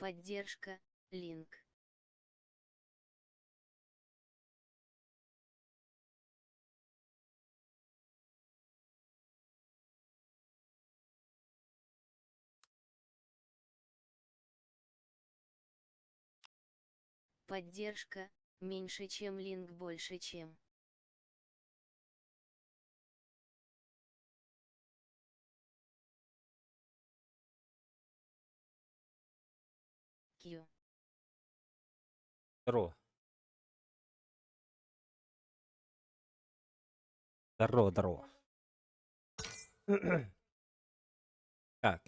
Поддержка, Link. Поддержка, меньше чем Link больше чем. Q. Здорово. Здорово, здорово. Так.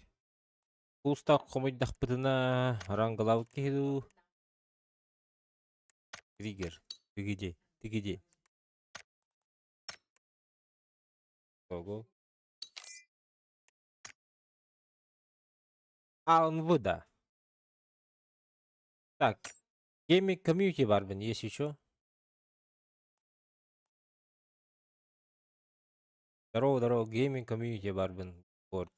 Кустаах хомуйдахпытына арангалаабыт киһи дуу? Триггер. Ты где? Ты где? Ого. А, он в, да. Так. Gaming Community барбын, есть еще? Здорово, здорово, Gaming Community барбын. Борт.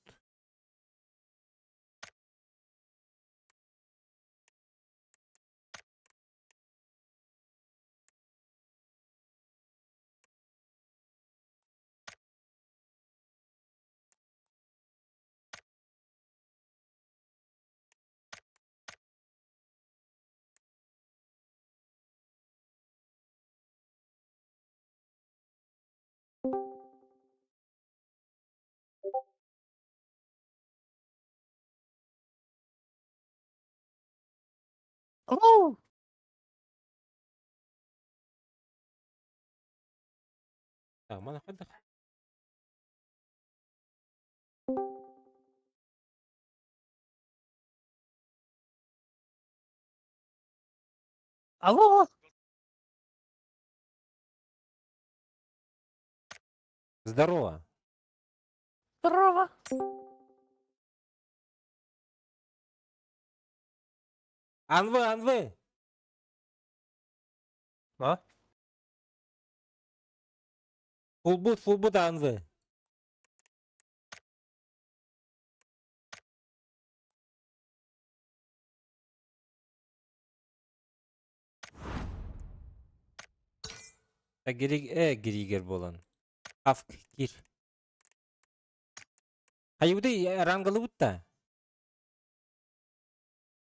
Оу! Так, мана хайдах? Алло! Здорово. Здорово! Анвы, анвы! А? Фулбут, фулбут, анвы. Гиригер буолан. Афк кир. Хайыбыты рангалыбыт да.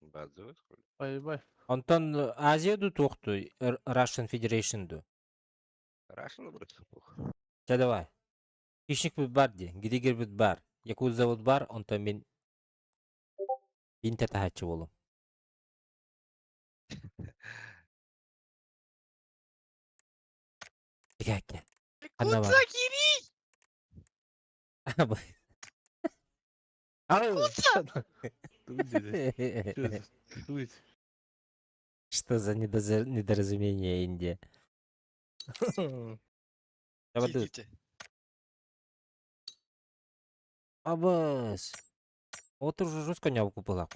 Базовый хули. Ой-бай. Онтон Азия ду туохту, Russian Federation ду. Russian вроде плохо. Чэ давай. Хищник бар ди, Григер бар. Якудза бар, онтон мин Интер таһааччы буолум. Тикээкке. Ханна бар? Куца кири! Ау! Куца! Что за недоразумение, Индия? Давай. Кири. Абас. Отур жестко не купила.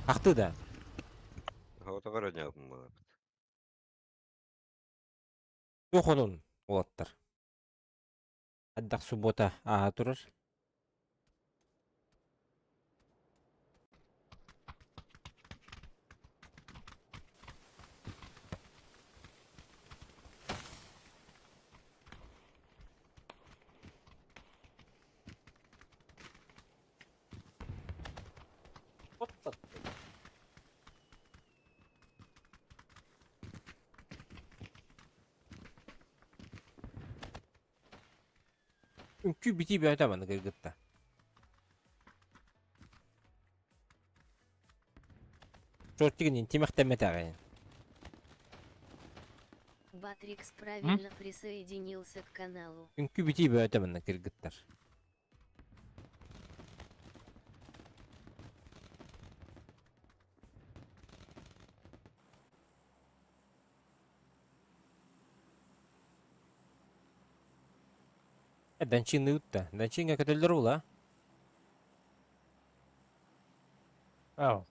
Ах ты да. Отогор не было. Туохонун уолаттар. Ардах суббота ааһа турар. Үҥкүү битии бөҕөтө маннык кыргытта. Чуортигин тимэхтэммэтэҕин. Батрикс правильно присоединился к каналу. Үҥкүү битии бөҕөтө маннык кыргыттар. Данчинны ытта. Данчинга көтөллөр ула. Ау.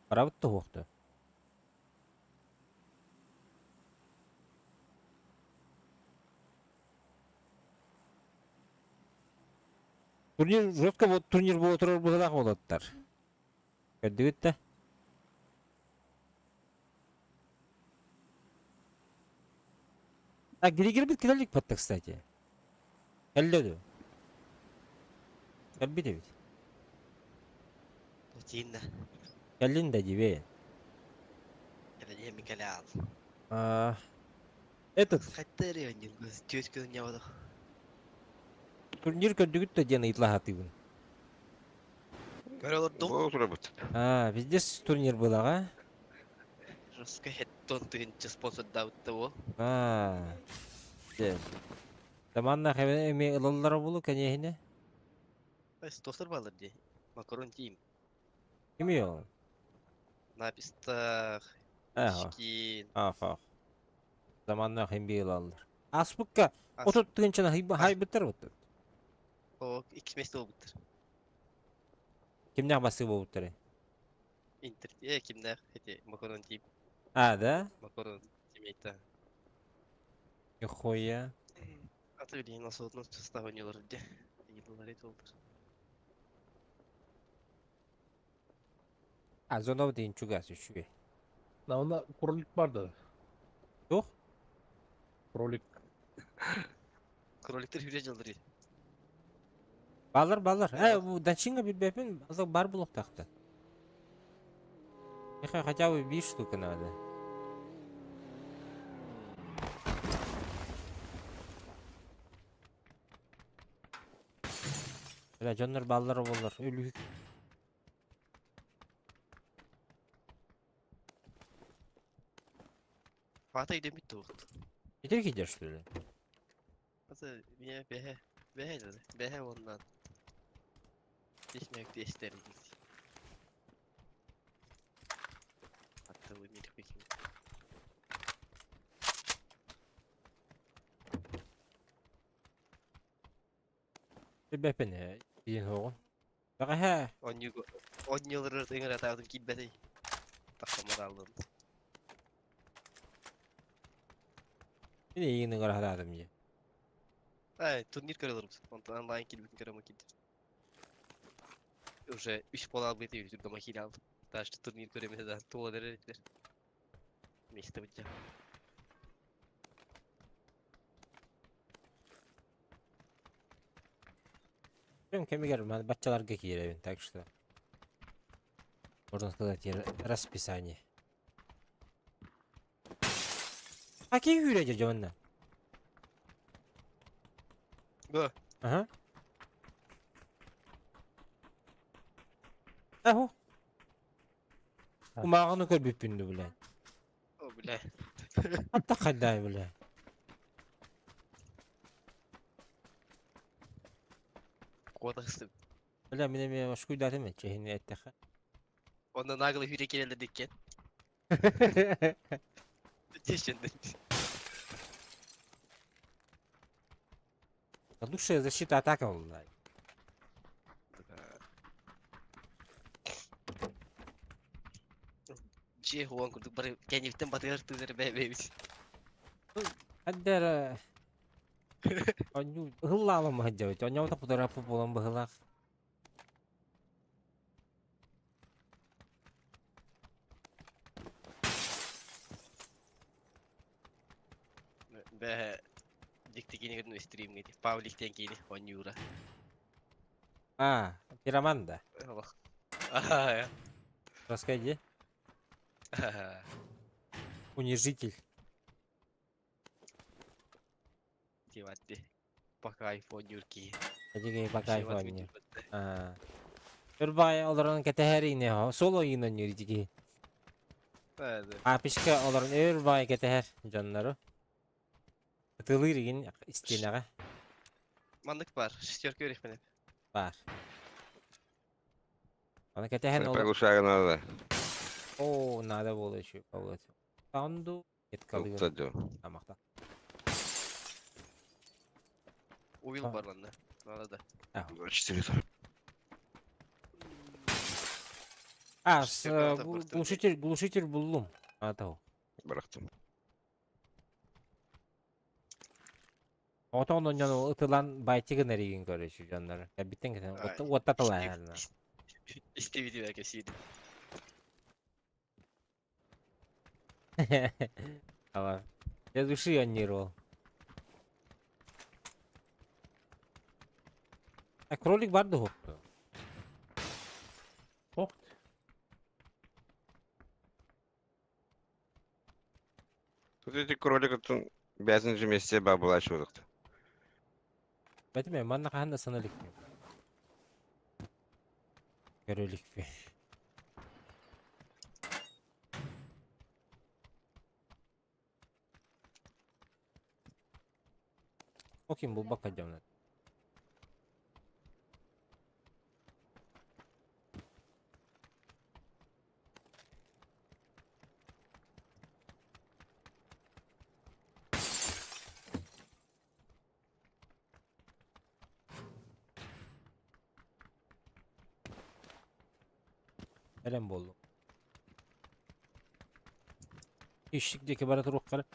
Барабыт туһуохту. Турнир жестко вот турнир буола турар быһыылаах уолаттар. Көрдүгүт да? А Григорбит кэлэлик батта, кстати. Кэллэ дуо? Кэлбит эбит. Тииннэ. Кэллин да дибэ. Кэлэ Микеле А, этот Хайта эрэ түөс күн ньабадах. турнир көрдүгүт да диэн ыйытлаһатыыбын. Көрө олордум. Буола турабыт. А, везде турнир былаҕа. Жестко хеттон тыһынча спонсордаабытта буол. А, дьэ. Таманна эми ылаллара булу кэньэһинэ. Стосыр балыр дии. Макарон тиим. Кими ол? Напистах. Ах, Шкин. ах, ах. Заманна химби ылаллар. Аспыкка 30 тыһынчаны хайбыттар буттар. О, икки месте болбуттар. Кимнээх басыы буолбуттары? Интер, кимнээх эти Макарон тиим. А, да? Макарон тиммейта. Нихуя. Аты билигин осоотун состав ойнуулар дии. Йыллар эти болдур. А, зонов дейін чугас үчүгэй. На онно кролик бар да. Туох? Кролик. Кроликтер хүрэ дьылдыр. Балар, балар. Э, бу Данчинга билбэппин, азы бар булуктахта. Меха хотя бы бир штука надо. Бля, дьоннор баллар боллар. Өлүк. Фата идемит туох. Итер кидер, что ли? Аты меня бэһэ бэһэ деді. Бэһэ оннан. Тесмек тестер дейт. Атты мир пекин. Билбэппин, диэн хоҕун. Бэҕэһээ Онньугу онньулары ыҥыратаабытым киирбэтий. Тахсаммар аллын. мин эйигин ыҥыраһараатым дии. Ай, турнир көрө олорбут. Онтон онлайн киирбитин көрө киирдим. Уже үс пол албыты үрдүк махина алдым. Даже турнир көрөмөтө да туола эрэр Место быдьа. Прям кэмигэр баччаларга киирэбин, так что можно сказать расписание. А киһи күүрэ дьэ дьонно? Бу. Ага. Аху. Кумааҕыны көрбүппүн ду, бля. О, бля. Атта хайдай, бля. Куотахстым. Бля, мин эмиэ ошкуйдаатым эчэһини эттэхэ. Онно наглый хүрэ киирэллэр диккен. Тещенден. Лучшая защита атака была. Дьиэ хуан курдук бары кэнниттэн батыгар тыынар бэйбэйбит. Аддара онньуу ыһыллаалам сылдьабыт. Онньоута путараппыт буолан быһылаах. Бэһэ дикти киини көрдүм стримҥэ Павлик диэн киини оонньуура. А, пироман да. Аа. Расскажи. Унижитель. Диватти. Пока айфон киһи. Эдиги пока айфон. Аа. Өр бай олорон кэтэһэр ине соло иинэн юридики. Апишка олорон өр бай кэтэһэр дьоннору. Ытылыыр игин истиэнэҕэ Маннык бар. Шестерка өрехменеп. бар. Аны кэтэһэн олор. Приглушага надо. О, надо было еще вот. Танду еткалыгын Кстати. тамакта. Уил бар манна. Надо да. 24. А, с Шестерка надо просто. глушитель, глушитель буллум. А того. Бырахтым. Отон онньон ытылан байтик гынар игин көрүчү дьоннор. Кэлбиттэн кэтэн Ай, уотта талаһарна. Истибитибэр кэсиир. Ала. Для души онньур ол. А кролик бар да хопту. Хох. Тут эти кролик бязын же месте бабла чудок. Бэтиме манна хаһан да сана иликпин. Көрө иликпин. Окей, булбакка дьоннор. Бэлэм буоллум. Ищик диэки бара туруоххара.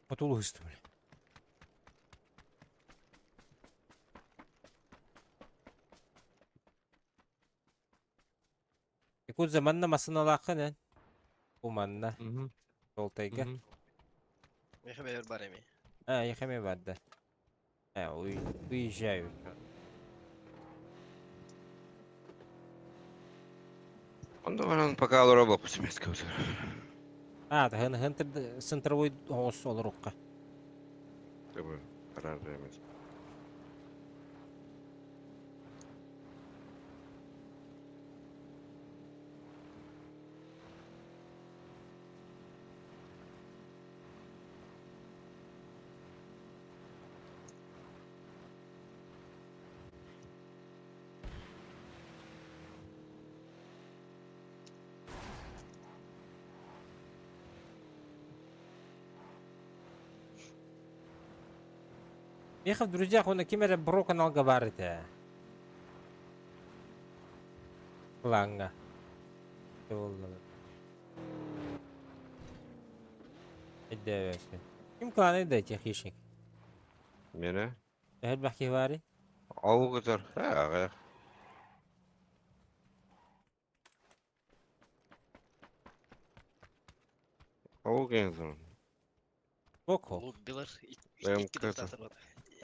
Хотулуһустум. Якудза манна массыыналааххын эн? Бу манна, Мгм. Толтайга. Мгм. Миэхэ бэйэбэр бар эми. А, эйиэхэ эмиэ барда. Э, уезжаю. Он баран пока олоро боппус эмес. А, таһын хын центровой оҕус олорукка. Табы, карар эмес. Миэхэ в друзьях уонна ким эрэ бро каналга баар этэ. Плаҥҥа. Өйдөөбөппүн. Ким кланый да техничник? Мене? Элбэх киһи баарый? Ол гытар. Аҕа. Ол кензон. Боко. Луббилар Бэйэм икки кыта. тахтар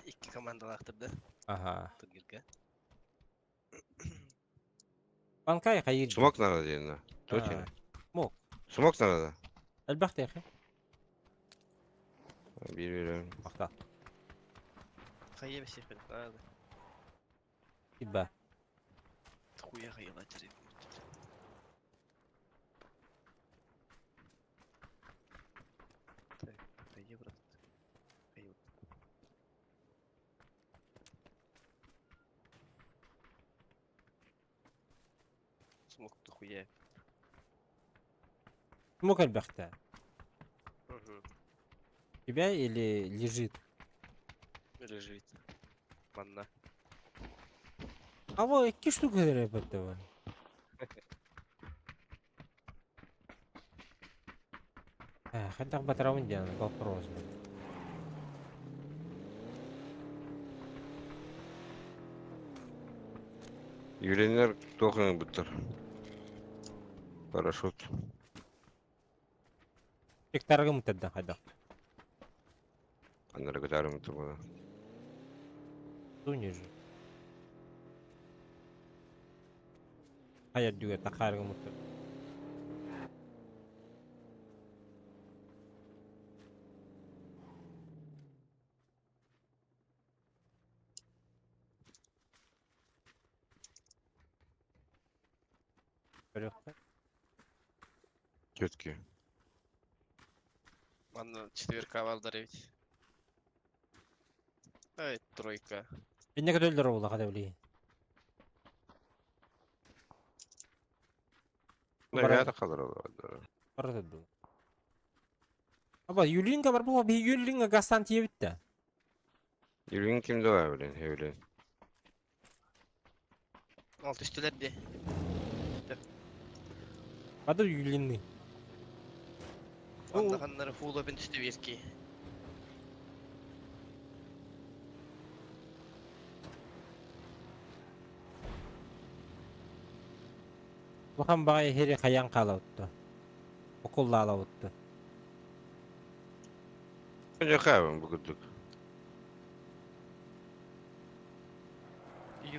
икки командалаахтар да Ага. турнирга. Панкай хайыр. Смок надо диэн. Точно. Смок. Смок надо. Элбэх техи. Биир биир. Махта. Хайа бесихпин. Надо. Тиба. Хуя хайалатер. Так, хайа, брат. Хайа. Смок хуя. Смок элбэхтэ. Угу. Тебя или лежит? Лежит. Манна. А вот икки штука эрэ. Хайдах батарабын диэн вопрос. Юленер тохын буттар. Парашют. Гектарга мутардан хайдах. Аннары көтәрім турбада. Туниже. Хайа дүгэ тахаарга мутар. Көрөккө. Четкий. Манна четверка балдар ведь. Ай, тройка. Инне көтөлдөр була хада билии. Да, қалар Бара ду. Аба Юлинга бар бу би Юлинга гастан тиебитте. Юлин кимде бар билин, Юлин. Алты үстілер де. Ады Юлинни. Анда ханнары фул опен түсті берки. Улахан баҕайы иһири хайаан хаалабыт дуо? Укуллаалабыт дуо? Дьэ бу курдук.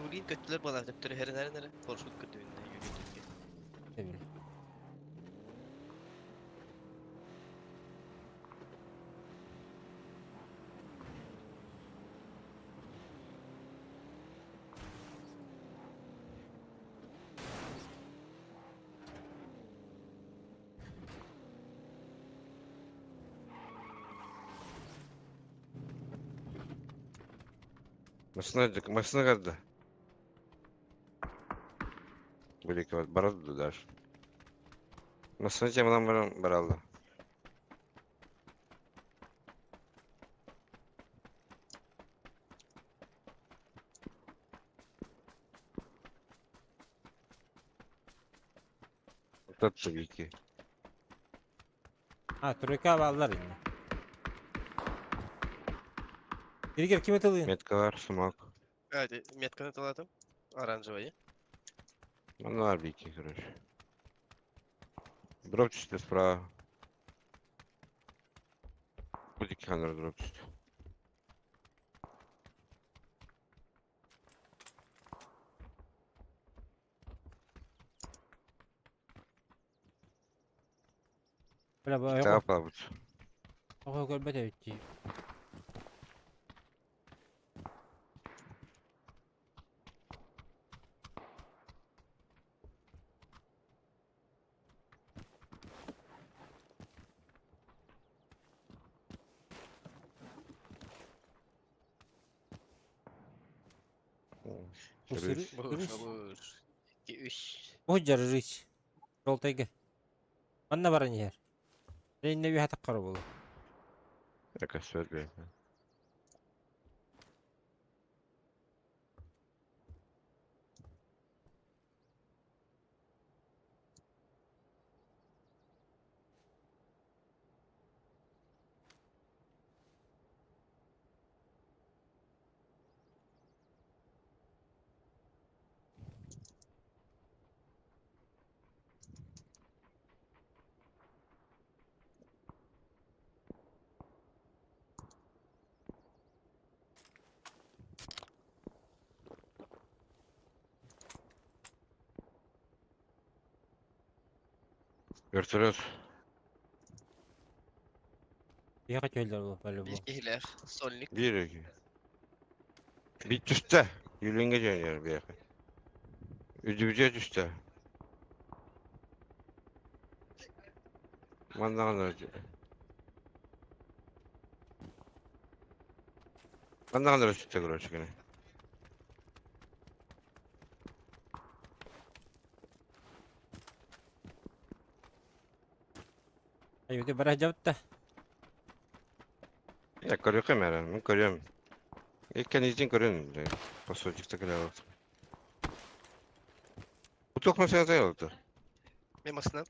Юлин көттүлэр буолар төптөрү хэрин эрэ. Поршут көтүннэ Юлин төккө. Эбил. Машина, машина когда? Были барады даже. Машина темалан баран баралды. Tatlı iki. А, тройка баллар инде. Григер ким этылыын? Метка var, sumak. Hadi метканы таладым. Оранжевый. Ну, var bir iki короче. Дроп düştü справа. Bu dükkanlara drop düştü. Бля, бу Kitap var bu. Оҕо көрбөт эбит дии. Бу Рысь. сыры- Бур, рысь. бур. 2 3. Бу жарыш. Жолтайга. Манна баран иһэр. Рейнне үһэ таххар буолу. Yakası bir. Вертолет. Биһиэхэ чөллөр буолу бали бу. Bir kihler. Solnik. Bir iki. Bir düştü. Yülünge dönüyor bir yakın. Üdübüce düştü. Mandan Mandan düştü короче gene. Айбыты бара жабытта. Ya görüyorum herhalde. Ben görüyorum. İlk kendisini görüyorum. Pasojukta kadar oldu. Bu çok mesela oldu. Мен машина.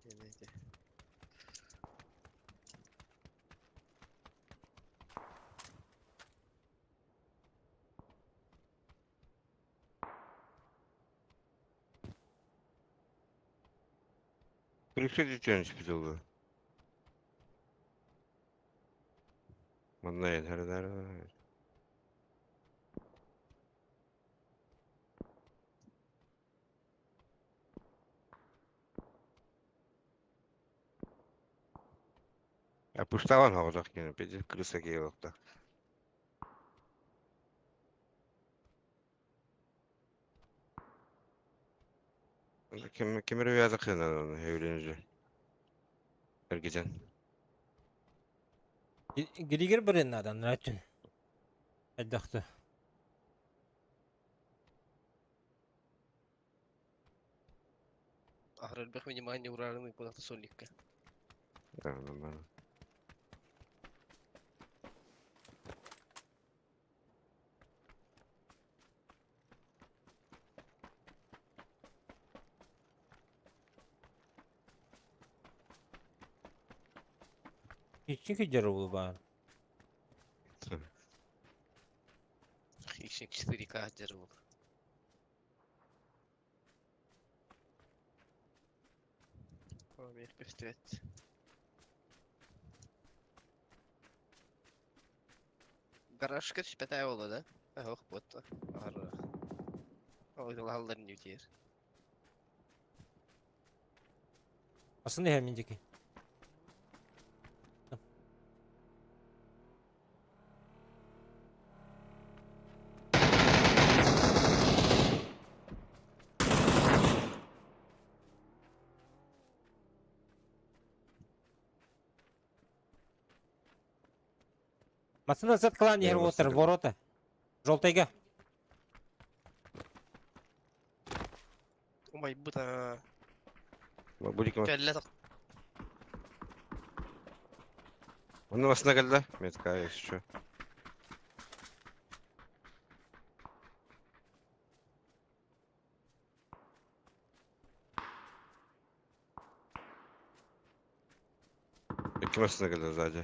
Neydi? Крыша düşüyormuş biz oldu. Mandan yeter der. Ya puştavan olacak yine. Bir kırsa geliyor da. Kim kim rüyada kıyınan onu evlenince. Ergecen. Григер барен надан рачын. Айдахты. Ахралбах внимание урарыны куда-то Солникка. Tamam. Ичи кыджар буолу баар. Хищник 4К держал. Миэх көстүбэт. Гаражка түспэтэ буолуо да? Оһох буотта. Аһарыах. Ойдолаһаллар ньүтиэр. Асын иһэр мин диэки. Массыына сат кылаан иһэр уоттар ворота. Желтайга. Умайбыт аа. Бу дике. Кэллэ Онно массыына кэллэ. Метка еще. Икки массыына кэллэ сзади.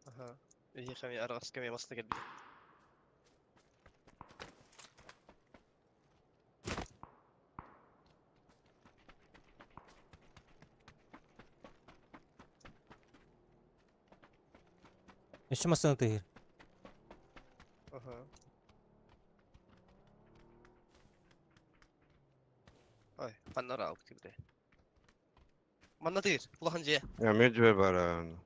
Аха. Эһиэхэ эмиэ араҕаска эмиэ массыына кэлбит. Өссө массыына тыаһыыр. Аха. Ой, ханна ыраабыт бile. Манна тыыр, улахан дьиэ. Я медве баран.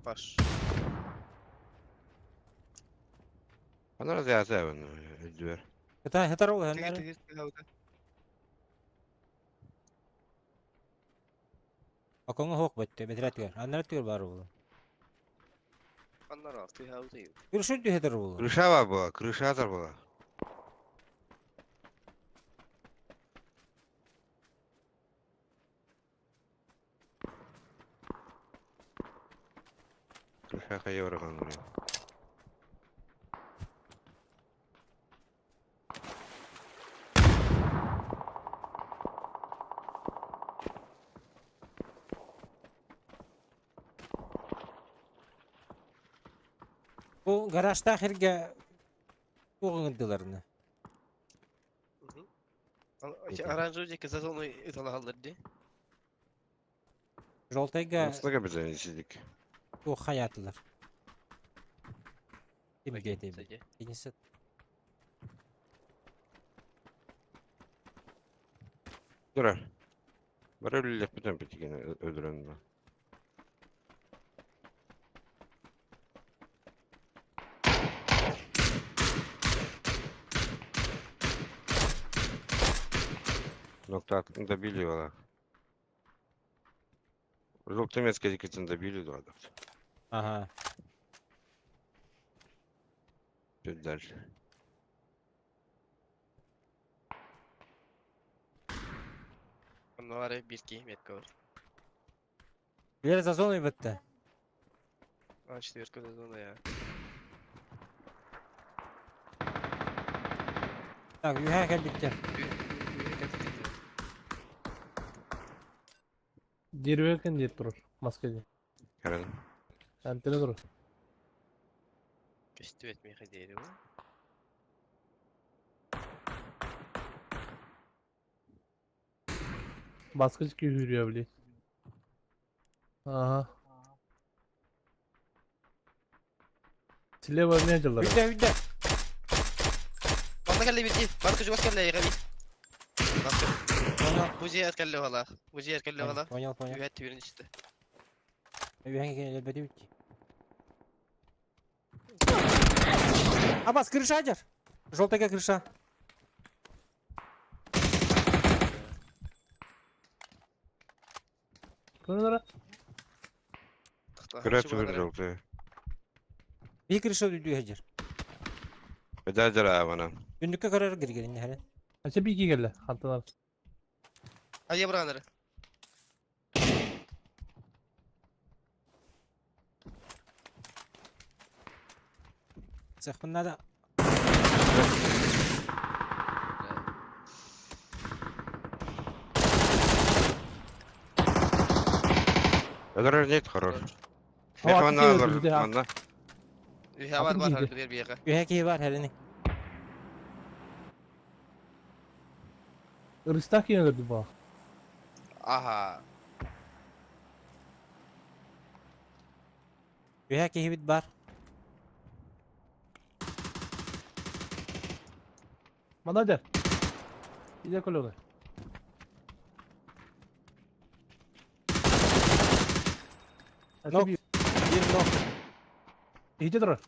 Баш. Анара зясабын өйдүөр. Хата хатар ол Тыыр, ханнары. тыыр, тыыр, Окоҥо суох бөттө, бэтэрээ түгэр. Аннара түгэр баар буолуо. Ханна ыраах, тыаһаабыт тыыр. Крыша түһэтэр буолуо. Крыша бар була, крыша атар була. Крыша хайа барган Бу гаражтаах эргэ туох ыҥырдыларына? Оранжевый диэки зазону ыталаһаллар дии. Желтайга Массыына кэбитэн сидик. туох хайаатылар? Ким диэтэ? Киниси Турар. Бары үлэлэппитин битигин өлөрөн. Ноктатын добили вала. Желтомецкий дикитин добили два. Ага. Чуть дальше. Онно арай биир киһи метка бар. Билэр за зоной бытта. А, четверка за зона я. Так, үһэ кэлбиттэр. Деревья диэт турар Москвада. Каран. Антенна турар. Көстүбэт миэхэ дерево. Баскыч күүһүрүө били. Ага. Слева эмиэ дьыллар. Үдэ үдэ. Манна кэллэ биир Баскы чугас кэллэ эйиэхэ биир. Баскы. Понял. Бу дьиэ кэллэ уһалаах. Бу дьиэ кэллэ уһалаах. Понял, понял. Үһэт түүрүн истэ. Үһэн кэлбэти битти. Абас, крыша дер. Желтая крыша. Көрүнэрэ? Көрө түбүр желтый. Bir крыша үрдү хәҗер. Беда жара бана. Үндүккэ көрөр гиргерин хәрен. Ача бики кэллэ. Хантан Айя быраанары. Цехпын надо. Öldürür нет хорош. О, Манна аты манна. Үһэ бар Атын бар киһи. хардыр биэхэ. Үһэ киһи бар хәрини. Ырыстаах киһи өлөрдү баа. Аха. Үһэ киһибит бар. Мана дэр. Иде көлөҕө. Нок. Bir нок. Иһитэ турар.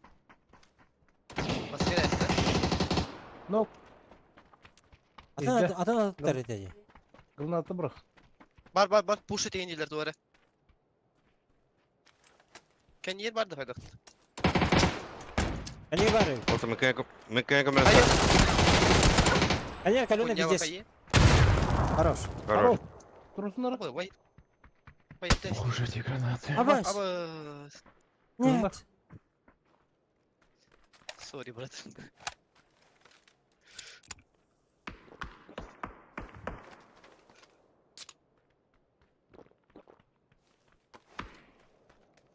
Маскара эстэ. Нок. Атын Иһитэ. атын аттар этэ. Гранаты бырах. Бар бар бар. Push eteyин дийлер duvara. Кен yer бар да хайдах. Они бар. Olta мекене көмөр. Hayır. Они колено Хуйня пиздец. вакайы. Хорош. Хорош. Турсуннар. Ой, вай. Вай, тест. Ох уж эти гранаты. Абас. Аба. Нет. Сори, брат.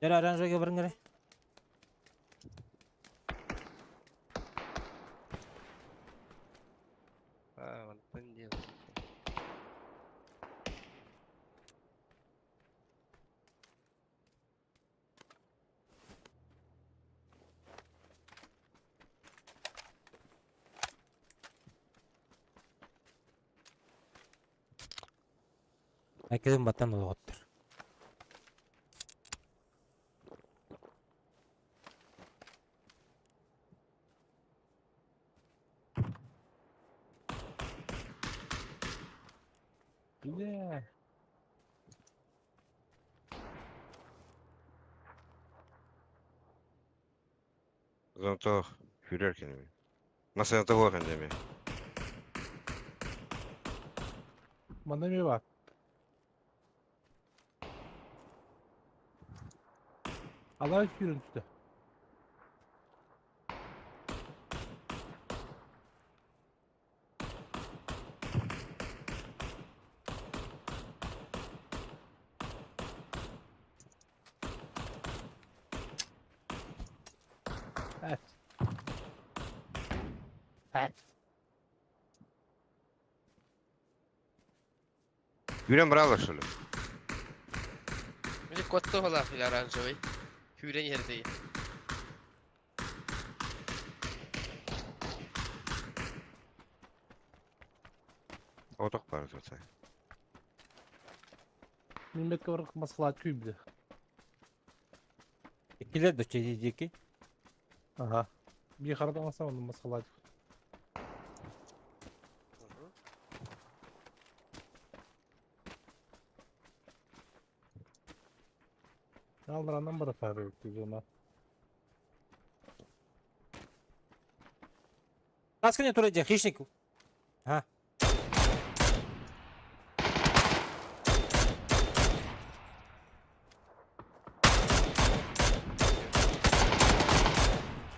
Дэр оранжевый барыңгары. А, вон там дело. Әкеден баттан олоғыттыр. Бля. Зонтох хүрэр кенеме. Масана того кендеме. Манна эмиэ бар. Алай күүрэн түстэ. Evet. Evet. Хүрэн брала шулы. Мені котто гола или оранжевый. Хүрен ердей. Оток бар зота. Мимбетке бар маскалаат күйбүдэ. Иккилер дөчө дики. Ага. Би харадан алсам оны маскалаат. Алдаранан бара фары тигена. Таскыне тура же хищник. А.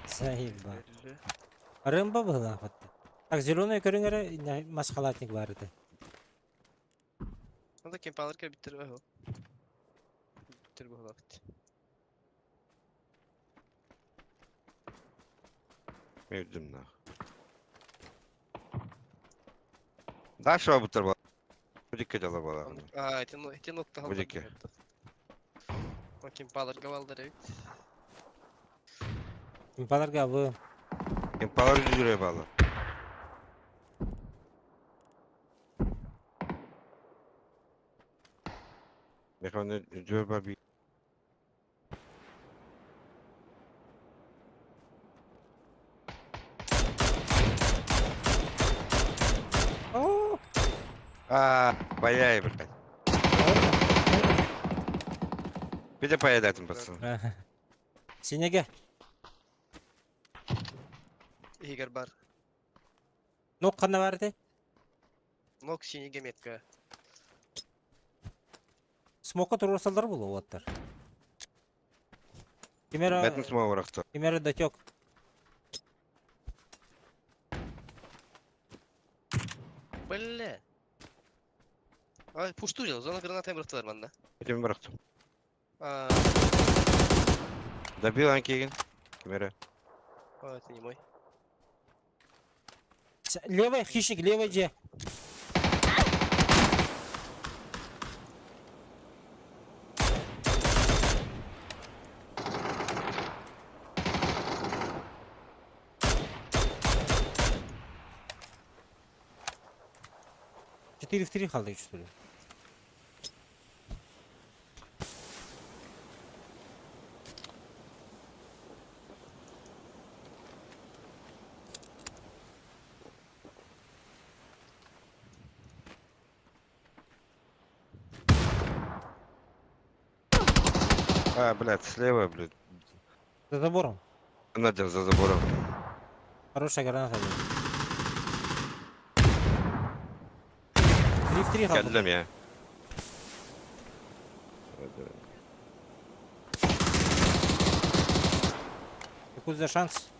Заеба. Рымба была вот. Так, зеленый көрүңөрө масхалатник бар edi. Онда кемпалар кер биттер бахо. Биттер бахо. Мевдим нах. Дальше буттар ба. Будикке жала бала. А, эти нокта Бу дике. Кемпалар гавалдар эбит. Кемпаларга вы Кемпалар жүрө бала. Механы жүр ба би. О, А, баяй блядь. Биде поедатын пацан. Синеге. Игорь бар. Нок кана бар edi? Нок синеге метка. Смока турсалдар болу оттар. Кемера Бәтін смоу баракта. кемера датек. Бля. Ай, пуштурил, зона граната бырахтылар манна. Бәтін баракта. А, Добил анкеген. Ким эрэ? А, это не мой. Левый хищник, левый дьиэ. Четыре в три халдык, что ли? А, блядь, слева, блядь. За забором. Надя за забором. Хорошая граната. Три в три халдык. Кэллим я. Какой за шанс?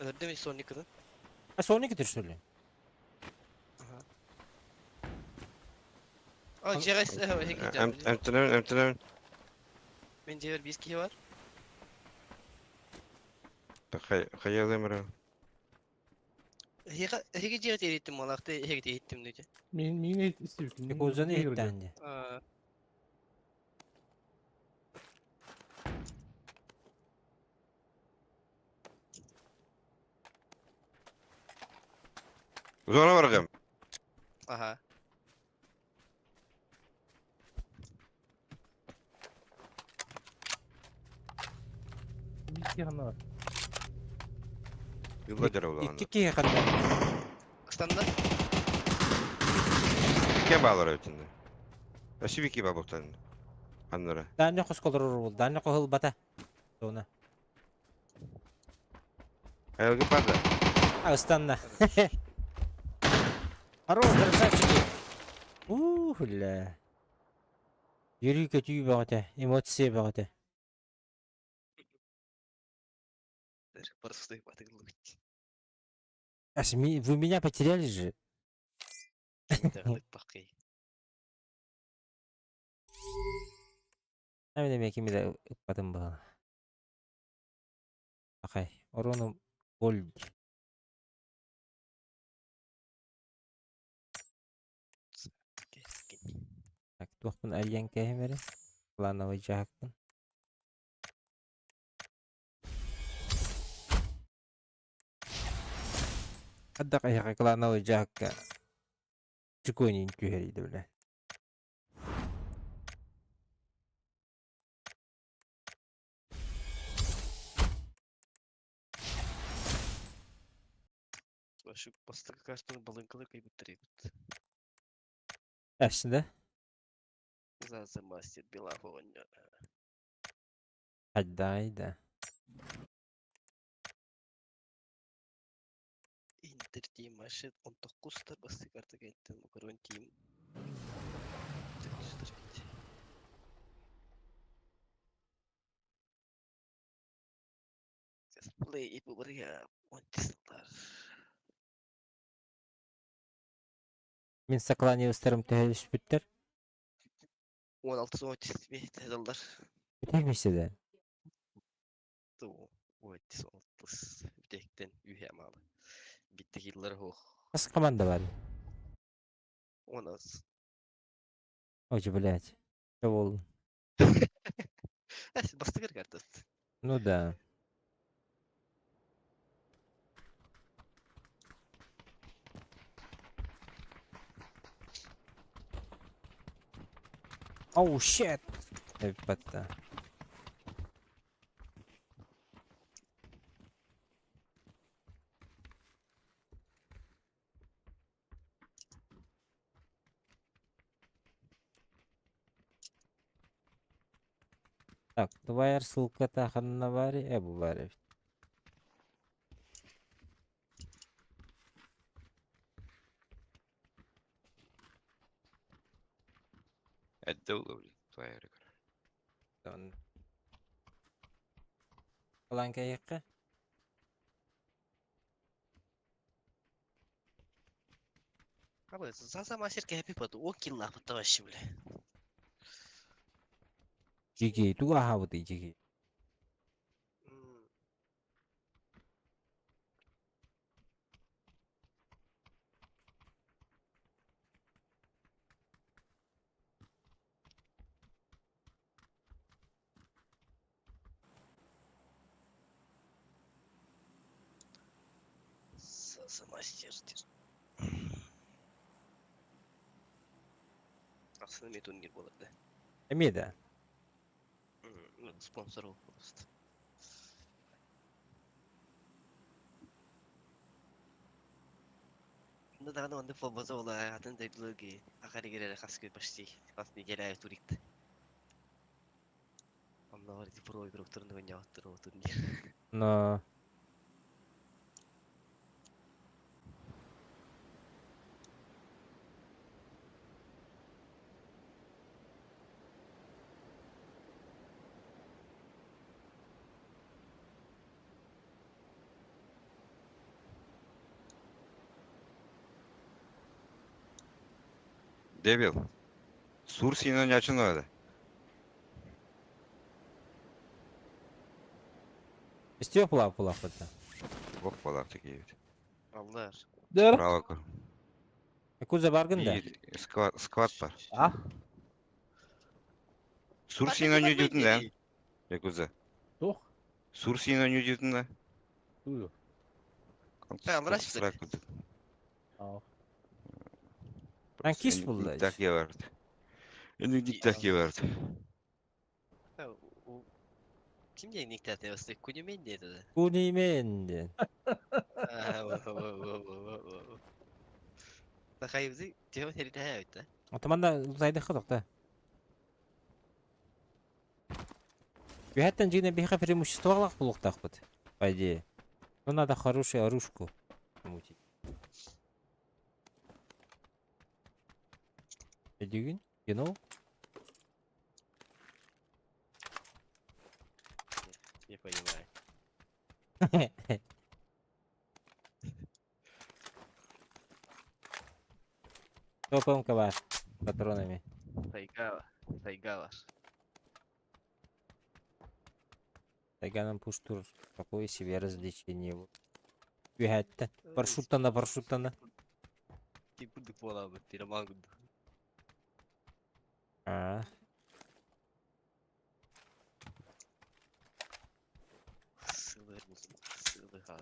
Öldü mü son yıkıdın? А Соник это что ли? А, JRS, Эмтэнэбин, эмтэнэбин. Мен жебер 5 киһи бар. Хайалым эрэ. Эһиги дьиэҕэ тиэриттим буолаахты, эһиги тиэриттим диэти. Мин мин истибит. Якудзаны иһиттээн Аа, Зона баргам. аха. Биир ханна бар. Юлла дьара улахан. Икки киһи ханна. Стандар. Икки баалар өтүндэ. Өссө бики бабыктан. Аннара. Даанньа хосколорор буол. Даанньа хоһулбата. Зона. Айылгы пада. А, ыстанна. Хорош, красавчики. Ух, бля. Үөрүү көтүү бөҕөтө, эмоция бөҕөтө. Простой батыгылыбыт. Аж вы меня потеряли же. Бакый. Мен эмиэ кими да ыппатым баҕана. Акай, оронум Gold. Так, туохпун арыйан кээһим эрэ. Плановый дьаһакпын. Ардах эһиэхэ клановый дьаһакка чукуонин түһэрийдэ бile. Şu бастакы картаны балыҥкалар кыйбыттар эбит. Әсінде? За мастер Белав оҕонньор. Хайда. Интер Team машин 19 бастакы карта кэнниттэн Макарон Team 8 эбит. Just play it барыга 10 Мин сакланивыстарым төһөлүспүттэр. 16 15 доллар. Бүтэр миэстэ Ту 16 бүтектен үһэ маалы. Битти киллар хуох. Хас команда бар? 16. Ой, блядь. Что бол? Эс бастакы карта. Ну да. Оу, shit! Эппатта. Так, твоя ссылка ханна баарый, бу баар эбит. Эдде буолла, блин. Твоя эрэ көрөр. Ылан кэйиэххэ. Абы, Заза мастер кэпи под о киллаахпыт вообще, бля. Дьиги, тугу аһаабытый дьиги? Заза мастер диир. Ахсын эмиэ турнир буолар да. Эмиэ да. Спонсор ол просто. Ну даҕаны оннук буолбата буолуо, атын дойдуларга ахарыгар эрэ хас күн почти хас неделя аайы турист. Оннооҕор ити про игроктарын оонньообуттар ол турнир. Но Дебил. Сур сиинэн ньачын öyle. Истиэх булаахпыт да. Ох балаахта киһибит. Аллар. Дэр. Браво көр. Якудза баргын да? Биир склад, склад бар. А? Сур сиинэн ньүдьүтүн да. Якудза. Туох? Сур сиинэн ньүдьүтүн да. Тугу? Аллар ашпыт. Аа. Танкист булла. Так я vardı. Энигдик так я vardı. Ким диэн никтээтэй басты? Кунюмен диэтэ да. Кунимен диэн. Сахайбызы төһө сэритэ эбит да. Атаманда зайдыхха тохта. Үһэттэн дьиҥэ биһиэхэ преимуществолаах буолуохтаахпыт, по идее. Ну надо хорошую оружку мутить. Эдигин, you know? Не понимаю. Топомка бар патронами. Сайгава. Сайгава. Тайганом пуштур. Такое себе развлечение. Үһэттэн. Парашюттана, парашюттана. Ти курдук буолаабыт, тирамаан курдук. А, Сылыр сылыха.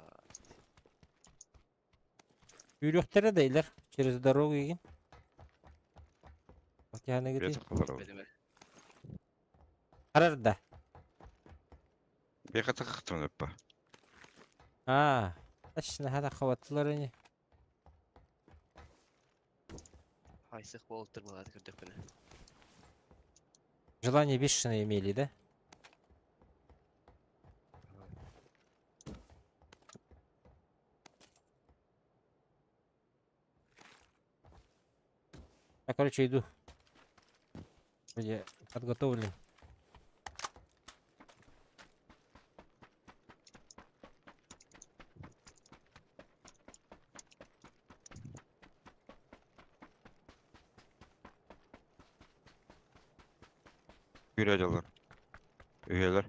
Үүрүөхтэрэ да илэр. Через дорогу игин. Отяныгыты. Бэлэмэ. Харар да. Бэхэ тахтан ыппа. А, точно, хата хаваттылар ини. Хайсых буолтур буолааты көрдөхпүнэ. Желание бешеное имели, да? Я, короче, иду. Где подготовлен. Yürüyorlar. Üyeler.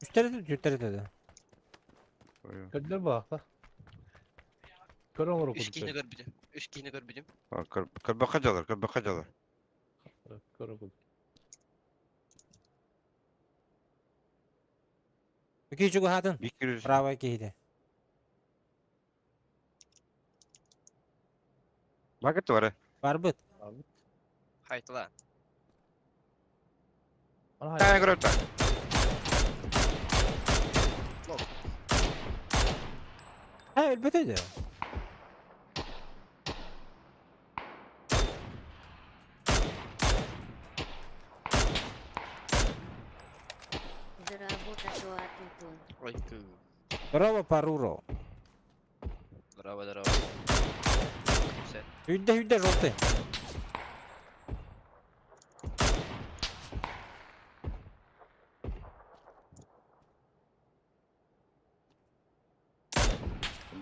Үстэрэ түттэрэ да. Көрдөр буолаахта. Көрөн олору Үс киһини курдук. көрбүтүм. Үс киһини көрбүтүм. Кырбака жалар, кырбака жалар. Көрөн курдук. Үкий чугуһаатын. Bir kürüz. Правая киһитэ. Bakıt var. Барбыт. Хайтылаан. Ана Aa görüp Ha өлбөтө да. Доработа тутун. Ой, кыы. Здорово, Паруро. Здорово, здорово. Sen. Үйдэ үйдэ желтый.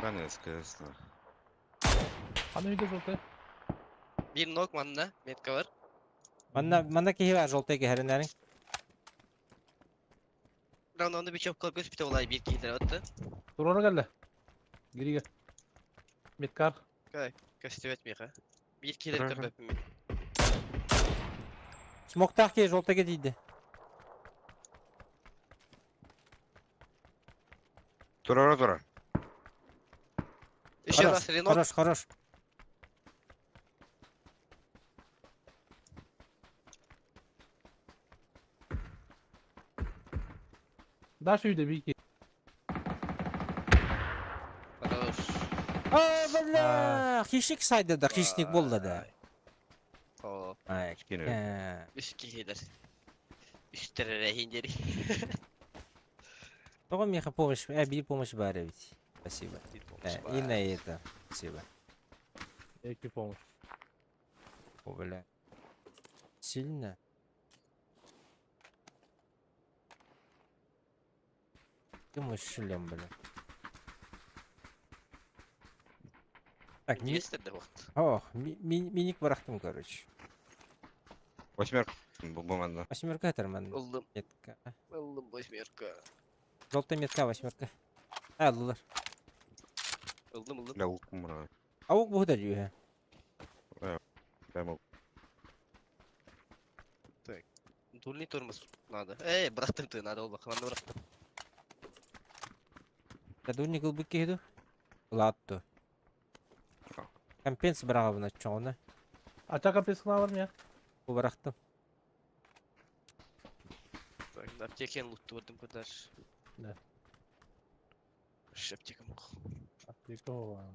Ебаная СКС. Аны үйде желтый. Бир ног манна, метка бар. Манна, манна киһи бар, желтый кэһэриннэриҥ. Раунд онды бичок кылгыс бите олай бир киһилер отты. Турара кэллэ. Гиригэ. Меткар. Көстүбэт миэхэ. Биир киһилер Ага. көрбөппүн мин. Смоктаах киһи желтыйга тиийдэ. Турара турар. Еще Хорош, раз Ренок. хорош, хорош. Дальше үйде бики. Хорош. А, бля, хищник сайды да, хищник болды да. О, Ай, Скинули. үс киһилер. Үстэрэрэ хиндери. Тоҕо миэхэ помощь, бии помощь баар эбит. Спасибо. Бир помощь И бар. на это. Спасибо. Эки помощь. О, бля. Сильно. Ты мой шлем, бля. Так, не... Интересно да вот. Ох, миник барахтым, короче. Восьмерка. Бу манна. Восьмерка это нормально. Ыллым, Метка. ыллым восьмерка. Желтая метка, восьмерка. А, лулар. Ыллым, ыллым. Бля, укмура. Аук буһута дьүүһэ. Бля, мол. Дульный тормоз надо. Эй, бырахтым ты, надо ол бак. Манна бырахтым. Тадуни кылбыт киһи ду? Улаатту. Компенс быраҕабына чоҕуна. Ача капец бар не? Бу барахтым. Так, аптекен лутты көрдüm кудар. Да. Үш аптекам yok. Аптека бар.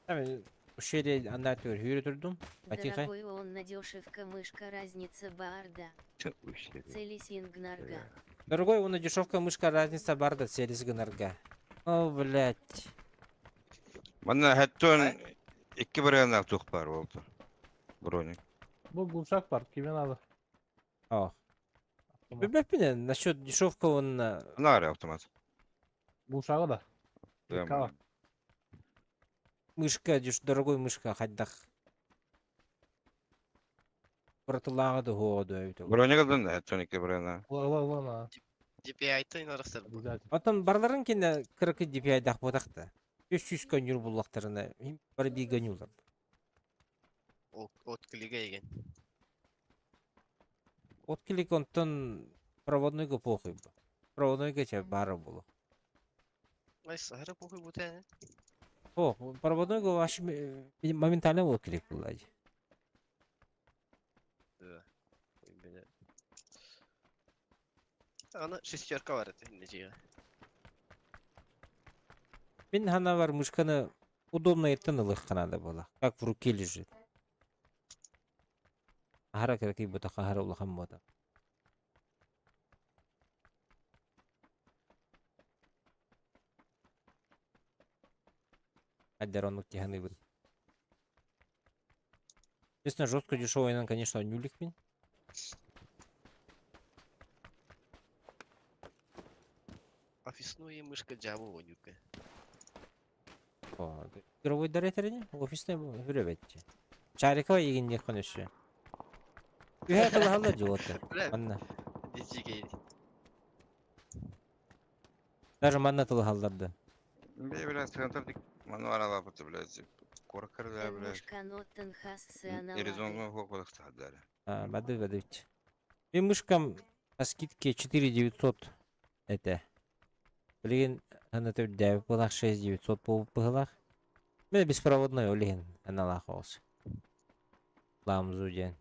Tabii şeyle anlatıyor. Hürü durdum. Атихай. Дорогой он на дешевка мышка разница барда. Целисингнарга. Дорогой, он дешевка мышка разница барда целис гнарга. О, блядь. Манна хэттон икки барыганнаах туох баар буолта. Броник. Бу глушак бар, киме надо. О. Автомат. Билбэппин насчет дешевка он Наар автомат. Глушагы да. Бля, мышка деш дорогой мышка хайдах. Братылаға да ходу эбит. Броник ылдын хэттон икки барыганнаах. Ла ла ла на. DPI-ты нарастар. Обязательно. Отон барларын кине 40 DPI дах ботақта. 300 көнюр буллақтарына бар би гөнюлар. От клига еген. От клик онтон проводной похуй. Проводной ча бары болу. Ай, сахара похуй бутэ. О, проводной ваш моментально вот клик булады. Да. Ой, бля. Аны шестерка бар это нечеге. Мен хана бар мышканы удобно еттен ылых канада была. Как в руке лежит. Ахара кирки бута хахара улахан бота. Аддер он тиханы был. Честно, жестко дешевый, конечно, нюлик мин. Офисную мышка Java вонюка. О, игровой дареттерини офисный хүрөбэтчи. Чарикова егинне конөшү. Үһэ тылаһалла дьуота. Бля, Манна. дичиге. Даже манна тылаһалларды. Бля, бля, сыгантар ману аралапыты, блядь. Коркар, да, блядь. Мышка ноттен хассы Эризонга хоқ тахаддары. А, бады бады. Мен мышкам по скидке 4900 это. Блин, ана төрдә булах 6900 болуп быһылах. Мен беспроводной олиһин аналах олс. Ламзу ден.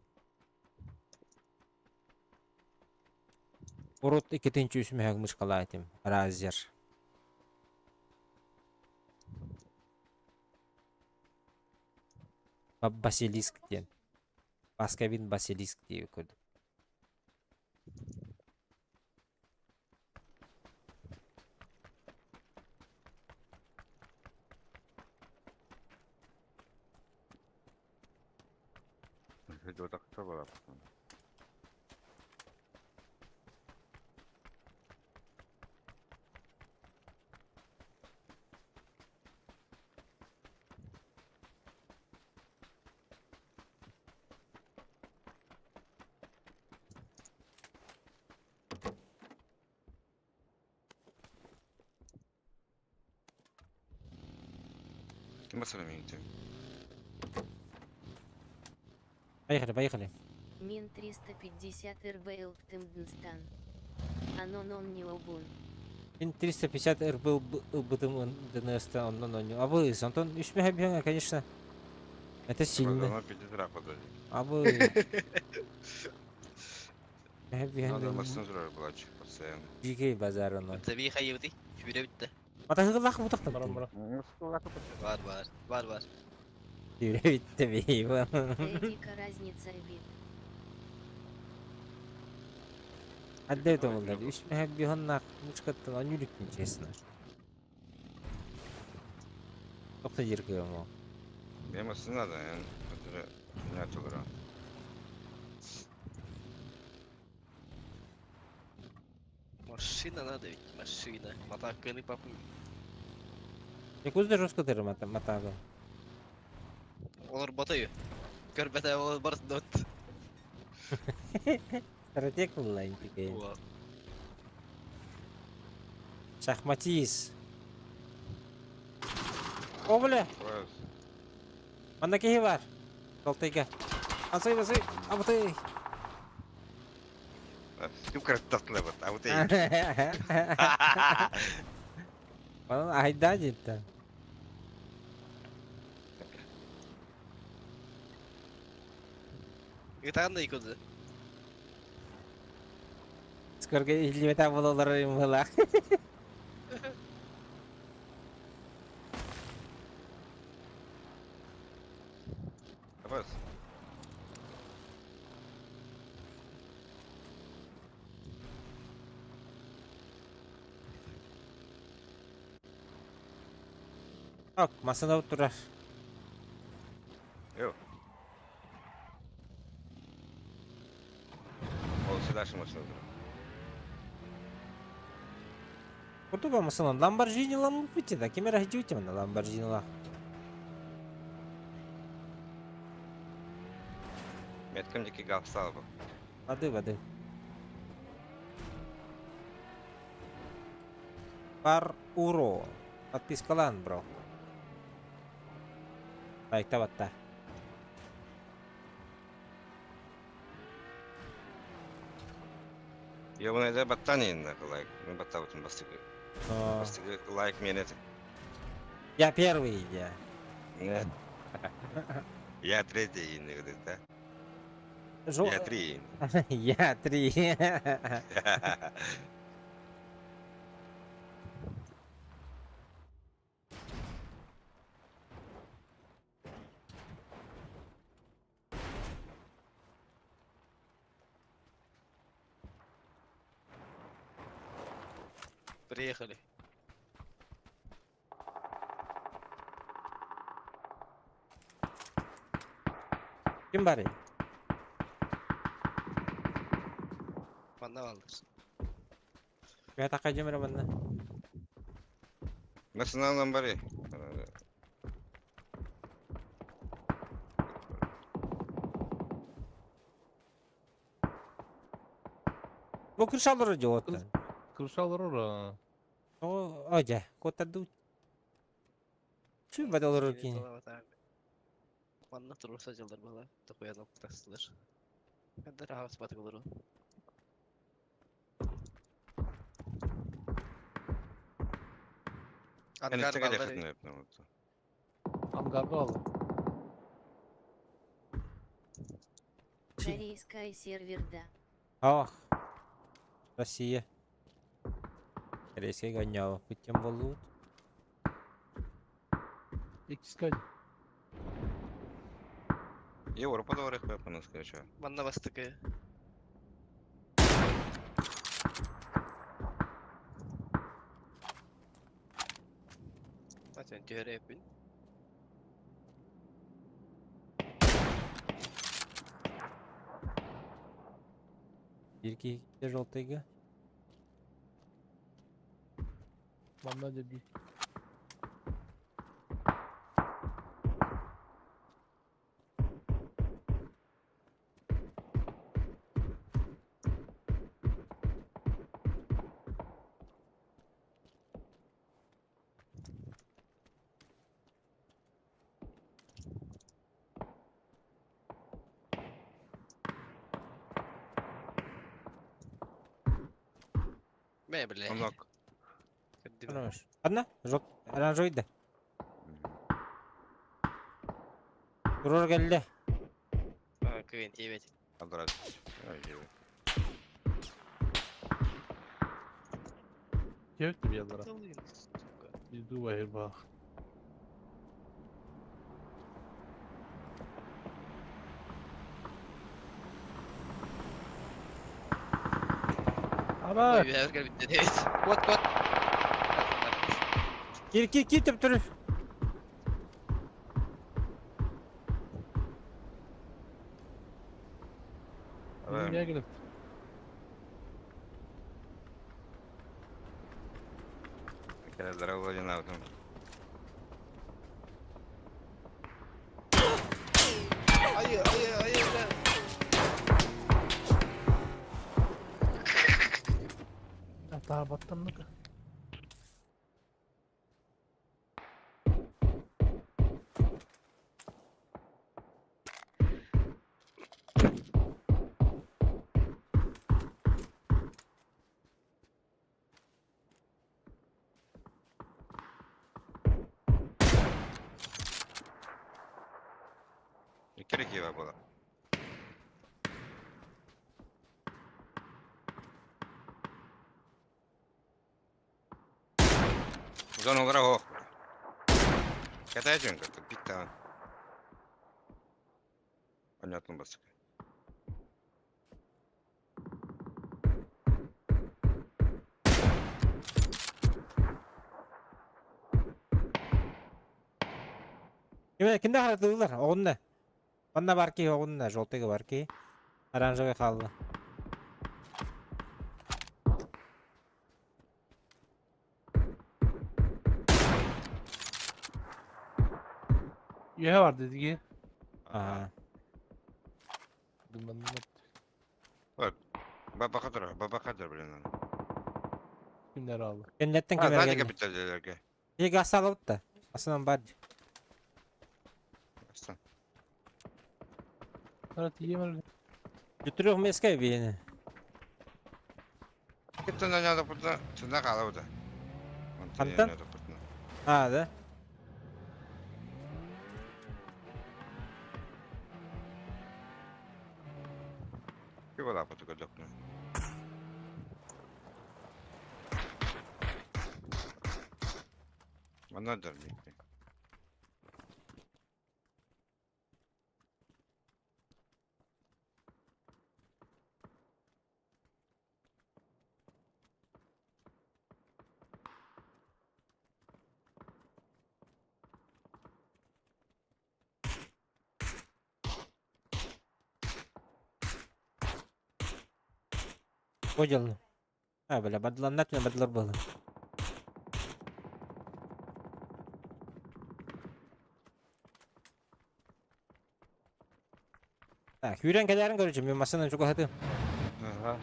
Урут икетинчи үсмэһэг мышкалаатым. Разер. Басилиск ден. Баскабин басилиск диye көрдүм. Хотел так Ким басар миигин? Поехали, поехали. Мин 350 РБ ылбытым Днстан. Онон оонньуубун. Мин 350 РБ ылбытым ДНС-тан оннон оонньуу. Абы, онтон үс мөһө конечно. Это сильно. Давно пиздец рапа. Абы. Надо машина здоровья была постоянно. Дикий базар оно. Забей хайыбытый. Сүүрэ бүттэ. Матаһыгылаах бутахтан. Баран бара. Бар бар. Бар бар. Сүүрэ бүттэ бей. Эдика разница бит. Отдай это волна. Үс мөһө бихоннах мучкаттан оонньуулук честно. Тоқта жер кыйым. Мне машина надо, я не тугра. Машина надо ведь, машина. Матаканы папы. Якуз жестко тыры матага. Олар батаю. Көрбәтә олар бар дот. Стратег онлайн тикей. Шахматист. О, бля! Манна киһи бар. Толтайга. Асай, асай, абытай. Ким караттатлы вот, а вот и. Онон айда диттен. Ытаан да икоды. Скорга илибета бололар имыла. Бас. Ок, масына турар. Йо. Ол сюда машина. Курдуга масына Ламборджини ламбути да кемера хижути мана Ламборджини ла. Меткам дики гапсал бу. Воды, воды. Пар уро. Подписка лан, бро. Лайкта батта. Я вон это баттани на лайк. Мен баттабытын бастыгы. Бастыгы лайк мен это. Я первый, я. Нет. Я третий, да? Жо... Я три. Я три. Приехали. Ким бары? Манна алдыр. Я така жемер манна. Национал бары. Бу крышалары жолотта. Крышалар ора. О, ожа, котаду. Чү бадалар кини. Манна турурса жылдар бала. Токуян октасылар. Кадар ахас батыгылар. Ангар балдар. Ангар балы. Корейская сервер да. Ох. Россия. Корейская гоняла. Путем болут. Икскай. Европада бар их скорее. Манна бастыкы. Атен түһәрәпин. Бирки желтыйга. Манна деп би. Бе, бля. Онок. Көрдүм. Хорош. Одна? Жок. Оранжевый да. Турор кэллэ. А, КВН 9. Алдарат. Кевит биэллара. Блин, сука. Иду баһыр. Аба! Ой, бля, бүттэ 9. Кот, кот. Кир кир кир төп түрү. Niye gelip? Келелер олодин алдым. Айы, айы, айы, бля. Daha battanlık. Керек ева була. Зон олара хох. Катай жөн ката биттан. Понятно басык. Кимде кимде харатылар? Оғынна. Онна бар ки, оғынна, жолтыгы бар ки. Оранжевый қалды. Üye var dedi ki. Ага. Bilmem ne Баба кадыр, баба кадыр билен. kimler aldı. Кеннеттен А, кемер сзади келді. капитал дедерге. Еге аса алып та. Асынан бар. Астан. Evet yiyemem. Жүтүрөх меске бейіні. Кептен аняда путна, тына кала буда. Антан? А, да? Ки бола путу көдөкнө. Манна дар бикти. Понял. А, бля, бадланнат мен бадлар было. Так, юрен кәләрен короче, мен машинаны чука хаты. Ага.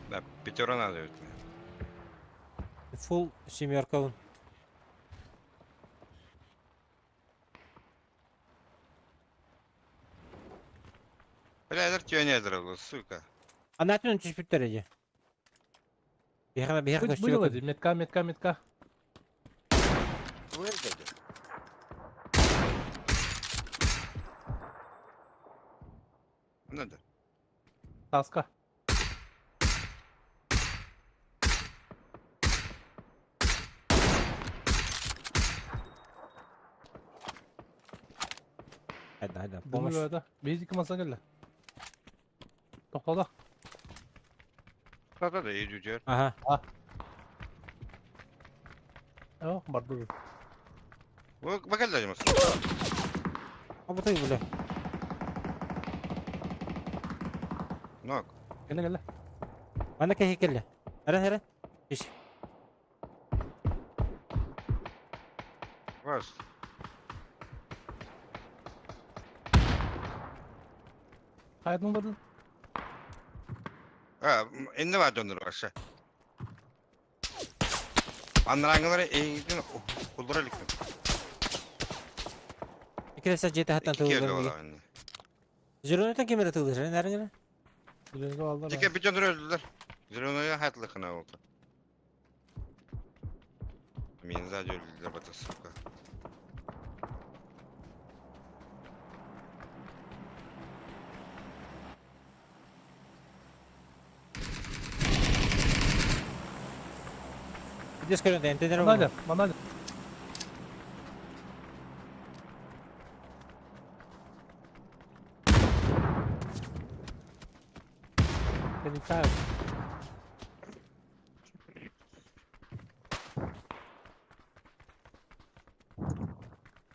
Да, пятеро надо ведь. Фул семерка он. Бля, это тёня дорогу, сука. Ана түн түшпүттер эди. Бихана бихана Bu көстүбөт. yıl Metka metka metka. Надо. Taska. Хайда, хайда. Помощь. Помощь. Biz iki masa geldi. Topladı. Да, да, иди, иди. Ага. Yok var dur. Бакал даже мас. А вот и бля. Нок. Gel gel. Ана кәһи келле. Ара, ара. Иш. Вас. Hayatını oldu. А, инне бар донор вообще. Анраңылар эйгин кулдура элек. Икересе жете хаттан Икки тылдыр. ола инне. Зеленыйтан ким эрэ тыллыыр, эн эрэ? Зеленый алдар. Дьике бүтэн өлдүлэр. Зеленая хатлыхына oldu. Мин сзади өлдүлэр бата сука. Где скажем, да, МТ Маналер, маналер. Прилетают.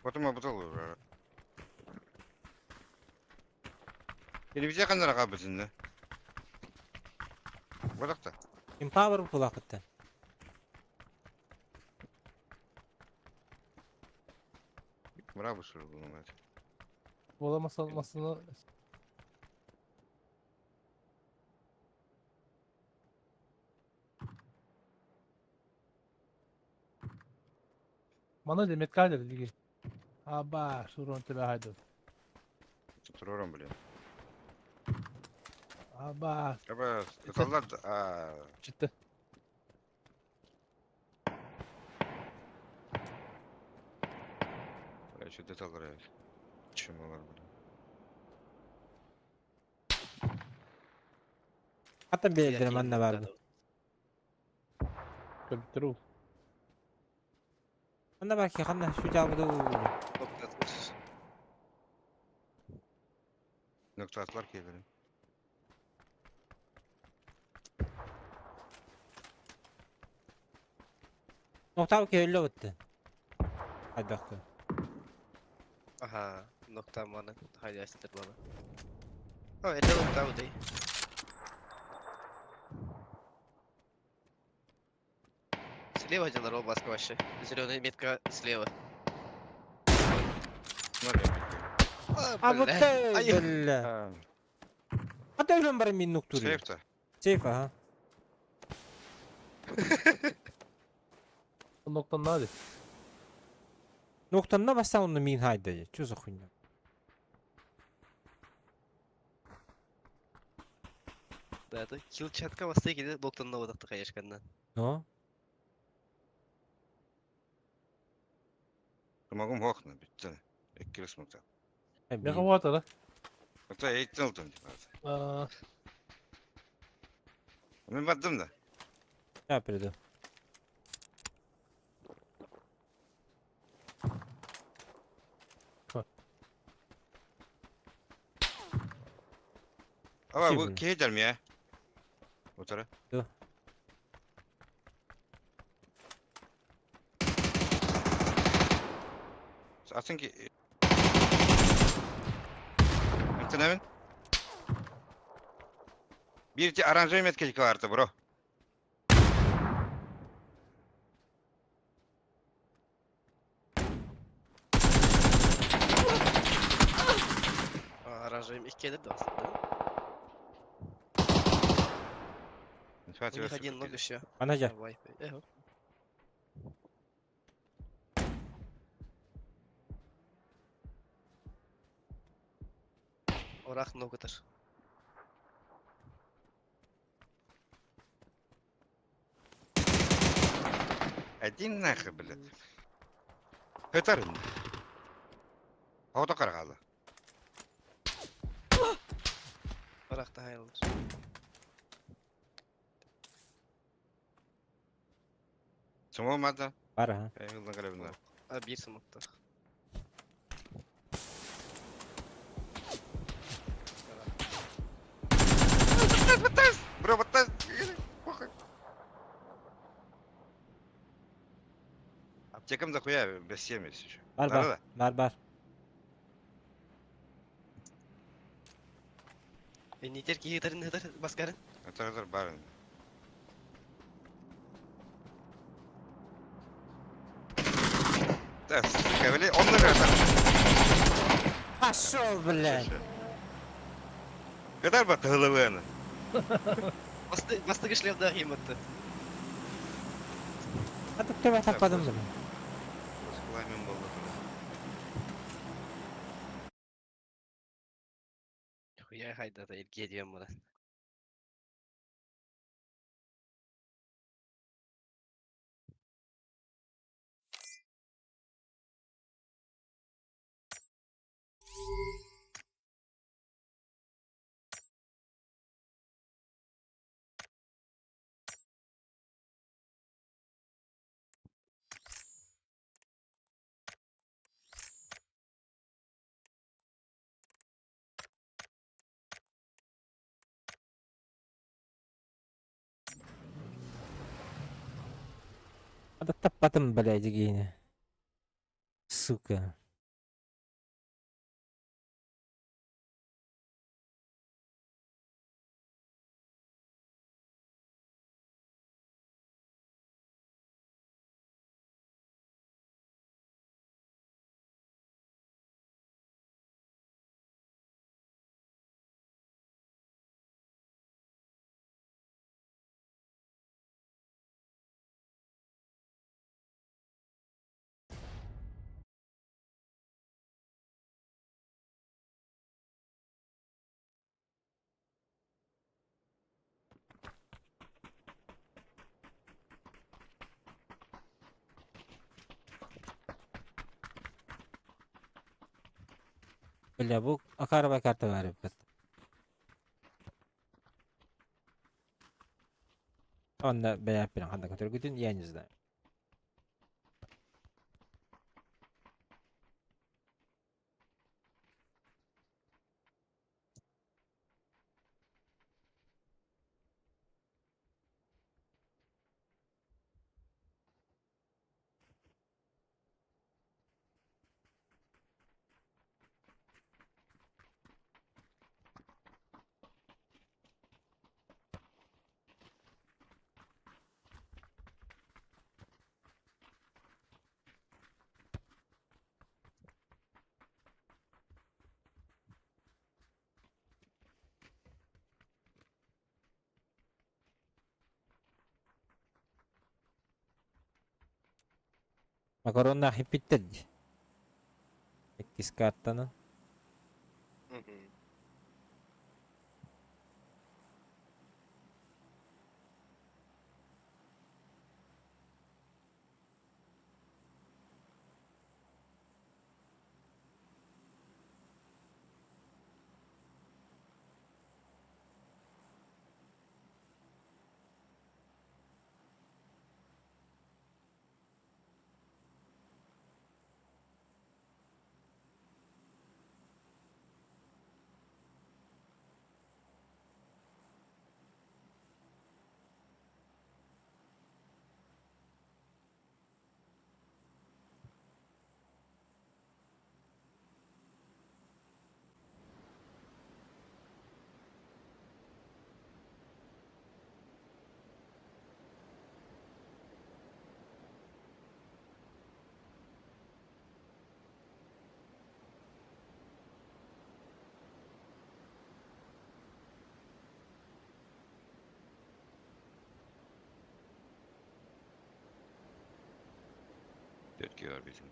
Потом обытал. Телевизия қандар аға бізінді. Бодақта. Импауэр кулакытты. Браво, что ли, Бола масаны Мана демет кадер диги. Аба, сурон тебе хайду. Турором, блин. Аба, Аба, тоталлар, çıktı. Бля, еще деталлар, Чем олар, блин. Hatta belirlerim anne vardı. Köpüktür Anne bak ya, anne şu cevabı da buldu. Nokta atlar ki benim. Nokta ki öyle bitti. Hadi bakalım. Aha, nokta bana. Haydi açtır bana. Ha, elde nokta bu değil. Слева дело рол маска вообще. Зеленая метка слева. А вот Ай, бля. Hatta öyle bari min nokta. Сейф-то. Сейф ага. Bu noktanın hadi. Noktanına bassan onu min haydi. Чё за хуйня? Да, это килл чатка басты келе нокtanın odakta kayışkandan. Но? Могу хохна, битті. Эккирес мукта. Ne kavat la? Ата эйттен олтон. Aa, Мен баттым да. Я приду. Ава, бу Ким? кие дерми я. Отара. Да. Атын ки... Антенавин? Bir ти аранжай метке карта, бро. Оранжевым их келе да aslında. У них один ног еще. Ана жа. Давай. Эхо. Орах ног этаж. Один нахер, блядь. Хетарин. Аута қарағалы. Орах та хайлар. Сумамада. Бар ага. Эйгылдан қарабында. А bir смокта. Бро, баттас. Похуй. Аптекам дохуя без 70 еще. Бар бар. Бар бар. Нитер ки хитарын хитар баскарын. Атар барын. Да, сука, бля, он наверное. Пошел, блядь. Кадар бат головена. Басты басты кишлер да химатты. А тут тебя так подумали. Пламен был. Дохуя хайдата эргиэ диэн баран. Таппатым, блядь, гений. Сука. Бля, бу акарбай карта бар эбит. Онно бэйэппин ханна көтөргүтүн я не знаю. Макароннаах иппиттэр дии. Иккис картаны. Төрт var bizim.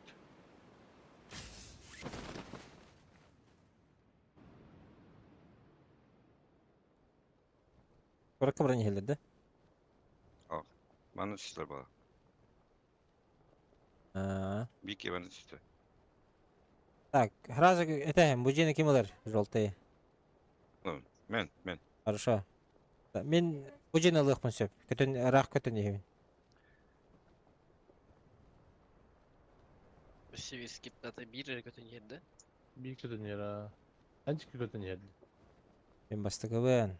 Куракка баран иһэллэр да? Манна түстүлэр бала. Аа. Бики манна түстэ. Так, сразу это, бу дьиэни ким ылар? Желтые. Мен, мен. Хорошо. Мин бу дьиэни ылыахпын сөп. Көтөн, ыраах көтөн иһэбин. Сибирский птата биир эрэ көтөн иһэрдэ. Биир көтөн иһэр аа. Анчык көтөн иһэр. Мин бастакыбын.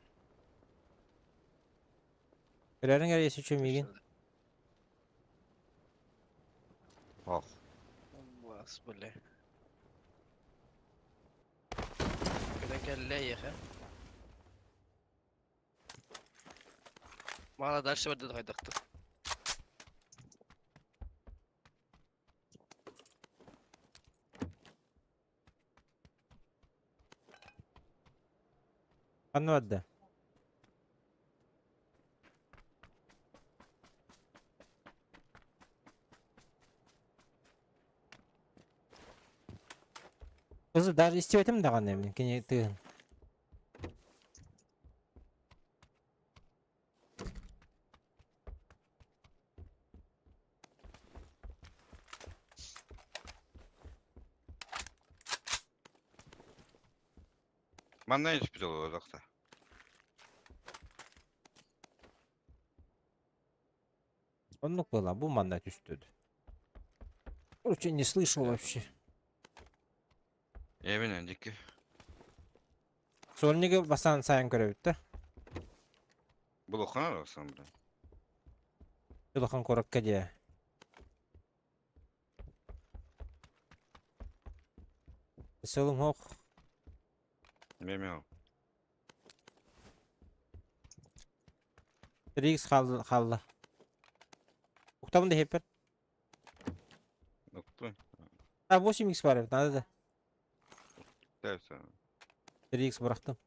Көрөрүҥ эрэ если чё миигин. Ох. Бас, бля. Көтөн кэллэ эйиэхэ. Мала дальше барда хайдахтыр. Ханна барда? Кызы даже истибэтим даҕаны мин кини тыын. Манна түспүт олоҕо Оннук была, бу манна түстүд. Короче, не слышал вообще. Эбин дикки. Сольнигы бастаан сайын көрөбүт да. Булухана да бля. Улахан куоракка дии. Сылым хох. Мемео. 3x хаалла хаалла. Уктабын да иһиппэр. Укту. А 8x бар эбит, надо да. Все. 3x бырахтым.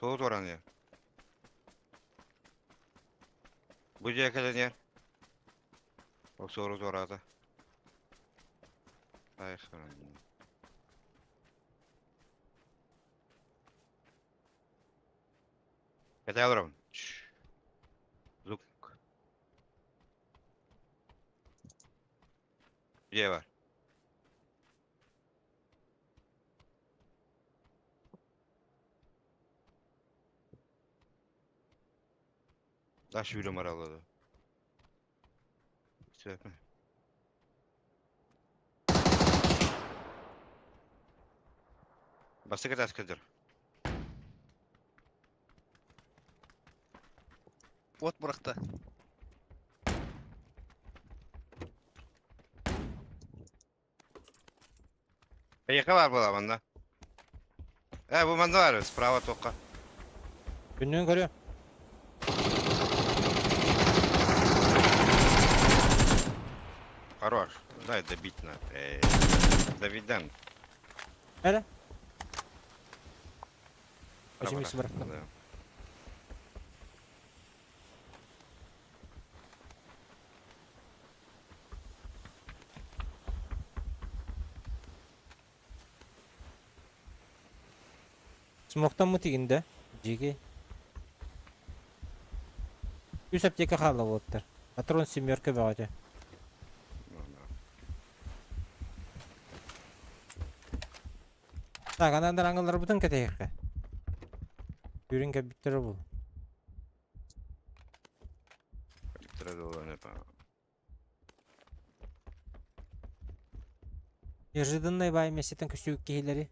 Тоğut oranı ya. Bu cekelen yer. O soru zorada. Ay sorun. Кэтэй олоробун. Звук. Дьиэ бар. Даш сүүрэ мараллада. Сөп. Бастакы таас кэлдэр. От бырахта. Эйиэхэ баар буолаа манна. Ээ бу манна баар справа туохха. Күннүн көрүө. Хорош. Дай добить на. Э, Давидан. Эрэ. Бара, 8x бара. бырахтым. Да. Смоктаммыт игин да? Дьиги. Үс аптека хаалла буолтар. Патрон семерка бөҕөтө. Так, анан аңыларбытын кэтэһиэххэ. Үрүн кэбиттэрэ бул. Неожиданный баай миэстэтин көстүбүт киһилэри.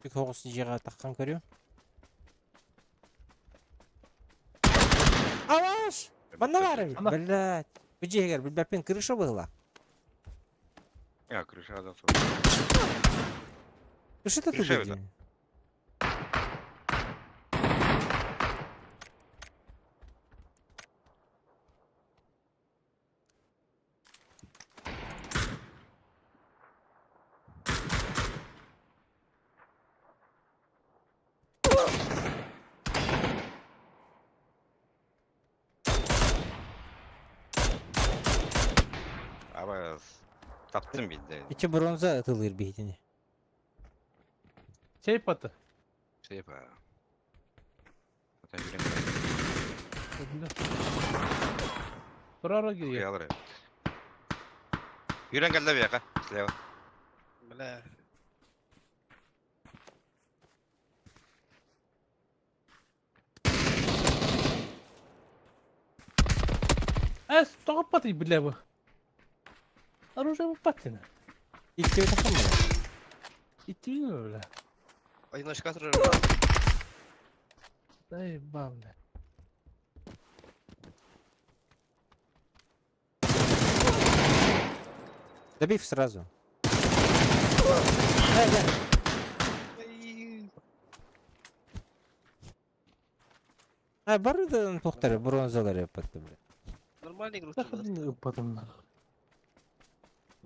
Үк оҕус дьиэҕэ таххан көрүөм. Алаш! Манна баар эбит. Блядь. Бу дьиэгэр билбэппин крыша быһыла. Я крыша да. Крыша-то Крыша тугу это. дии? Абас. Таптым билде. Ичи бронза ытылыр биһитини. Чэй паты. Сейфа. Atan yürüyen Турара киирия. Кыялар эбит. Yürüyen geldi bir yaka. Слева. Бля. Эс, тоҕо паты бля бу. Оружие патина. Икки тахсан буолар. Итини бля. Одиночка турар. Дай бам бля. Добив сразу. А бары да тухтары бронзалар яппатты бля. Нормальный игру. Заходи потом нахуй.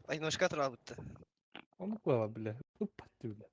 Одиночка турар бутта. Он куда бля. Упатты бля.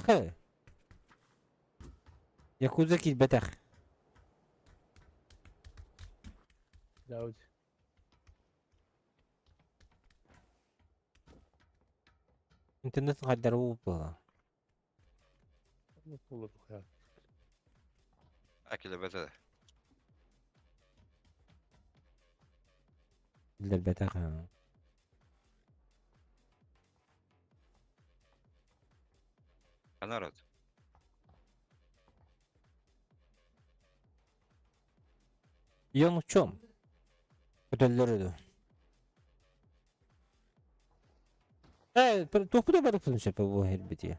Ах. Якудза киирбэтэх. Дьаудь. Интернет хайдары буолла. Буолла тухайа. Акилебете. Биллэрбэтэх. Анарот. Йон учом. Көтөллөр үдү. Э, туохпут барыппын сөпө бу хэрбити.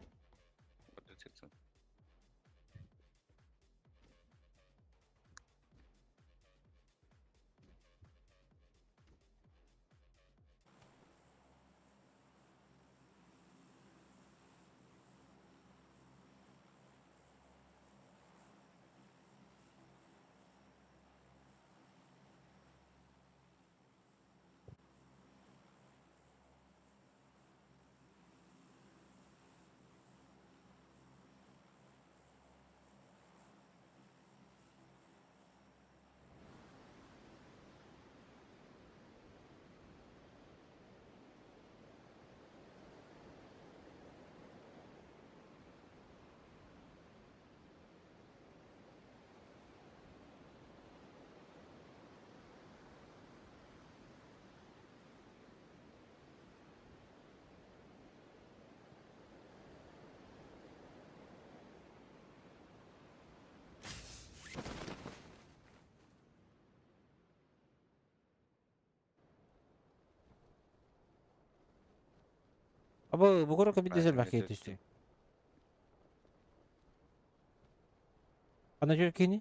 Аба бу коротко бидде бәхи түстү. Ана жөр кини?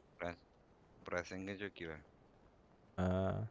Прасенге жок кире. Аа.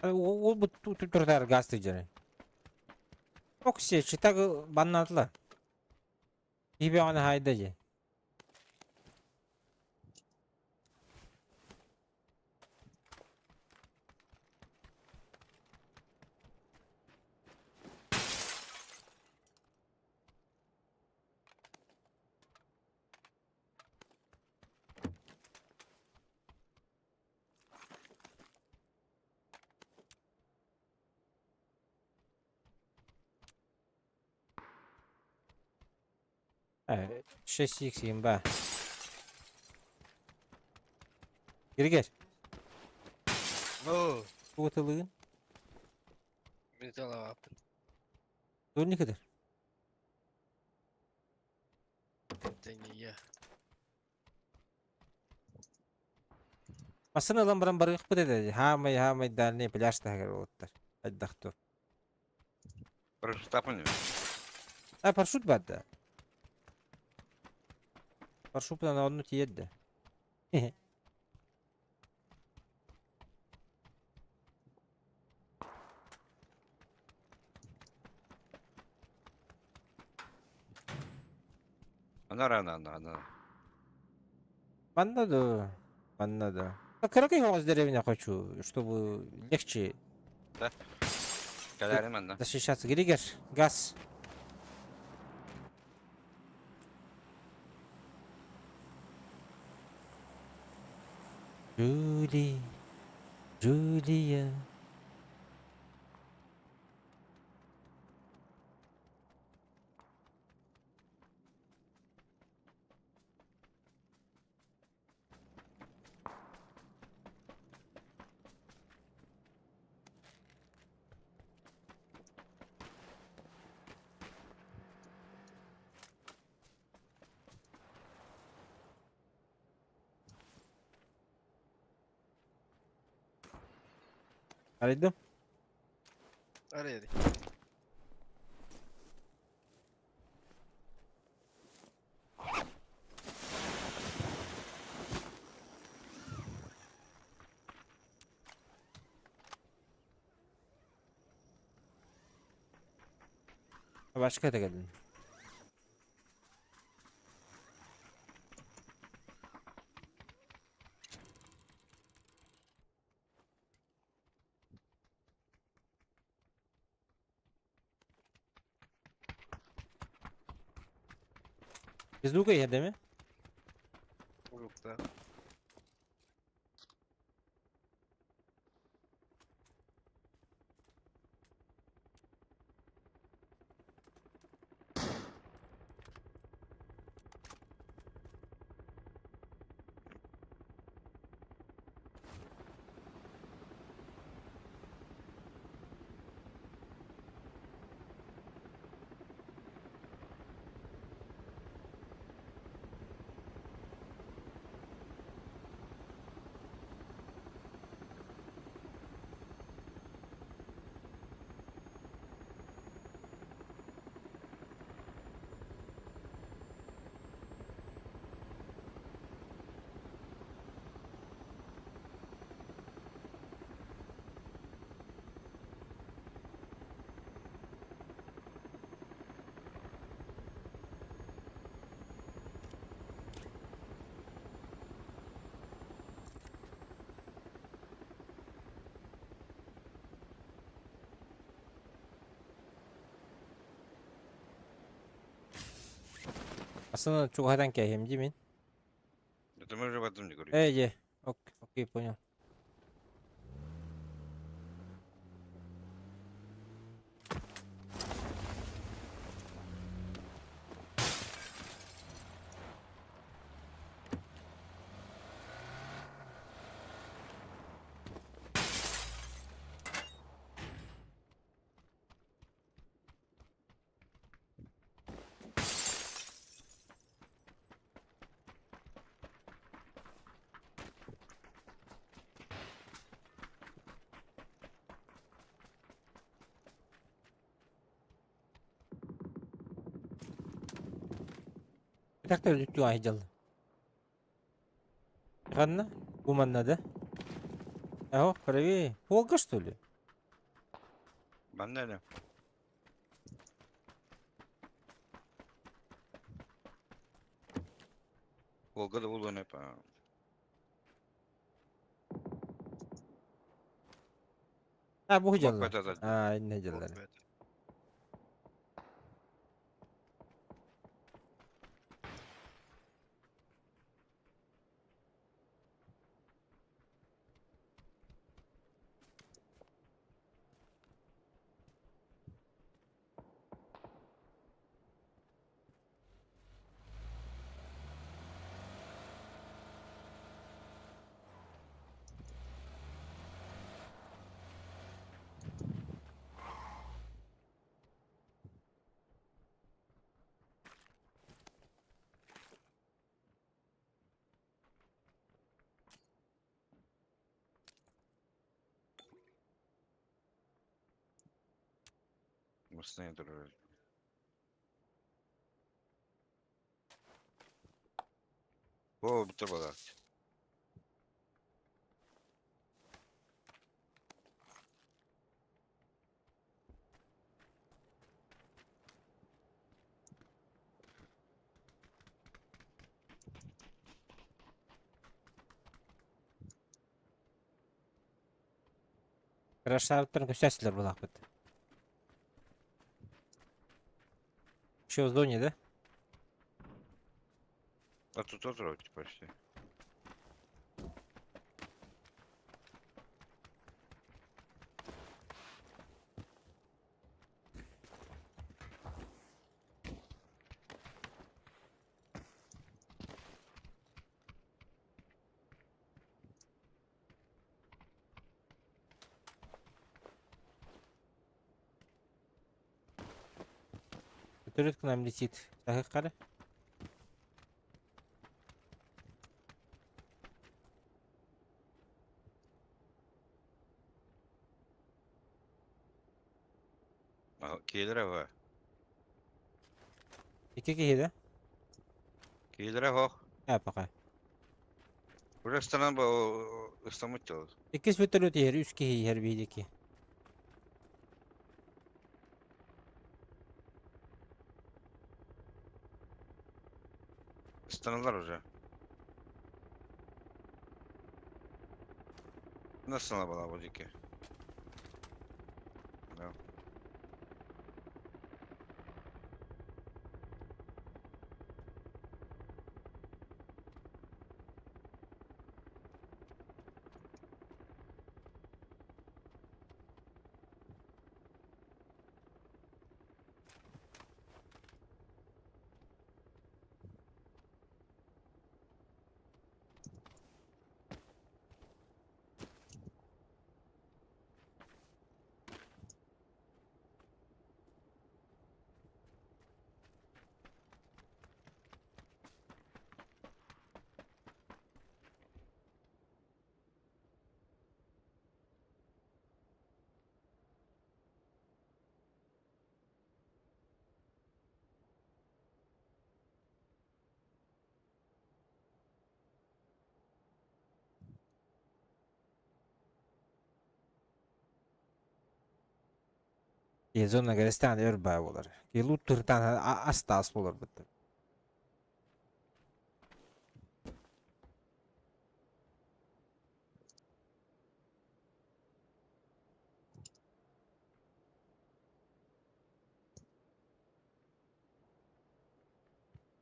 Ол бу турдар газ тыжары. Окси, читаг баннатла. Ибе аны хайда же. 6x имба. Гиргер. О, Тугутылыгын. Мин талабаппын. Турник кыдыр. Это не я. Массыына ылан баран барыахпыт этэ. Хаамай хаамай дальний пляж таһыгар буолуттар. Хайдах тур. Парашютапын. А парашют бар да. Парашютынан онну тиийэр да. Ана ана ана ана. Манна да. Манна да. А кыракый оҕус деревня хочу, чтобы легче Кэлээрим манна. защищаться. Григер, газ. Джули, Джулия. Арыйдым. Арыйды. Başka da geldin. Biz Luga'yı değil mi? Урукта. Aslında çok hadan kehim değil mi? Это мы уже в этом не говорим. Эй, ок, окей, понял. Так та үлүттү айдал. Ханна? Бу манна да? Аho, правее. Волга, что ли? Манна эле. Волга да булуон эп. А, бу Бак дьалла. бата. А, инне дьаллар. Массыына турар. О, бүтэ балаат. Крашаптан көсәсілер булахпыт. Еще в зоне, да? А тут тоже почти. Вертолет к нам летит. Так, қара. Киэлэрэ ба. Икки киһи да? Киэлэрэ хоох. А, пока. Уже ыстанан ба ыстамыт дьол. Иккис вертолет иһэр, үс киһи иһэр биһиги. Ыстаналар уже. Nasıl bala bu diki? Да. Зона Гаристан өр баа болар. Лут туртан астаас болар бітті.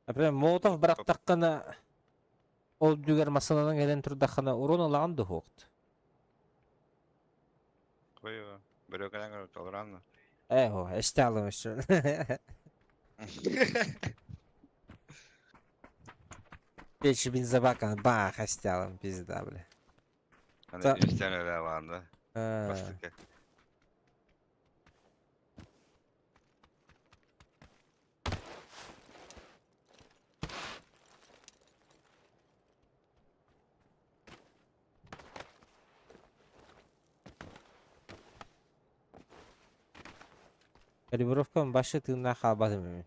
Например, Молотов бырахтаххына ол дүгэр массыынанан кэлэн турдаххына урун ылаҕын дуһуохт. Қойы, бөрөкөнөн көрө толоранна. Ээ, эстэ алым өссө. Печь бензобаканы баах эстэ алым, пизда, бля. Аны Та- үстен эле баанда. Э, Бастыка. Калибровкам башы тыыннаах хаалбатым эми.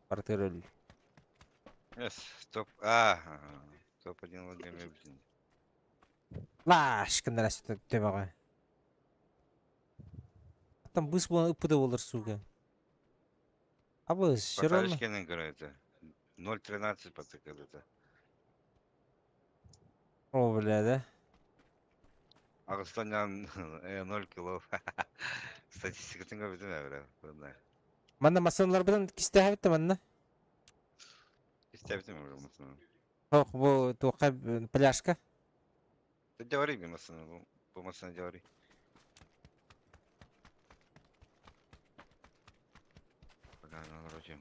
Квартира өлүү. Yes, топ. А, топ-1 Владимир Путин. Лаш кыннара төбөҕө. Там быс буолан ыппыта буолар сука. Абыс, все равно. Батарейкинен көрө это. 0.13 потыкал это. О, бля, да? Агыстан 0 кило. Статистикатын көрбүтүм э, бля. Бұнда. Манна массыыналарбытын кистээбит манна. Истебитим уже массыына. Ох, бу туохха пляжка. Ты говори би массыына, бу массыына говори. Пока на вроде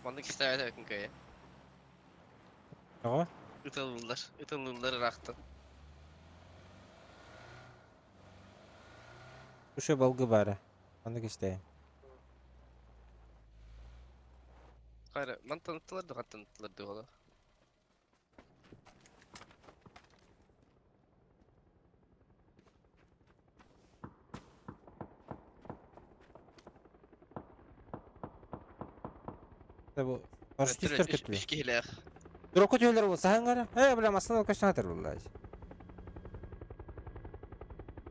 Маннык истээбэт эбиккин көйө. Тоҕо? Ыталлылар, ыталлылар ыраахтан. Уше балгы баара. Маннык истэйин. Хайра, мантан ыттылар да хантан ыттылар да ола. Бу парашютистар көттүлэр. Үс киһилээх. Дуракка түһэлэр буол саһан гара. Э, бля, массыына көстөн атар булла.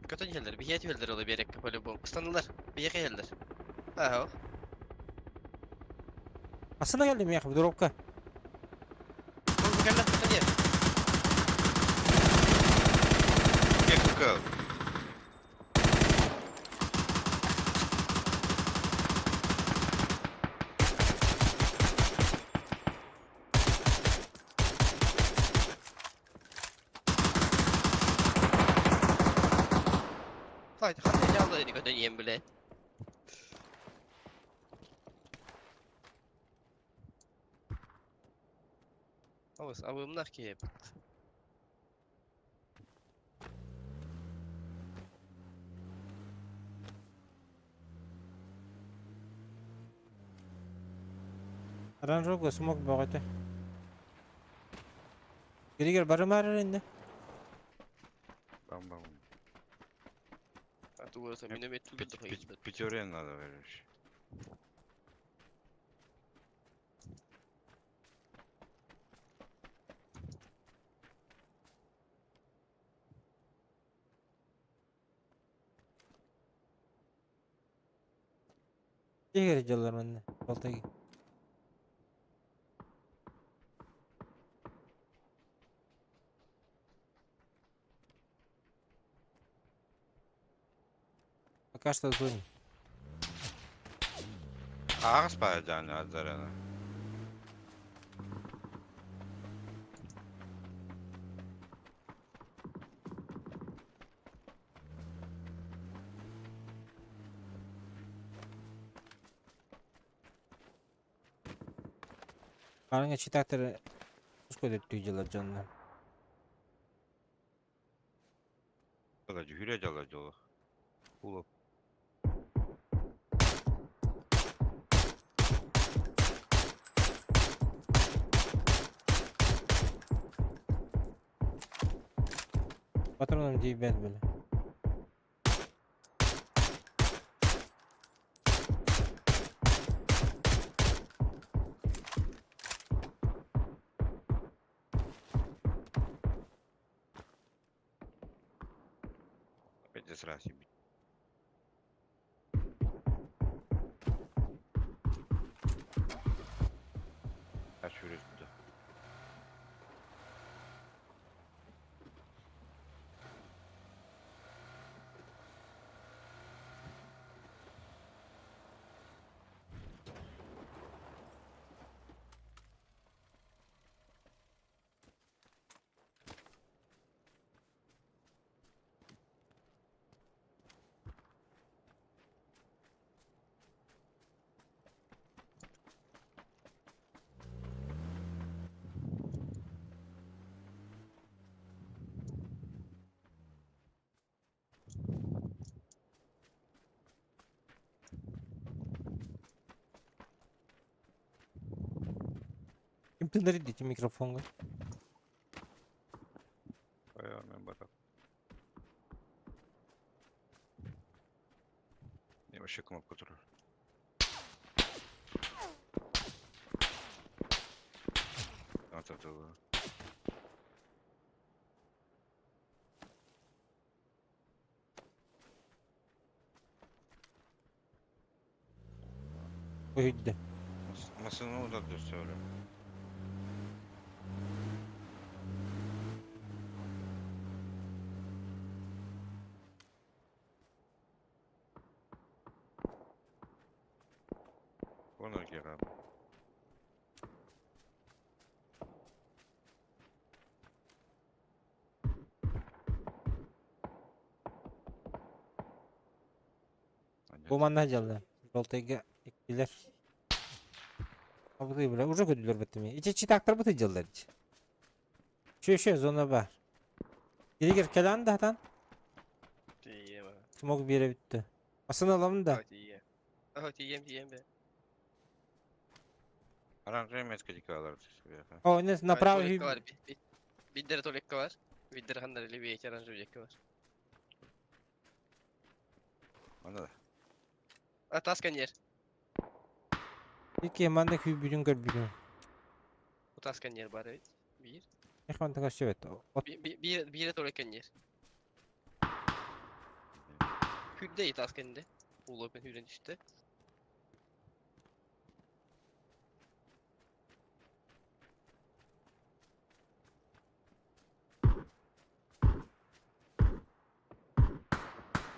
Көтөн иһэллэр, биһиэ түһэллэр ола биэрэккэ по-любому. Ыстанылар, биһиэхэ иһэллэр. Ааһа. Массыына келди миэхэ, дуракка. Бу кэллэ, көтөн иһэр. Кекка. Хайда, ханна дьаалла ини көтөн иһэн билэ. Абыс, абыымнах киһи эбит. Оранжевый смог бөҕөтө. Григер барымаар эрэннэ. Бам бам. А тугу миномет Пятерен надо, короче. Тигер дьаллар манна. Балтайы. Пока что в зоне. Ағыс баар азарана. Барыңа читактары сколько дьылар дьоннор. Жүрө жала жолу. Улап. Патроном дейбет были. Опять сразу. А через туда. Ким тындар микрофонга? Мен барат. Не вообще кнопка турар. Вот это Уйды. Масыны удады söyle. Оны кера. Бу манна дьалла. Жолтайга иккилер. Абыты бля, уже көдүлөр беттеми. Ичи читактар быты дьаллар. Еще зона бар. Киригер кэлэн да хатан. Тиийиэм аа. Смог биэрэ бүттэ. Асын аламын да. Ага тиийиэм. Ага тиийиэм тиийиэм бе. Оранжевый метка дикалар. О, не, направо. Туалекка бар. Биддere туалекка бар. Биддere ханнар или биэки оранжевый диэки бар. Онно да. А тас коньер. Ики манна күйбүтүн көрбүтүм. Бу тас коньер бар эбит. Биир. Эх мантан көстүбэт. От Биир биирэ туалекка коньер. Хүрдэ тас кэннэ. Уулуоппун хүрэн түстэ.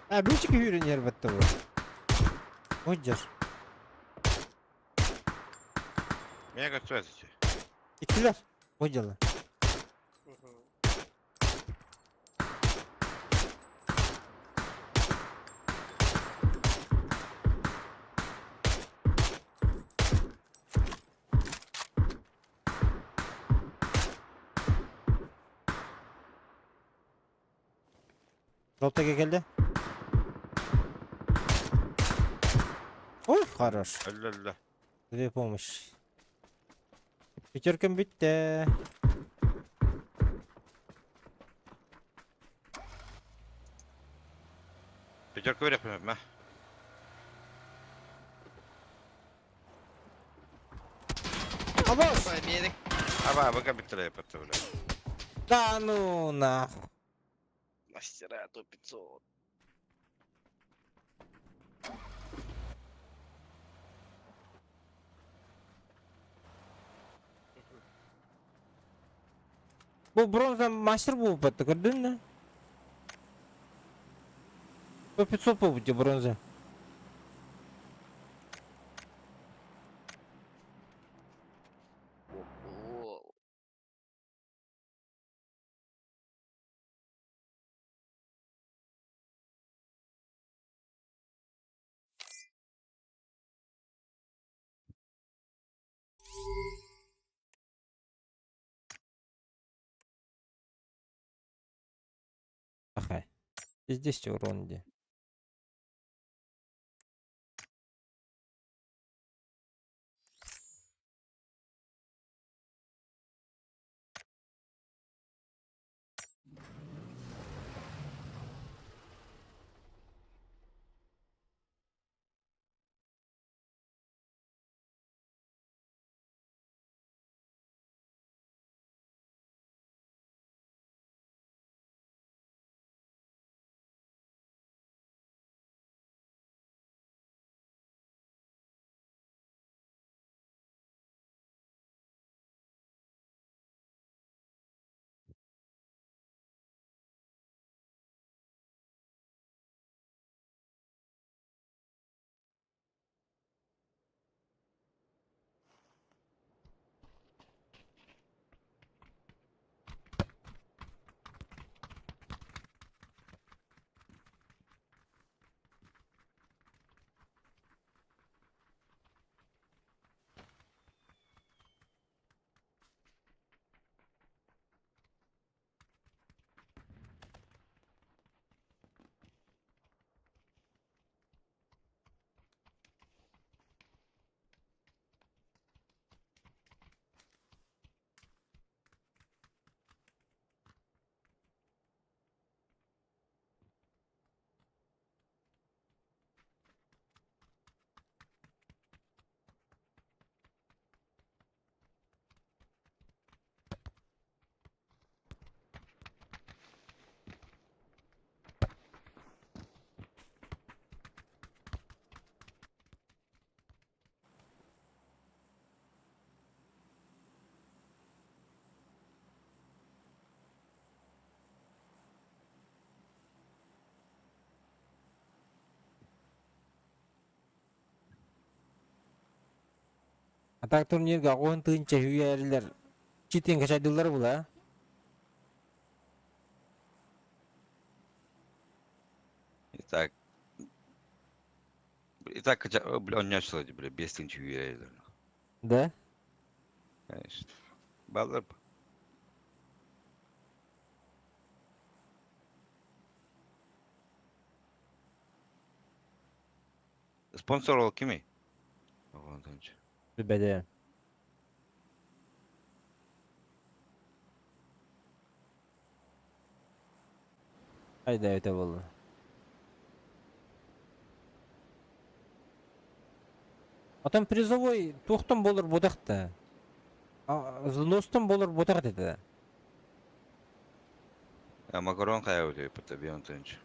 А, бүүчүк күйрүн ярбатта бу. Ходьер. Меня көстүбэт ити. Иккилэр. Ходьялар. Жолтага келди. Ой, хорош. Өллө өллө. Две помощь. Пятеркам бүттэ. Пятерка береппин мэ. Абас! Ой, биэрик. Аба абыга бүттүлэ эппэтэ бля. Да ну нахуй. Мастера до 500. Бу бронза мастер буолбатта көрдүн да? По 500 буолбут бронза. О, Ахай. Здесь урон где. А так турнирга он тыынча үйәрилер читин качайдылар була. Итак. Итак, бля, он не бля, без тынча үйәрилер. Да? Конечно. Баллар. Спонсор ол кимий? Билбэтим. Хайда эбитэ буолла. Оттон призовой туохтан буолар буотах да? Взностан буолар буотах этэ. А макарон хайа үтүөппүт бион тынч.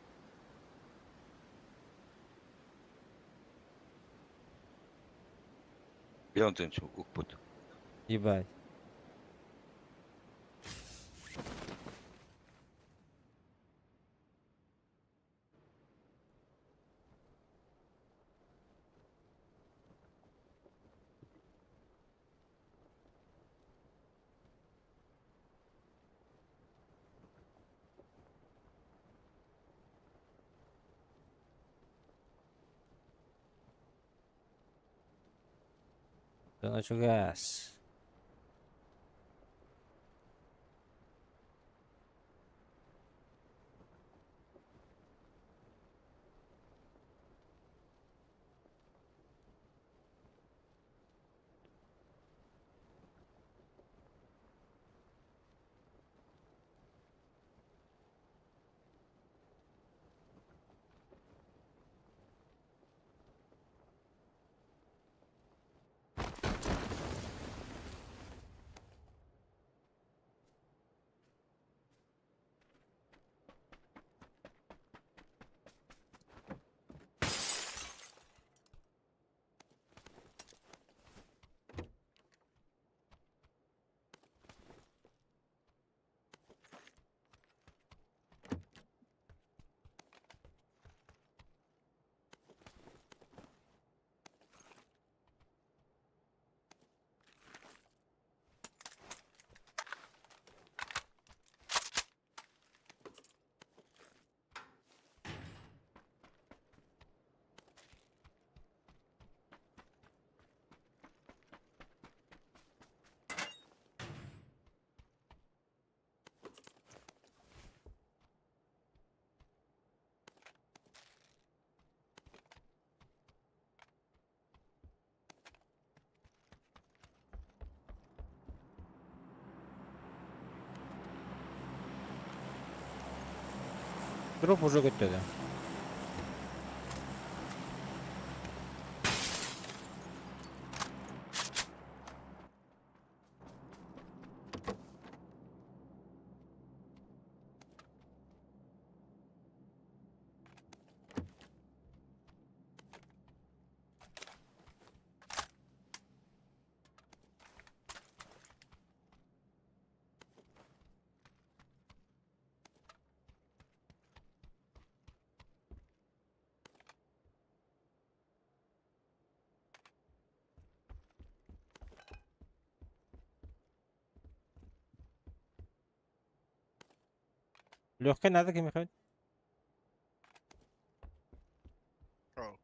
Бион тынч укпут. Ебать. Дьоно чугас. Дроп уже көттөдө. Легкая надо кимиэхэ? Oh.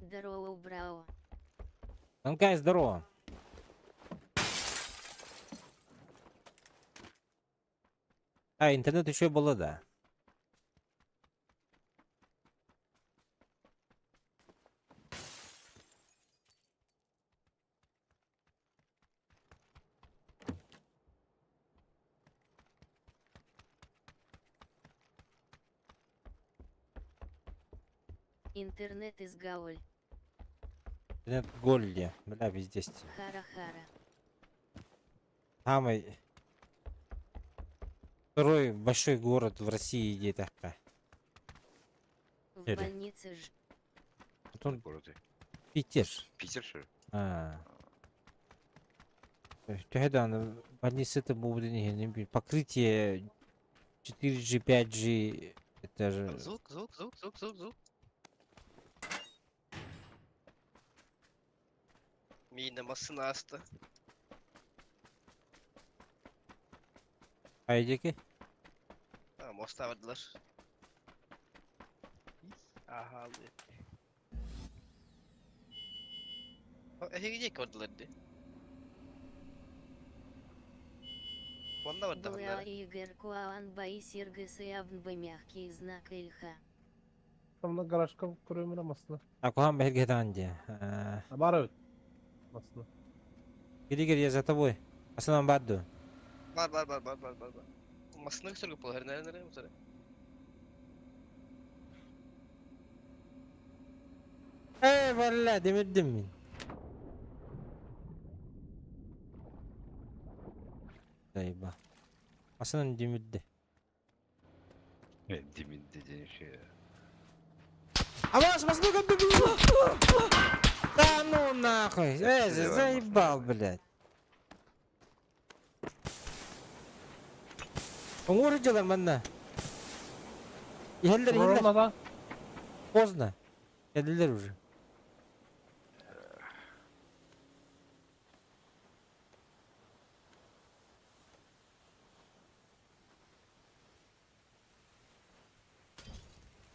Здорово, браво. Танкай, здорово. А, интернет еще было, да. Интернет из Гауль. Интернет Голли. Бля, везде. Хара-хара. Самый второй большой город в России где-то. В Или? больнице ж. Потом Город. Питер. Питер что ли? А. Төһө даҕаны больница это покрытие 4G, 5G, это же... Звук, звук, звук, звук, звук, звук. Миинэ массыына ааста. Айдеки? А, моста бардылар. Аха, Эһиги диэки бардылар дии. Онно Была бардахтара. Игорь Куан Баи Сиргысы мягкий знак Ильха. Там на гаражка көрөмүнэ массыына. А куһаҕан бэһиргэтаан дии. Баар эбит. Массыына. Григорь, я за тобой. Асанан баар дуо? Баар, баар, баар, баар, баар, баар, баар. Массыына көстөргө буолар, нэрэ, нэрэ, утары. Эй, бля, демирдим мин. Заеба. Асанан демирди. Димин dediğin şey ya. Аваш, маслуга Да ну нахуй! Эй, Давай, заебал, блядь. Оҥор дьалар манна. Иһэллэр, иһэллэр. Ровно Поздно. Кэллилэр уже.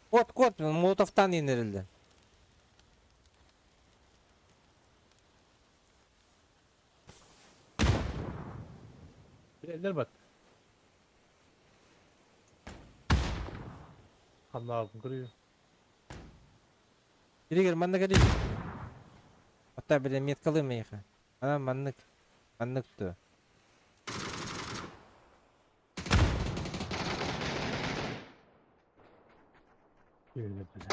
Кот, кот, молотовтан иҥэриллэр. Билэллэр бат. Ханнаабын көрүө. Иригер, манна кэлий. Ота, бля, меткалыы миэхэ. Ана маннык. Маннык туо. Бля.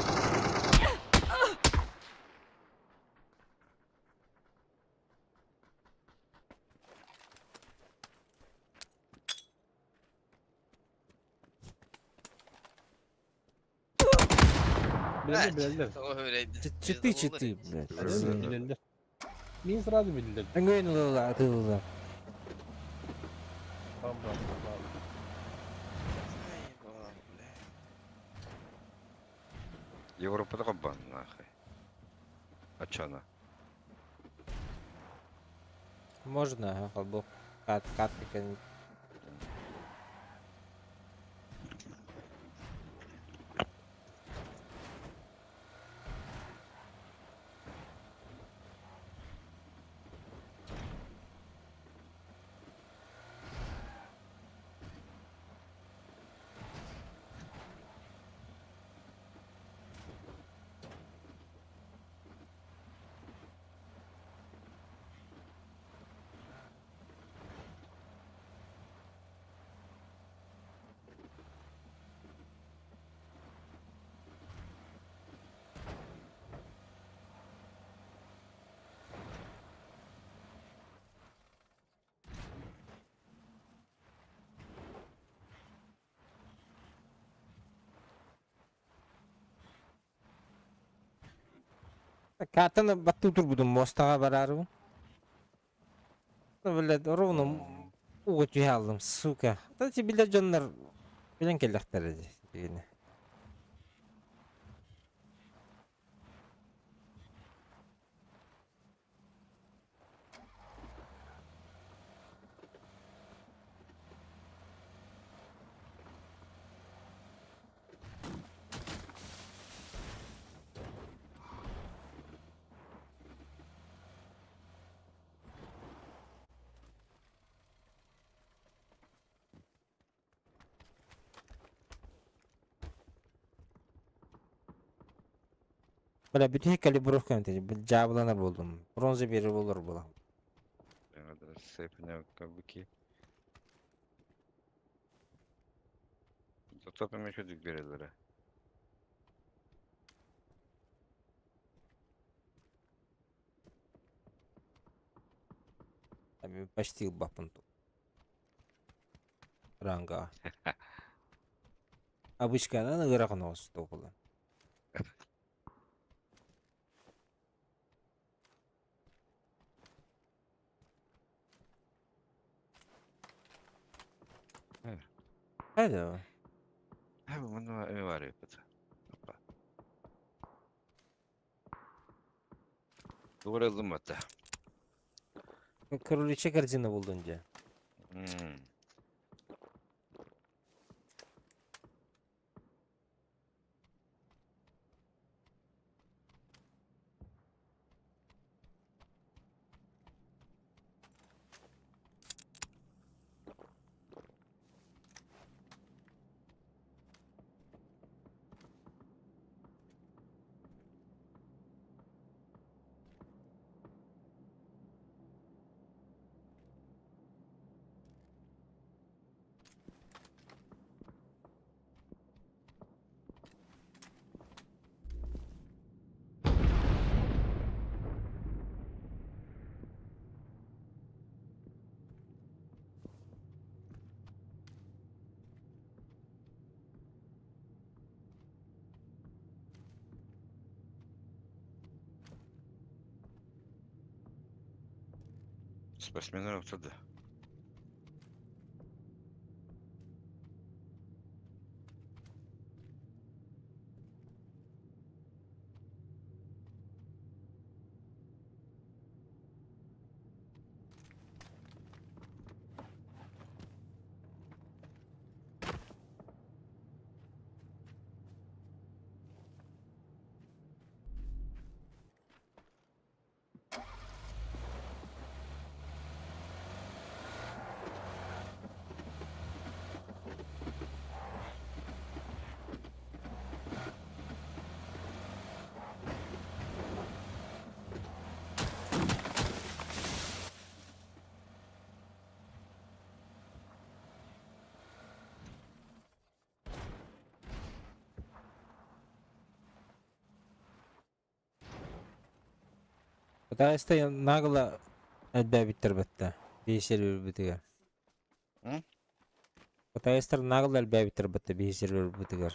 Билэллэр, билэллэр. Тоҕо öyleydi. Читы, читы, блядь. Билэллэр. Мин сразу билэллэр. Өҥөйүн ылла, атыылла. Там бар, бар. Европада кабан нахуй. Ачана. Можно, ага, холбок. Кат, кат, кат. Картаны баттыы турбутум муостаҕа бараарыбын. Блядь, ровно ууга түһэ алдым, сука. Да билэр дьоннор билэн кэллэхтэрэ дии дигини. Бля, бүтүһэ калибровка дьаабыланар буоллум. Бронза биэрэр буолар буола. Быки. Зато эмиэ биэрэллэрэ. Почти ылбаппын ранга. Обычканан ыарахан оҕус буолла. Hello. Манна эмиэ баар эбит. Тугу ыллым батта. Кроличья корзина булдун дии. Спортсменнар охсордо. Пытайста нагло элбээбиттэр бытта. Биһи сервербитигэр. Пытайстар нагло элбээбиттэр бытта биһи сервербитигэр.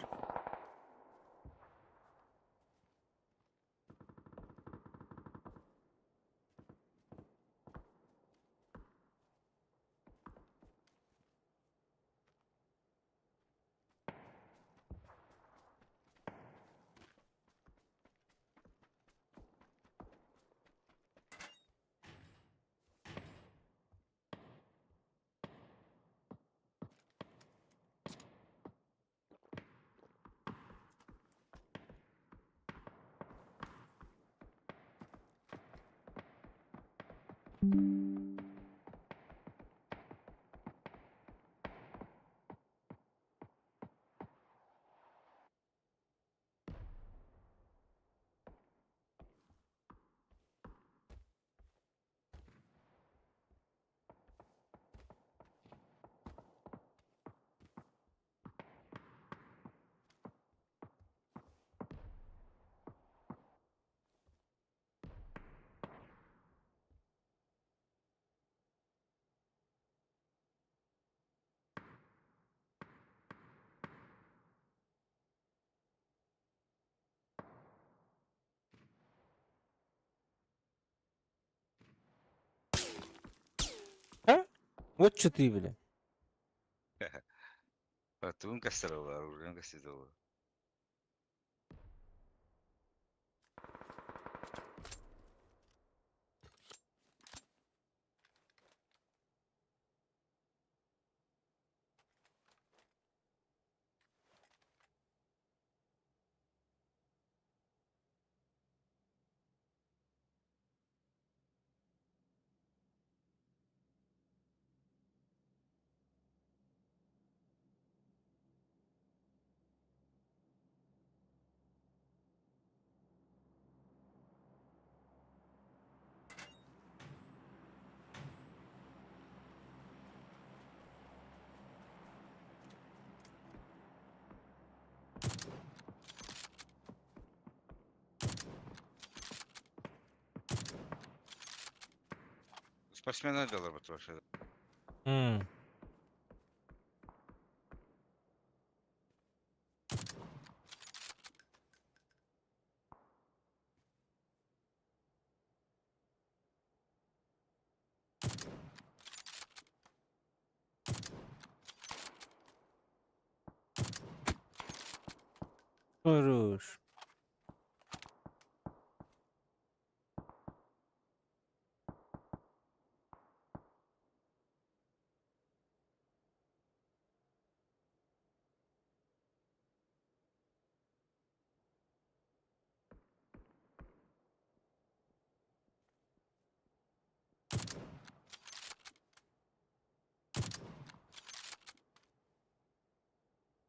Вот что ты, бля. Тугун кастаралар, урган кастаралар. Спортсмены делар вот вообще. Хорош.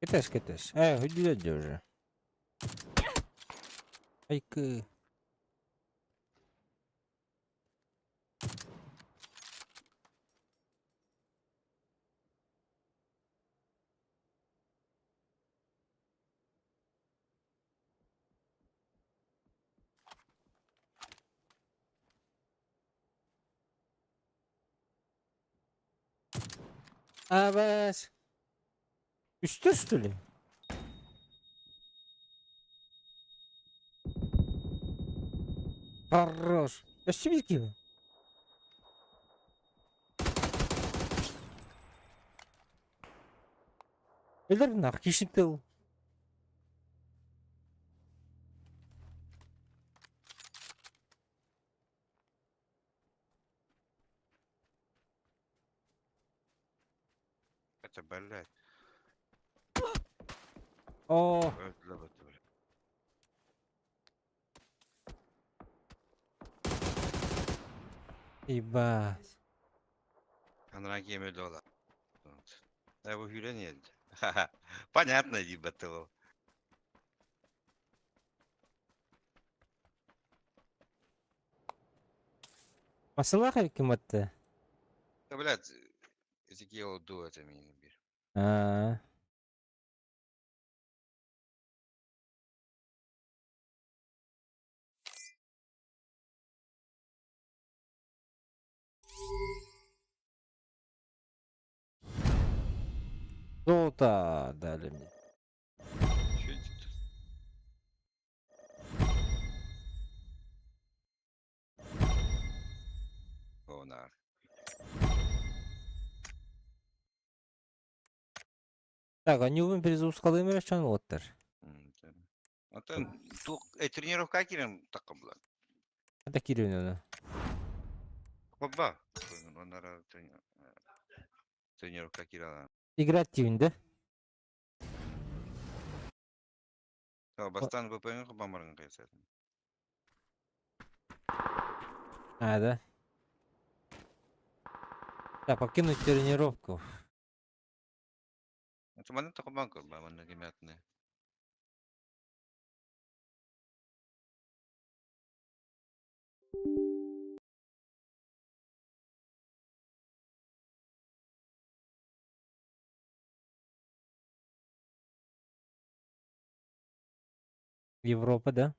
Кэтэс, кэтэс. Ээ, үрдүлэр уже. Айкы. Абас. Үстэ что ли? Хорош. Өссө биир киһи. Өлөр нах хищник тыл. Это, блядь. О, Öldü la bu, блядь. ебать. Анран кемелі ола. Да bu hüle niye öldü? Понятно, ебать его. Масалах ким атты? Да, блядь, Эзекиел ду это меня бир. А. Золото дали мне. Чё это тут? О, на. Так, они умеют перезапускалымыр чан оттар. Атын тук тренировка кирем такым була. Это кирюнена. Хопа. Онара тренировка кирала. Играть тивинде. Бастан ВПН хопамарган кайсат. А, да. Так, покинуть тренировку. Это маны такыман көр, маны кемятны. Европа, да?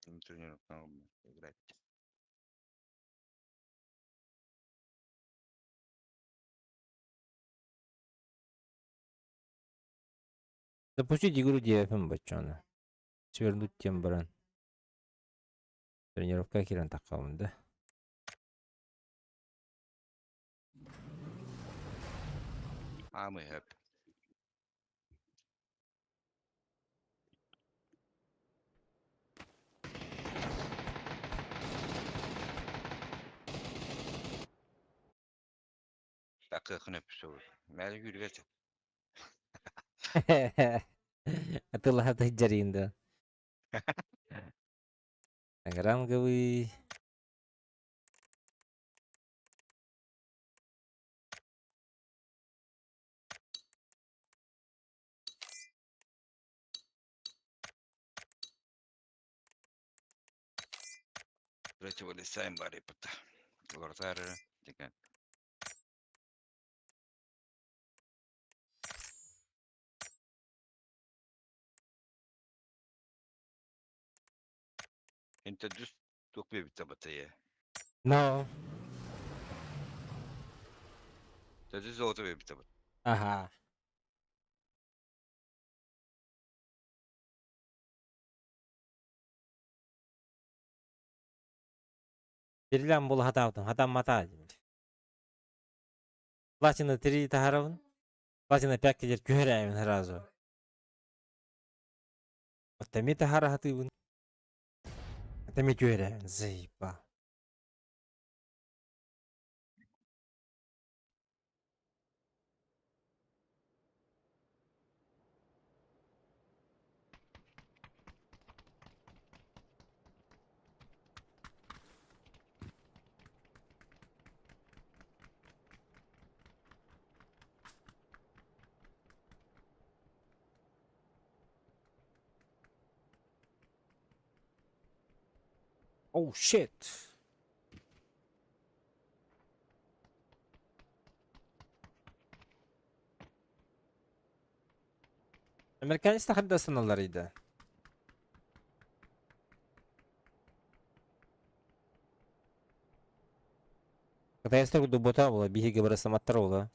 Тренировка играть. Запустить игру DFM бачана. Свернуть тем баран. Тренировка кирен таккабын, да? А мы хэп. Такы хнеп все. Мәлі хүргәт. Атылата жаринда. Так, ранговый. Противолисаем бари пата. Лортары. Деген. Инте düz тукпе бит батая. Но. Төдү золото бербит бу. Ага. Бирилэн була хатаабытым, хатаммата. Платина 3 таһарабын. Платина 5 кэлэр күһэрээбин сразу. Оттами таһара хатыыбын. Оттами күһэрээбин. Заеба. Oh shit. Американец хайда саналар Кытайстар курдук бота була, биһиги бырасаматтар була.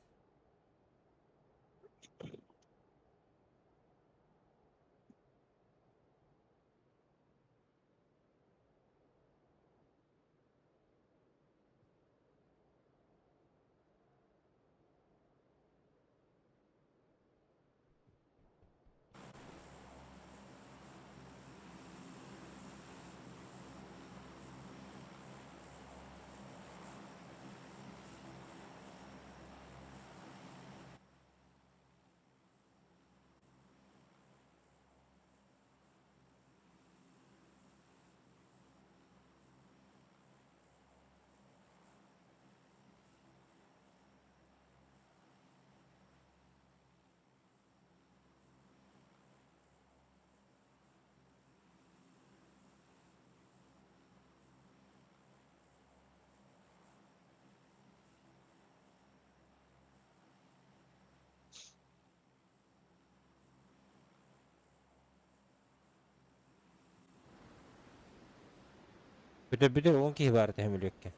Бүтэр 10 киһи баар төһөмүлүөккэ.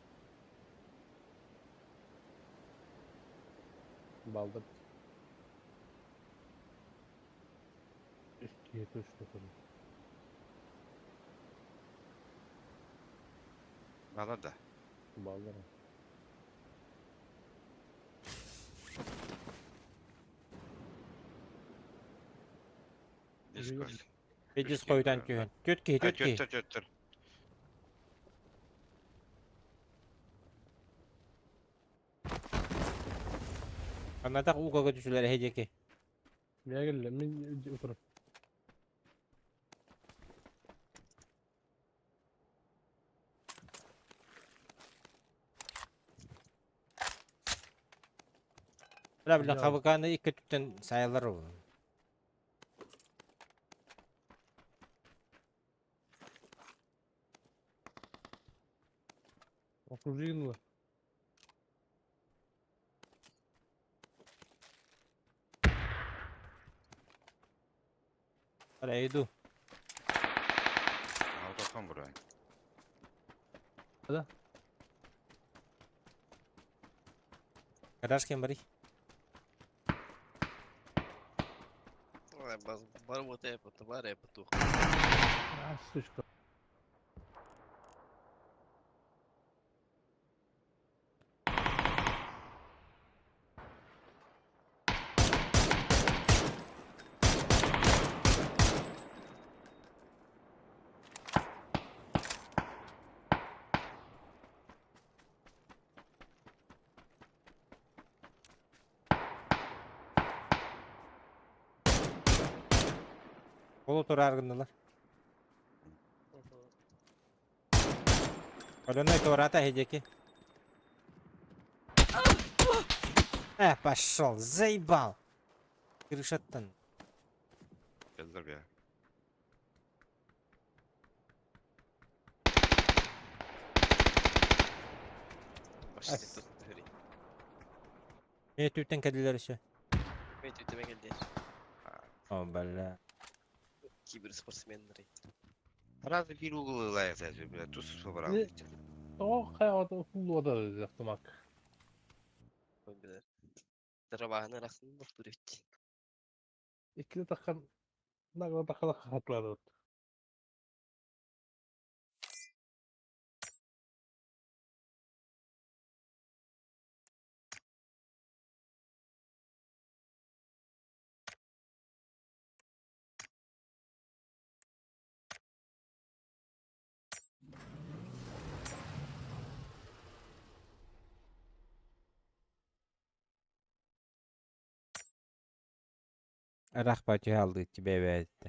Балdır. Үс киһи түстэ. Bana da. Балдыр. Discord. Бедис қойдан түйін. Төт киһи, төт киһи. Төттөр төттөр. Анатақ уға түсілер әйдеке. Мен келді, мен отырып. Бля, бля, қабықаны екі түптен саялар ол. Окружили. Бля, иду. Autokan buraya. Да. Гараж кем барый? Бар бар тух. А, сучка. Колу турар гындылар. Коленой турата әйдеке. Пошел, заебал. Крышаттан. Geldiler bir. Мен түптен кәділер еще. Мен түтеме келди. О, бля. Киберспортсменнер. Разы bir угол лайық бля. Тус побрал. Не? Тоҕо хайаҕата уһуллуота автомат. Билэр. Дарабаһаны арахсын бохтур эбит. Иккини таххан нагла таххана хатылаабыт. Арахпа түһэ алдыыччы бэйэбээтэ.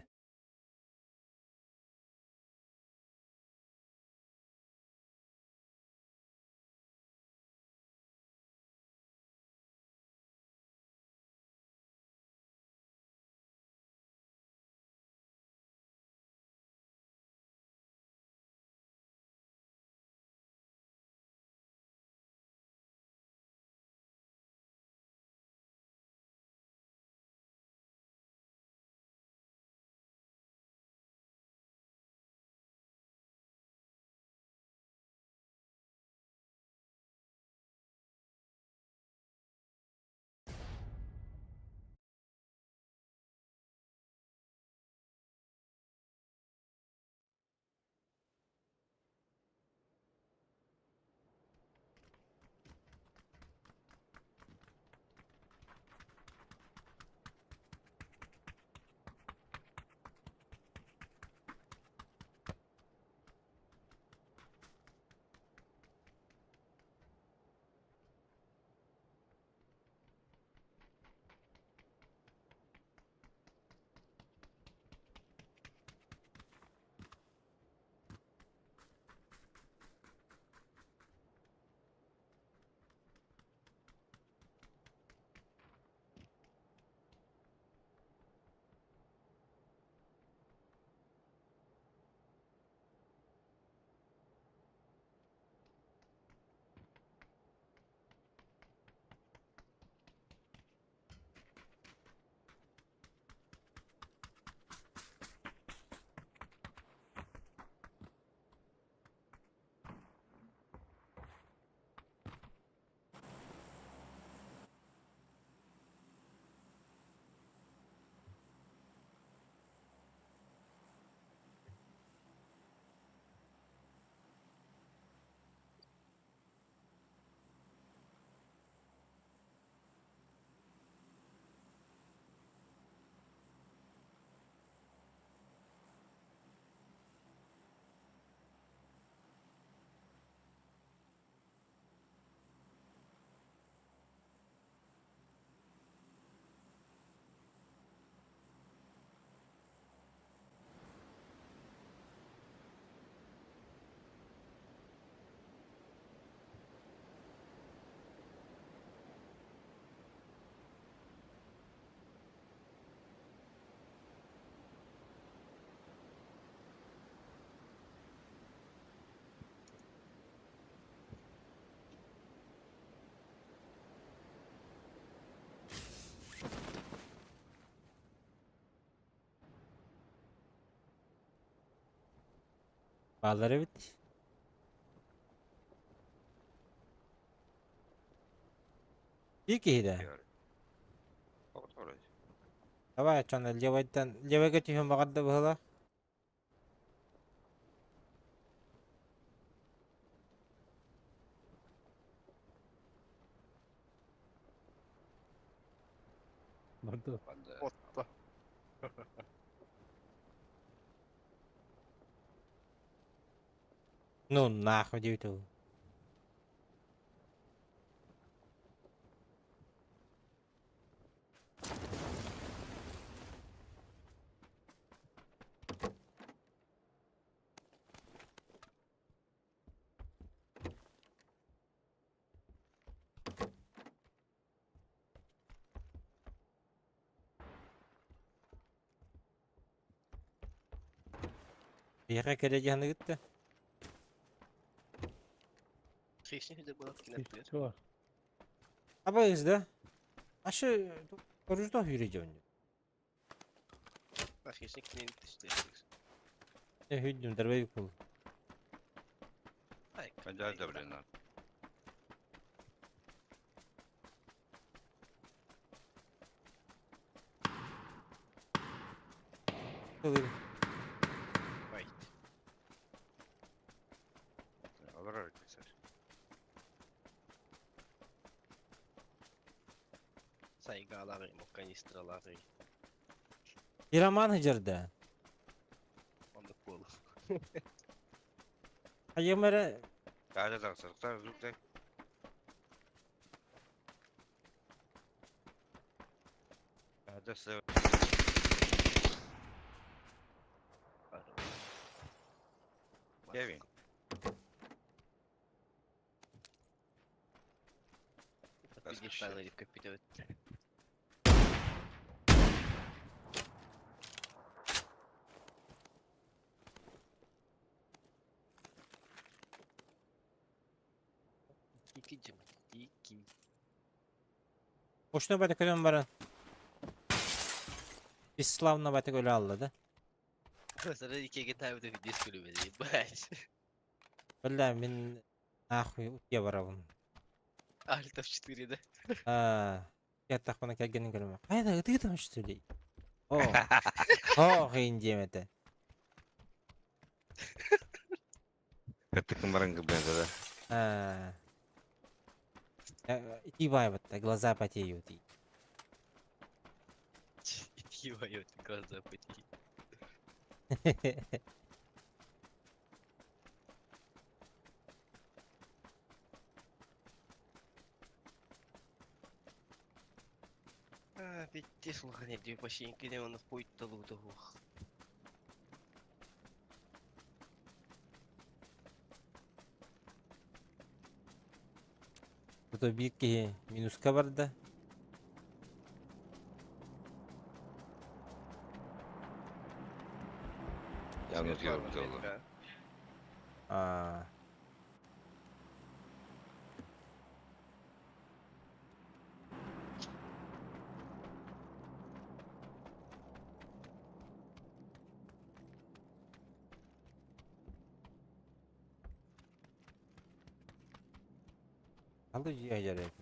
Бааллар эбит. Биир киһи да. Давай, оччону левайтан левайга түһүөн баҕарда быһыылаах. Барда. Отто. Ну нахуй диэбит ол. Биһиэхэ кэлэ дьаһаныгыт да? Хищник где было кино Чего? Абайыз да? Ашы коружда хүрэ дьон. А хищник не тысяча. Хүддүм дәрбей кул. Хадя да блин. Тылыр. Байт. Олорор кесер. Сайгалары, канистралары. Ираман хыдьарда. Оннук буолу. Хайым эрэ Када да сырта зукта. Када сы. Кевин. Подписчик деп көппүтөбүт. Ики жым, ики. Boşuna бата көрөн баран. Бесславно бата өлө алла да. Сара икеге табы видео көрүбү. Бач. Бля, мин нахуй утья барабын. Альт F4 да. А, я так мына келгенин көрөм. Кайда ытыгы там что ли? О. О, кыйын диэм этэ. Каттыкын баран гыбын да. А. Ити бай глаза потеют. Ебать, глаза потеют. А, пиздец, улахан эрдии почти он пуйтталуу Бу биир киһи минуска барда. Yalnız görmüş oldu. А. Алды жия жарайт.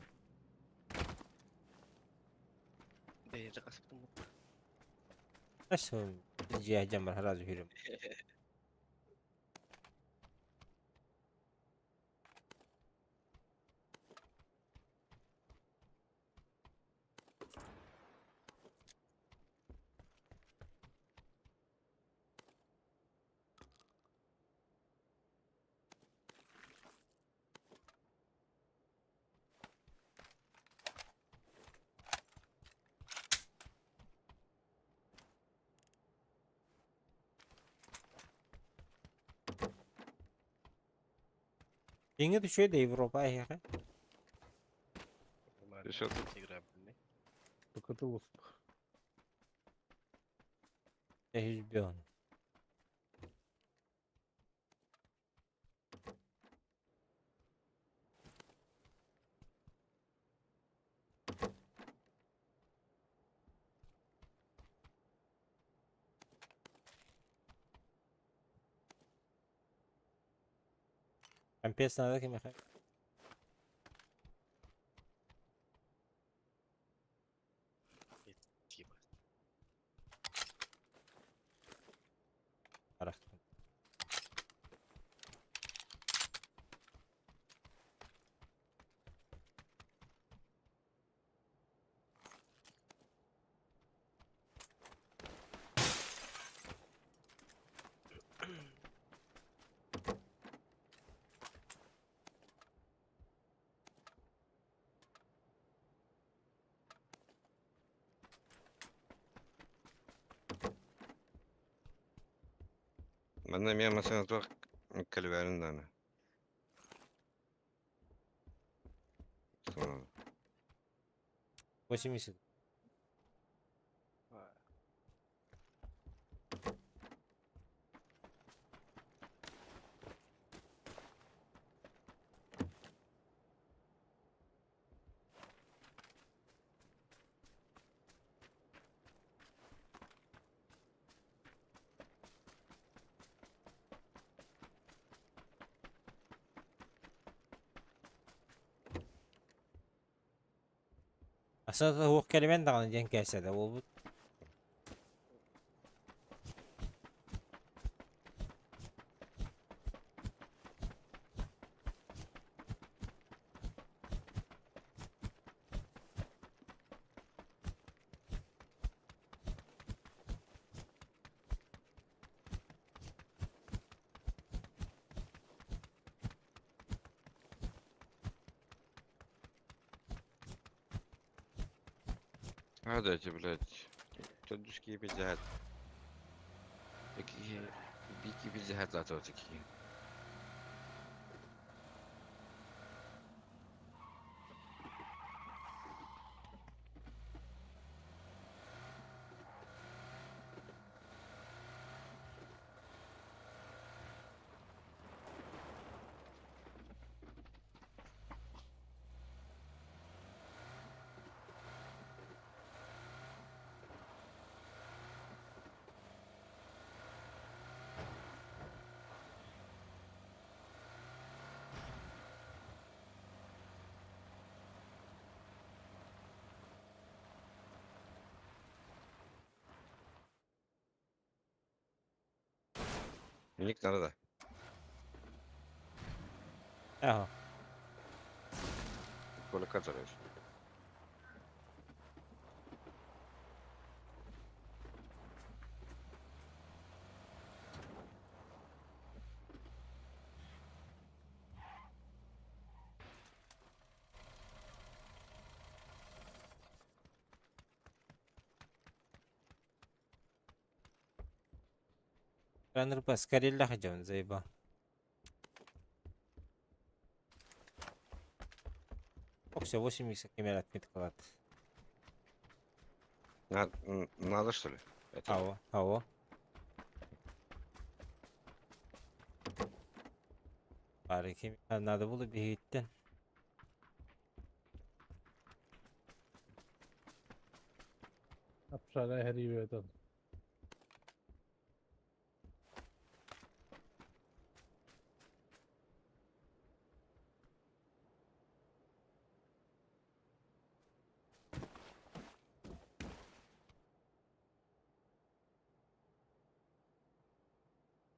Бэйрэ каспытым. Ашым жия жамар харазы хүрүм. Кеңе түшөй да Европа айха. Еще Только ты усп. Эхүз бен. Компес надо кимэхэ. Типа. Арахтын. Манна мен масана туақ калибарын дана. 80. Аса суох кэлимэн даҕаны диэн кээсэдэ буолбут. А, дайте, блядь. Төрдүс киһи билдьэһэт. Икки биир киһи билдьэһэт заатабыт икки. Ник надо да. Ага. Коля зареш. Раннер Паскарелла хадьон заеба. Окся 80 кемер отметкалат. Надо что ли? Это Ао, ао. Бары ким надо было беһиттен. Апшара хәрибетен.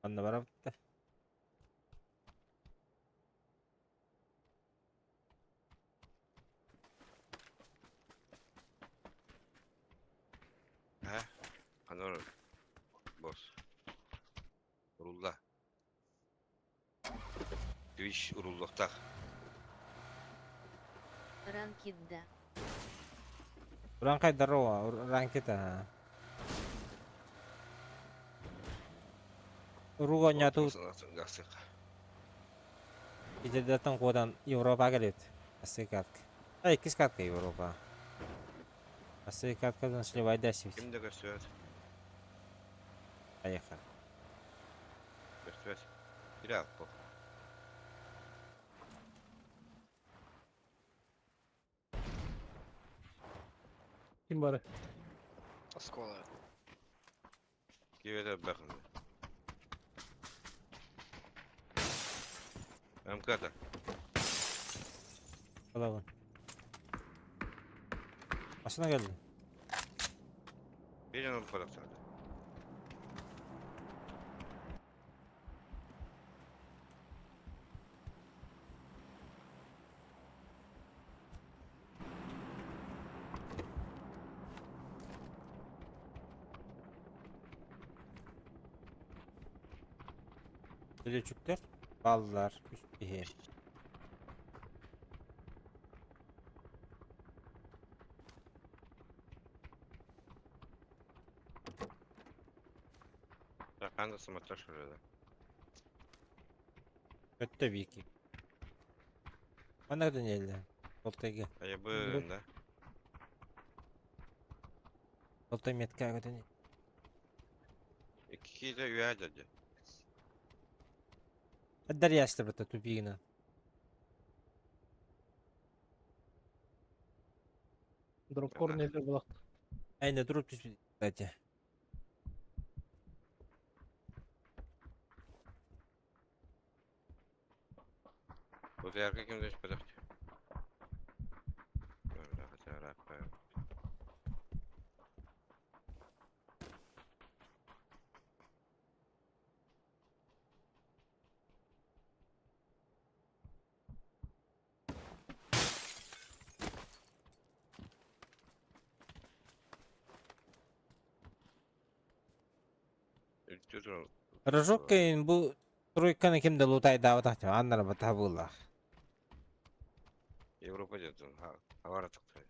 Анна барабытта. Ha? Анор босс. Урулла. Twitch уруллуохтаах. Ранкид да. Уранкай здорово, ранкета. Уруга няту Итидаттан куодан Европа кэлит. Асы катка. А, иккис катка Европа. Асы каткадан сливайда сивт. Ким да көстүбэт. Поехали. Көстүбэт. Бир бу. Ким бары? Оскола. Киеве бахын. МК-да. Алабын. Машина келди. Bir yanım kadar. Өлөчүктөр. Баллар. Үс киһи. Раканда смотришь уже, да. Өттө бики. Ана дөнелді. Болтайга. А я бы, да. Болтай метка көтөне. Икки де üye dedi. Әддер ясты бір тупигина. Дропкор нелер булакты. Айна дроп түспedi, кстати. Bu diğer kim demiş bırak. Түөрт Рожок кэйин бу тройканы ким да лутайдаабатах тима аннара батаха бууллаах. Европа дьонтон хавара тахсар.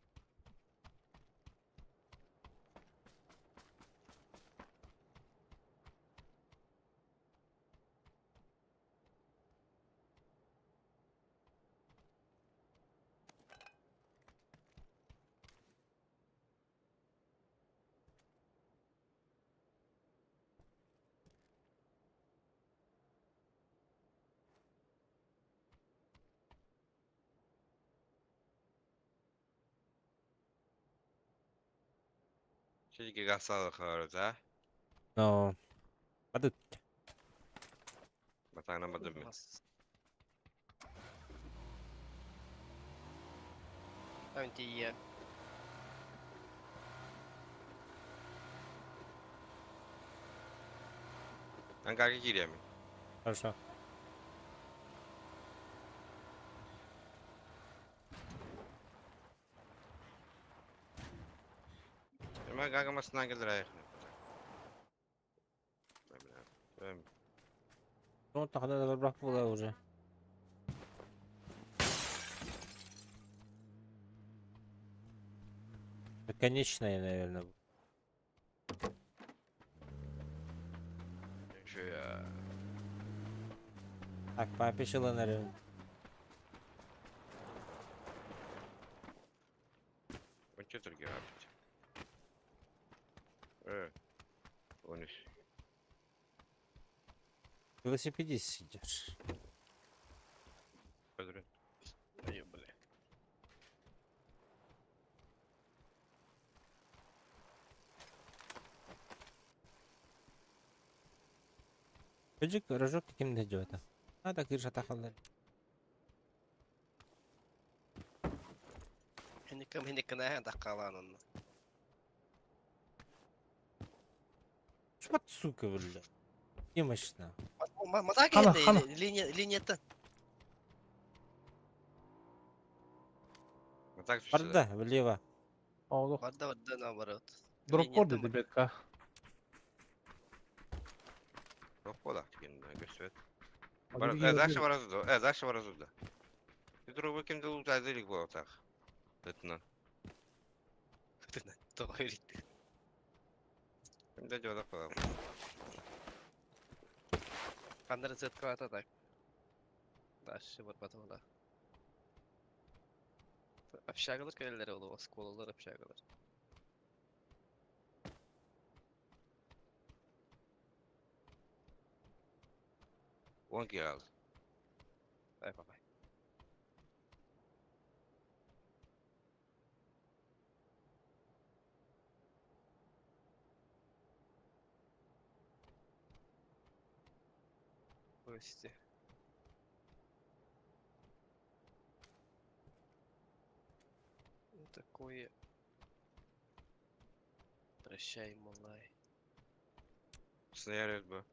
Сидики гасалы харата. Но. Адыт. Батана бадым. Там тие. Ангаги кириэми. Хорошо. Эме гагамасынан келдер аяхны. Ну, тогда надо брак было уже. Это конечная, наверное. Şu ya. Так, попишила, наверное. Онча түрге апт. Э. 13. Велосипедист сидишь. Öldürün. Ой, бля. Бежик, рожок ким де это? А, так крыша тахалдар. Хинникам хинникана тахкалаан онно. Вот сука, бля. Немощно. Матаки Хана, хана. линия линията. Так Барда, влево. Олох. Барда барда наоборот. Дроп Линията корды дебетка. Yok bola. Göster. Дальше баразы, дальше баразы да. Дроп кимде лутайды бу так. Бетнан. Тоҕо өрүттү. Кимде жолак бала. Ханнары зыткалата так. Дальше барбата ола. Общагалар кэлэлэр олу, осколалар общагалар. 10 кило. Ай, папай. Кости. Ну, такое. Прощай, малай. Снаряд бу.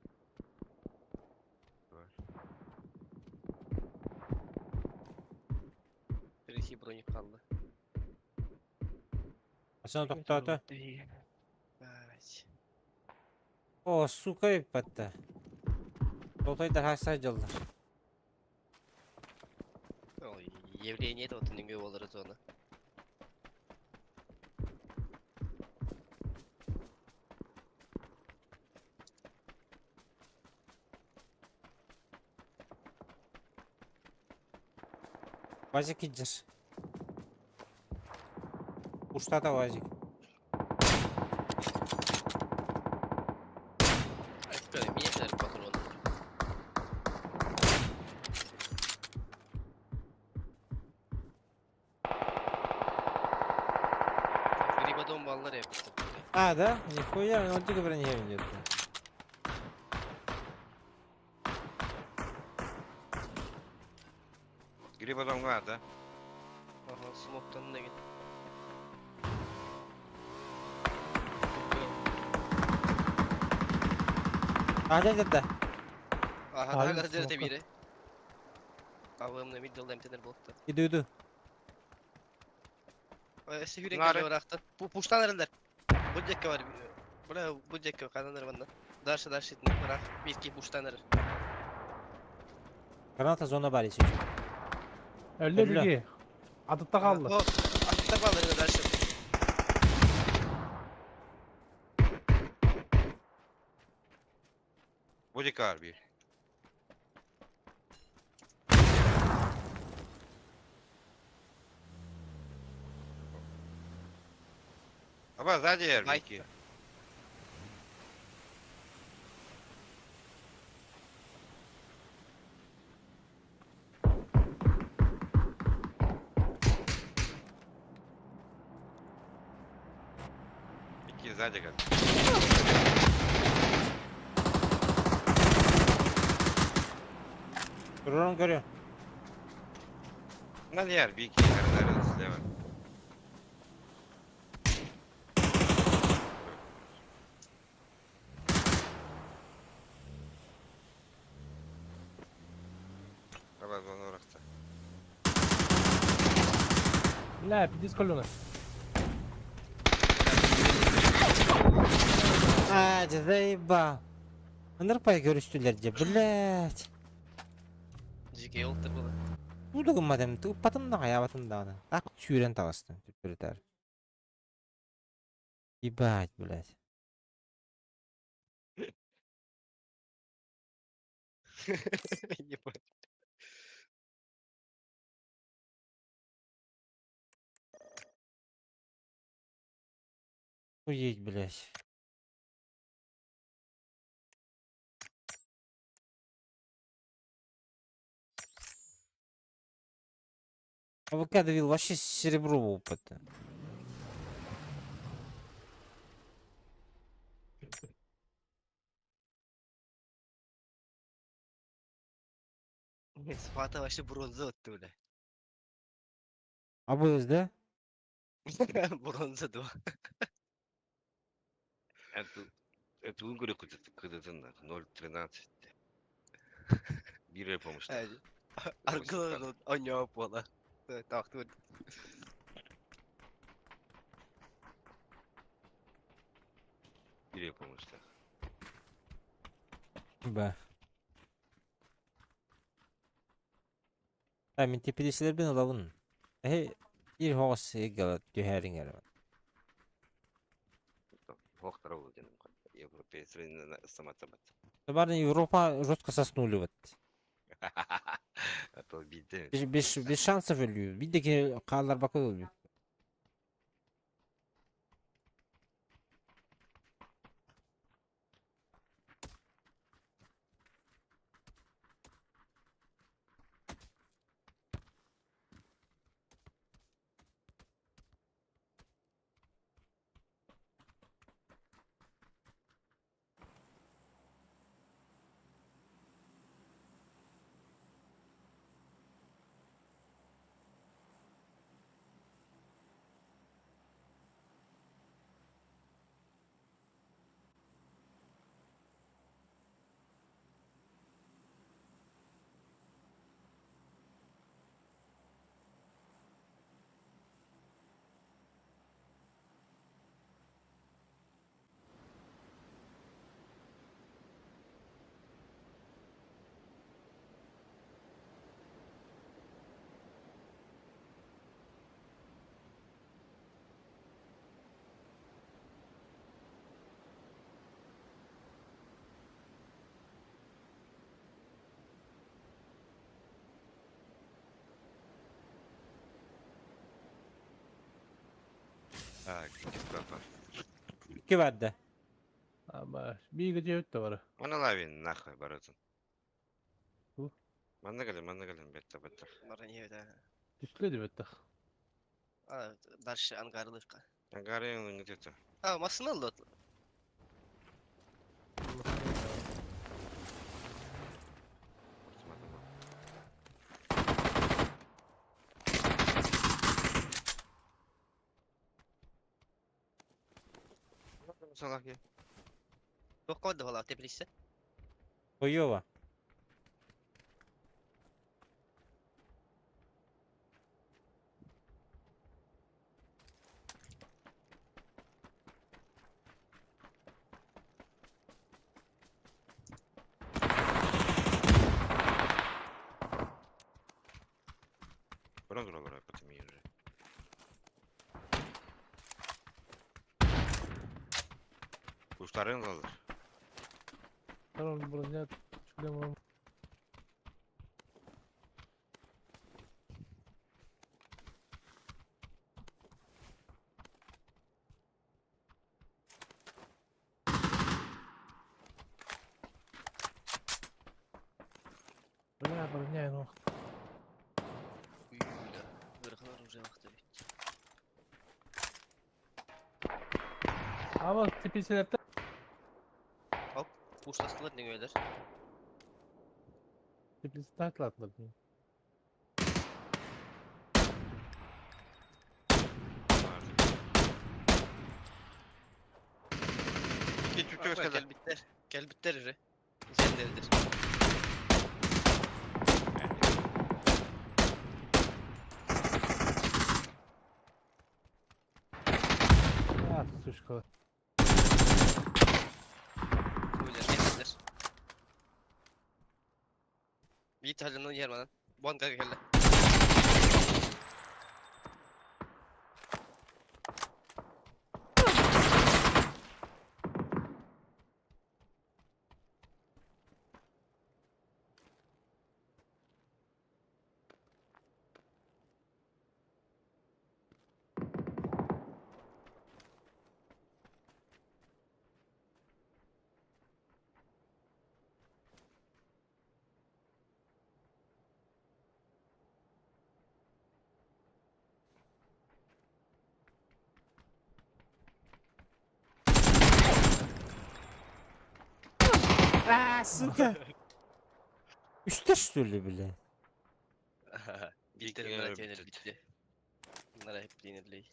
Третий броник қалды. Асан тоқтаты. Ебать. О, сука, иппатта. Толтайдар хаса жылдар. Ол явление это вот неге болар зона. Вазик иджер. Уштата вазик. Айтты, меня патрон. Грибодом баллар yaptı. А, да? Нихуя, он дико бронеем нет. Гриб адамга да. Aha, smoke'tan da git. А, да, да, да. Aha, Abi, daha garajda smoke'tan. biri. Avımla middle'da emtenir boltta. Иду, иду. Сүйрек Нары. келе орақтан. Пуштан арылдар. Бұл жекке бар. Бұла бұл жекке кананар банда. Дальше, дальше, итинник быраах. Биир киһи буштан эрэр. Граната зона бар если что. Өллө Өллө. биги. Атытта қалды. О, атта баллар дальше. Бодикар bir. Аба сзади Ай. Эрмики. Ики сзади как. Рон говорю. На яр, бики, наверное, слева. Аба, звонок рахта. Бля, пиздец колёна. А, ты заебал. Нырпай көрүстүлэр дьэ, блять. Жеке олтыр было. Бу гыммадым, туппатым да хаябатым даҕаны. Так сүүрэн таҕыстым, түптүрүтэр. Ебать, блять. Ебать. Уедь, блять. АВК давил вообще серебро опыта. Сфата вообще бронза отты, бля. А был, да? Бронза 2. Это Угорю кыдытын 0.13. Bir yapamamışlar. Аргылын оñоо буола. Так, тут. Bir yapamamışlar. Ба. А, мен тепелеселербин олабын. Эхе, ир хоғыс эгала түһәриң әрі. Хохтар oldu canım. Европейцы саматабат. Барын Европа жестко соснули вот. А то бейді. Без шансов өлүү. Бидеки каалар бакы өлүү. А, киспапа. Икки барды. Ама биги жебит да бар. Мана лавин нахуй барытын. Ху? Манна галин, манна галин, бетта, бетта. Бара не да. Түсле деп өттік. А, дальше ангарлыкка. Ангарын где-то. А, машина алды. Салах я. Жоқ қойды бала, теплисе. Хуёво. Пуштарын ылаллар. Там броня шлема. Бля, броня, ну. Уй, бля. Ыарахан оружиелаах эбит. А вот теперь Пушластылар нөҥүөлэр. Теперь ладно. Икки түтү өскөдө. Кэлбиттэр. Кэлбиттэр уже. Дьиэлэрдэр. А, сучка. Уйлар кэлбиттэр. Биир таһырдьанан иһэр манан. Бу анга кэллэ. А, сука! Үстэ что ли, бля? Bitti Икки bunlara өлбүт. тиэнэр bitti. Bunlara hep тиэнэрлей.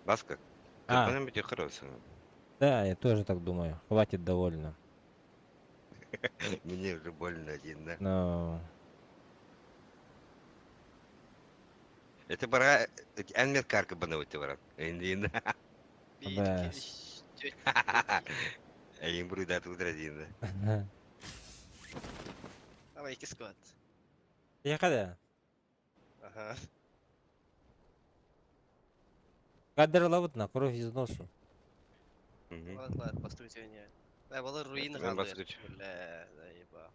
Баска. А. Кырпанан бити кырасың. Да, я тоже так думаю. Хватит довольно. Мне уже больно один, да. Но... Это бара эн карка бана өтө барат. Энди. Bir, Да. iki, üç, dört. Эйин бурда тудра дин. Давай. Ава икки squad. Эйиэхэ да? Аха. Кадр ылабыт на кровь из носу. Мгм. Ладно, ладно, постуйте меня. Да, была руина Мен халдыр. баскыч. Бля, заеба.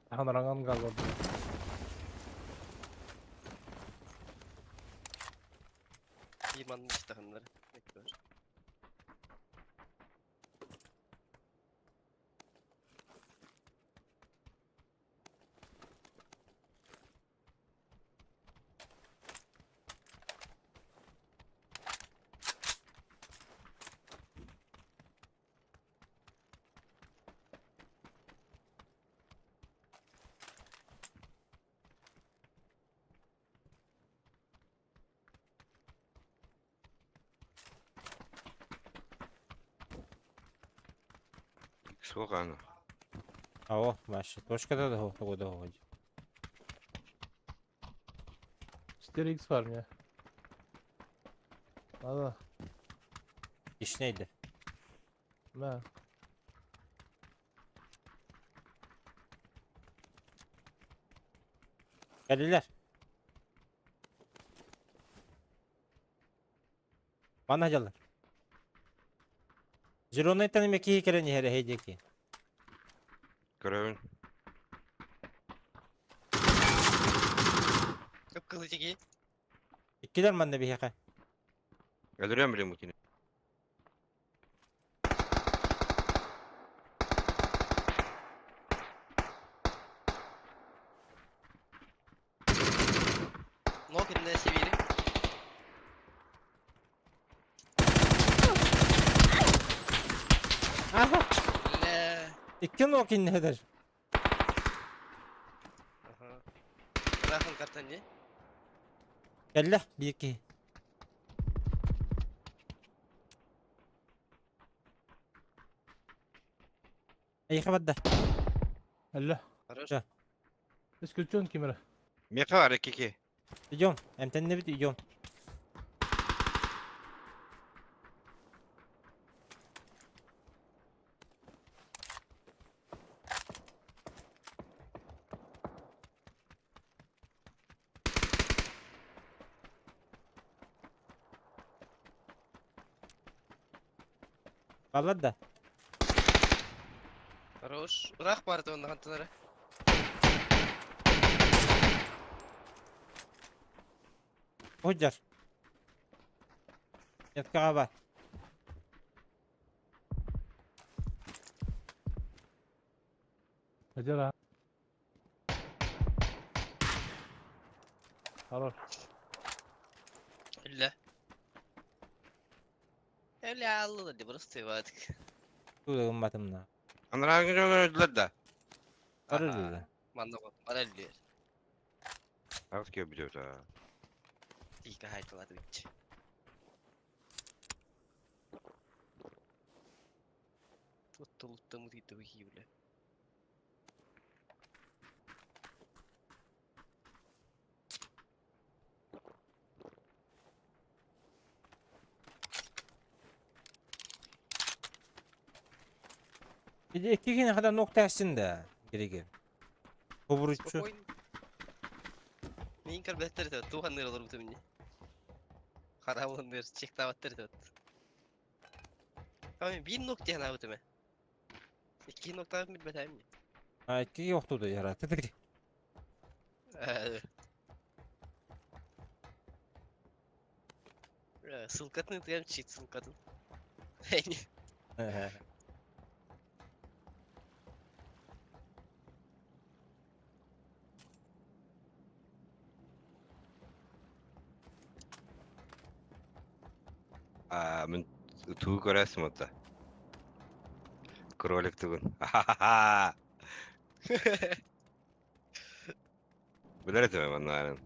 Ахан ранган газ oldu. Иманны иштаханнар. Суох аны. О, Маша, точкада да хоҕу да хоҕу. 4x var mı ya? Valla. Ишнейді. Ne? Кэллилэр. Манна дьаллар. Зеленайтан эмэ киһи кэлэн иһэр эһэй диэки. Көрөбүн. Кып-кызыл тиги. Иккилэр манна биһиэхэ. Өлөрүөм билим бу кини. Но кинне сибири. Аха! Бля. Икки ног иннэдэр. Аха. Рахан картан не? Кэллэ биир киһи. Эйиэхэ барда. Әллә. Хорош. Да. Исключен кимера. Миэхэ бар икки киһи. Идем. Эмтэннибит идем. Баллар да. Хорош. Рах барды онда хантылары. Ходжар. Яткаға бар. Hadi lan. Хорош. Үллә. Үллә алды да просто ебатык. Туу гымматымна. Анараагы дьон өлдүлэр да. Бар Аха. өлдүлэр. Манна бар өлдүлэр. Аҕыс киһи бүтүбүт аа. Тиика хайтылады битчи. Туттулуттамы тиитэ бихи бля. Иди икки кини хада ног тәсин да. Кереге. Хобуруччу. Спокойно. Мин көрбөттөр это тухан ныр олор бутум не. Харабын ныр чектабаттыр это. Ками бир нок диэн абытым. Икки ноктан билбетем. А икки охтуду яра. Тытык. Ссылкатын тыгам чит ссылкатын. Аа мин тугу көрөсүм отта. Кролик тугун. Ха-ха-ха. Билэр этим манна.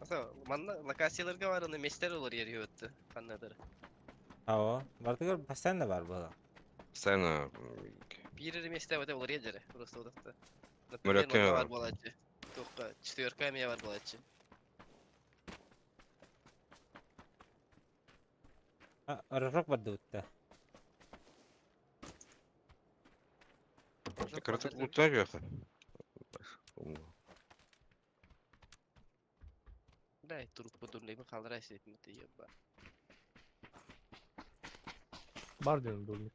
Аса, манна локацияларга бар, аны местер олар ери өттү. Кандайдыр. Ао, бартыгар постоянно бар была. Постоянно Бир месте өтө олар ери, просто одакта. Мөрөккө Например, манна бар. бар болачы. Токка, четверка ме бар болачы. А, рожок бар дыбытта. Кыратык луттан үөхэ. Дай турукпу турнейбин хааллара сиэтин тиийэн ба. Бар диэн дурник.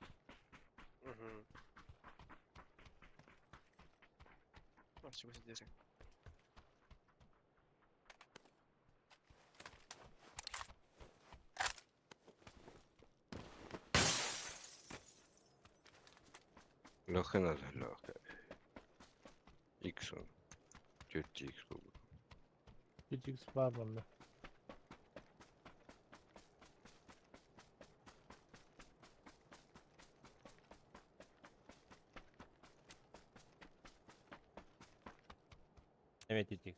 Чего сидишь? Лёха надо, Лёха. X он. Тетя X был. 3x бар манна. Evet diyecek.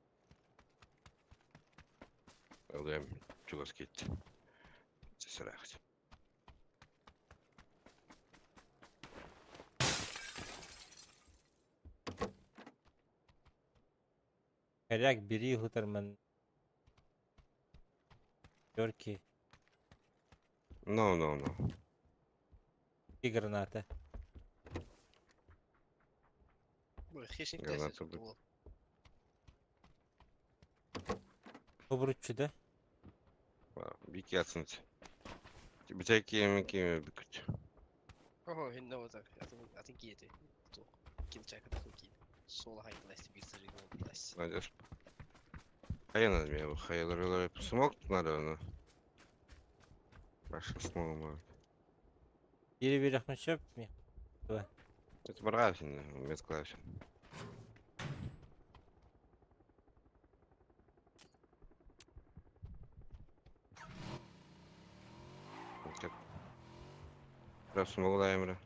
Алыам чугас кит. Сесрахт. Коряк, бери, Гутерман. Терки No, no, no. и граната. Хищник Граната будет. Обруччу да? Бики ацинт. Битеки мики бикут. Ого, хинна вот так. Атын киети. Килчака такой киет. Соло хайтласти бир сажи Надежь. Хая надо мне, хая лорелор. Смог надо, но. Ваша смог может. Или берехмешеп ми. Это баргавсин, мецклавсин. Так. Раз смог да эмре.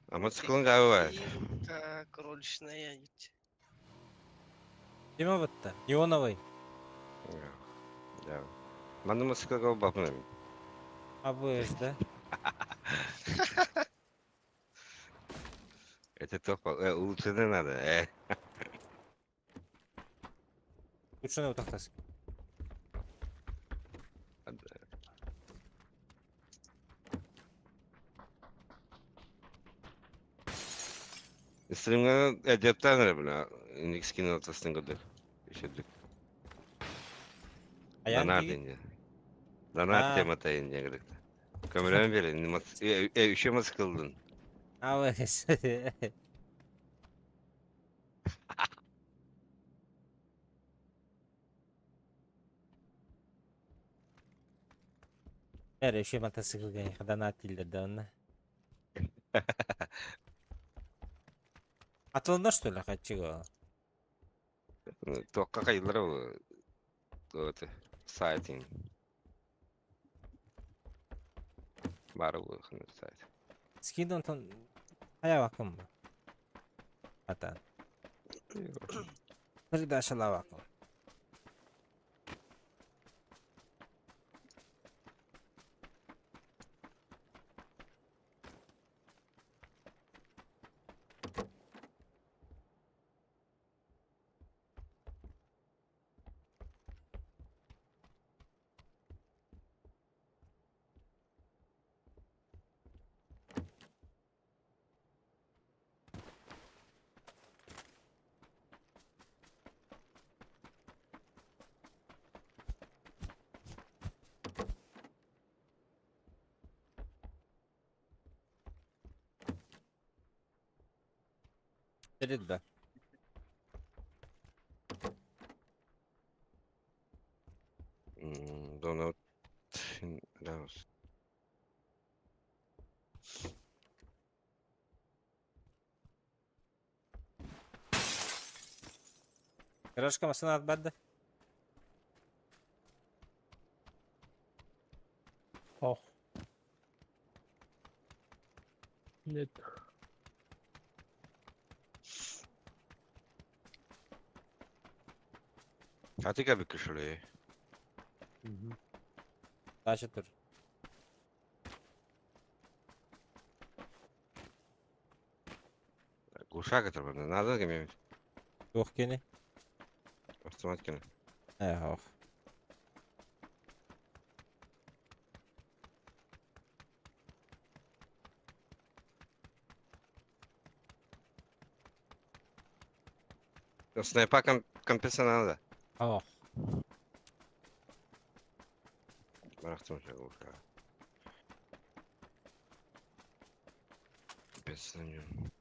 А мотоциклын габы Кроличная. Киме бытта? Неоновый. Да. Манны мотоцикл габы бапын. АБС, да? Это только лучше не надо. Лучше на утахтас. Стримга эдептан бля. Индекс кинул тастын годы. Еще дык. Аян Донат диги. инде. Донат А. темата инде гыдык. Камераны бери, еще мотоциклдын. АБС. Бәрі еще мотоциклга донат дилер да онна. Атылында что ли качыга? Тоққа кайлар ол. Это сайтин. Бар ол сайт. Скин онтон хая вакым. Атан. Передача вакым. Перед да. Донат. Да. Гаражка машина атбады. Ох. Нет. А ты как бы кошелей? Мгм. Дальше тур. Глушак это надо гемем. Туох кини. Автомат кene. Эх, ох. Снайпа компенсация надо. Ох. Барахтым шагулка. Капец на нем.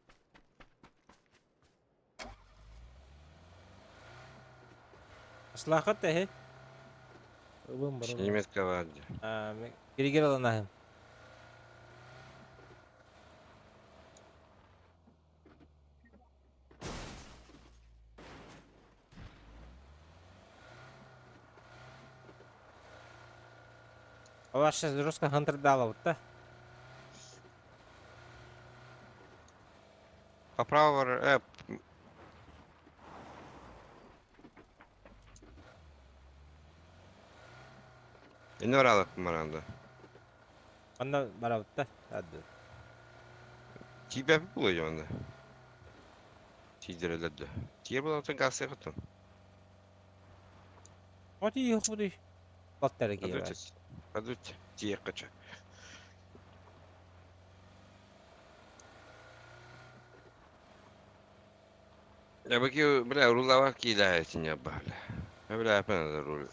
Слахат эһи. Ылым баран. Немецкого. Киригер аланаһым. А вас сейчас жестко хантер дала вот да? Поправо, Иноралах маранда. Онно барабыт да? Адды. Тибә булай анда. Тидереләде. Тиер була газ ягытын. Оти yok bu değil. Battara киеве. Адут. Адут. Тиер кача. Я баки, бля, рулава кидает не бля. Я бля, опять руль.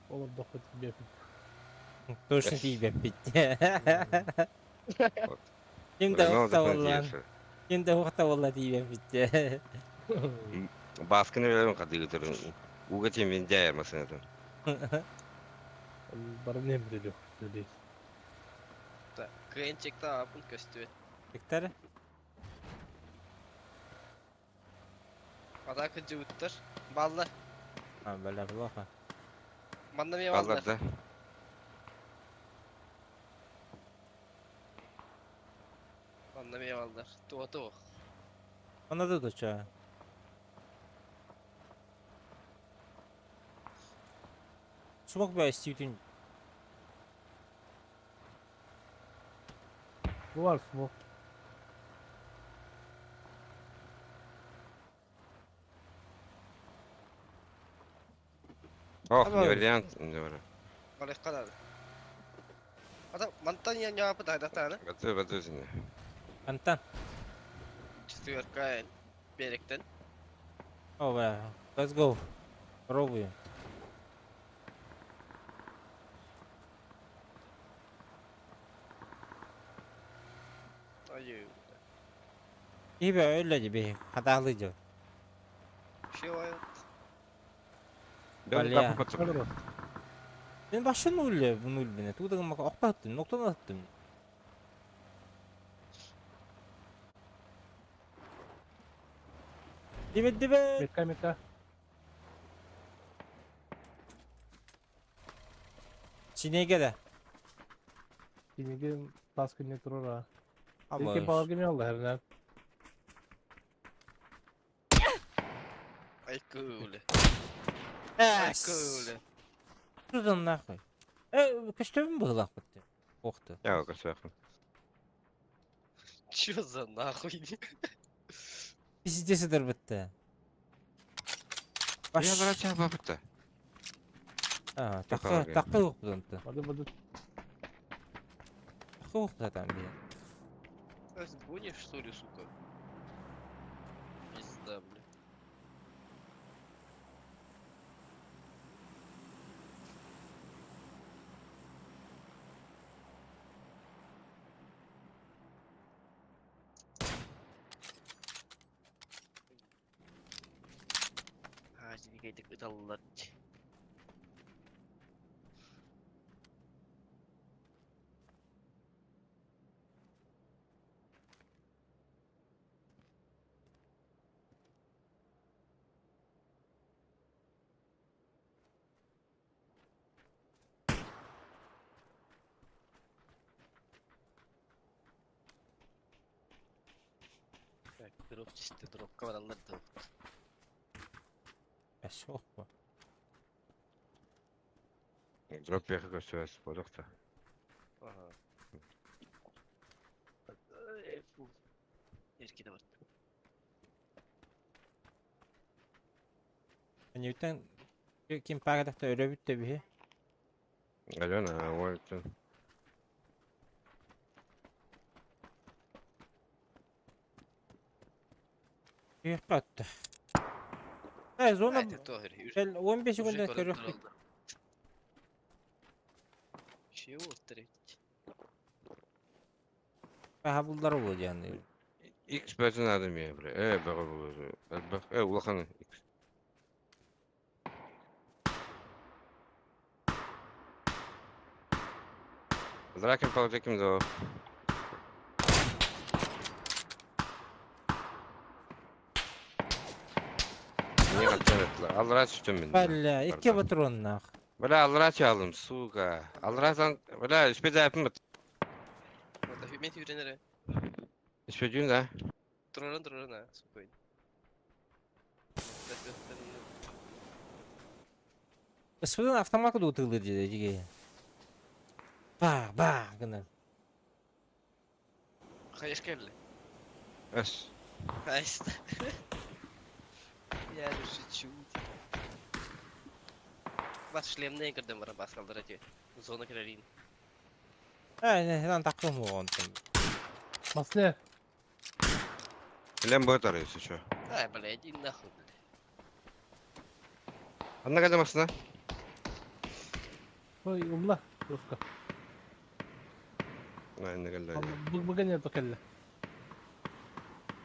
Олордоххо тиийбэппит. Точно тиийбэппит. Ким да уохта буоллаан. Ким да уохта буолла тиийбэппит. Баскыны билэбин хатыгытырын. Уга тем дяйер масынатын. Барын эмрелю. Үлей. Так, кыайын апын көстүбэт. Виктор? Атака дьыбыттар. Баллар. А, бля, плохо. Манна эмиэ Баллар баллар. да. Манна эмиэ баллар. Туга туох. Она тут что? Смог бы я Бу бар смок. Ох, не вариант, не вариант. Балык надо. Ата мантан я не апыт айдахтааны. Баты, баты сине. Антан. Четверка беректен. О, бля. Let's go. Пробуем. Айы. Тебе öyle gibi hatalı diyor. Şey var. Бля. Барар. Ben başta nul bu nul bine. Tuğda bak okta attım, noktadan attım. Dibe dibe. Метка метка. Çinege de. Киниги тас күнне турара. Ama Эки балар кеме алды хернен. Ай көле. Ай көле. Şuradan нахуй. Э, көстөбүн быгылак битти. Охты. Я көсөкүн. Чё за нахуй? Пиздесидер битти. Я врача бабыта. А, Такка такка такка yok бұдан. Бады бады. Такка yok zaten bir. Гонишь, что ли, сука? Пизда, бля. А, двигайтек ыталлар. Так, дроп чисто дропка бараллар да. Эш ох. Дроп яхы көсөс бодокта. Ага. Фу. Эрки да бар. Ньютон ким пагадахта өрө бүттэ биһи. Алена, вот. Түһүөххэ отто. Э, зона Айда тоже. бэл 15 Уже секундэ көрөн көрүөхпүт. тураллар. Чего треть? Аха буллар буолуо диэн. X бөтен надо мне, бля. Э, бөҕө булар. Элбэх. Э, улахан X. Дракин палдеким до. Не хотел. Алра сүтүм мин. Бля, икки патроннаах. Бля, алра чалым, сука. Алра бля, үспе дәпім. Мен үйренер. Үспе да. Тураран тураран а, спокойно. Господин автомат утылыр диде диге. Ба, ба, гына. Хаеш келли. Эс. Айста. Я же шучу. Бас шлемне кірдім бара бас қалдыра те. Зона кірерин. Э, не, lan такым болған. Масне. Лем бөтөр, если что. Ай, бля, иди нахуй, бля. Анна кайда машина? Ой, умла. Руска. Анна кайда. Бүгін это келді.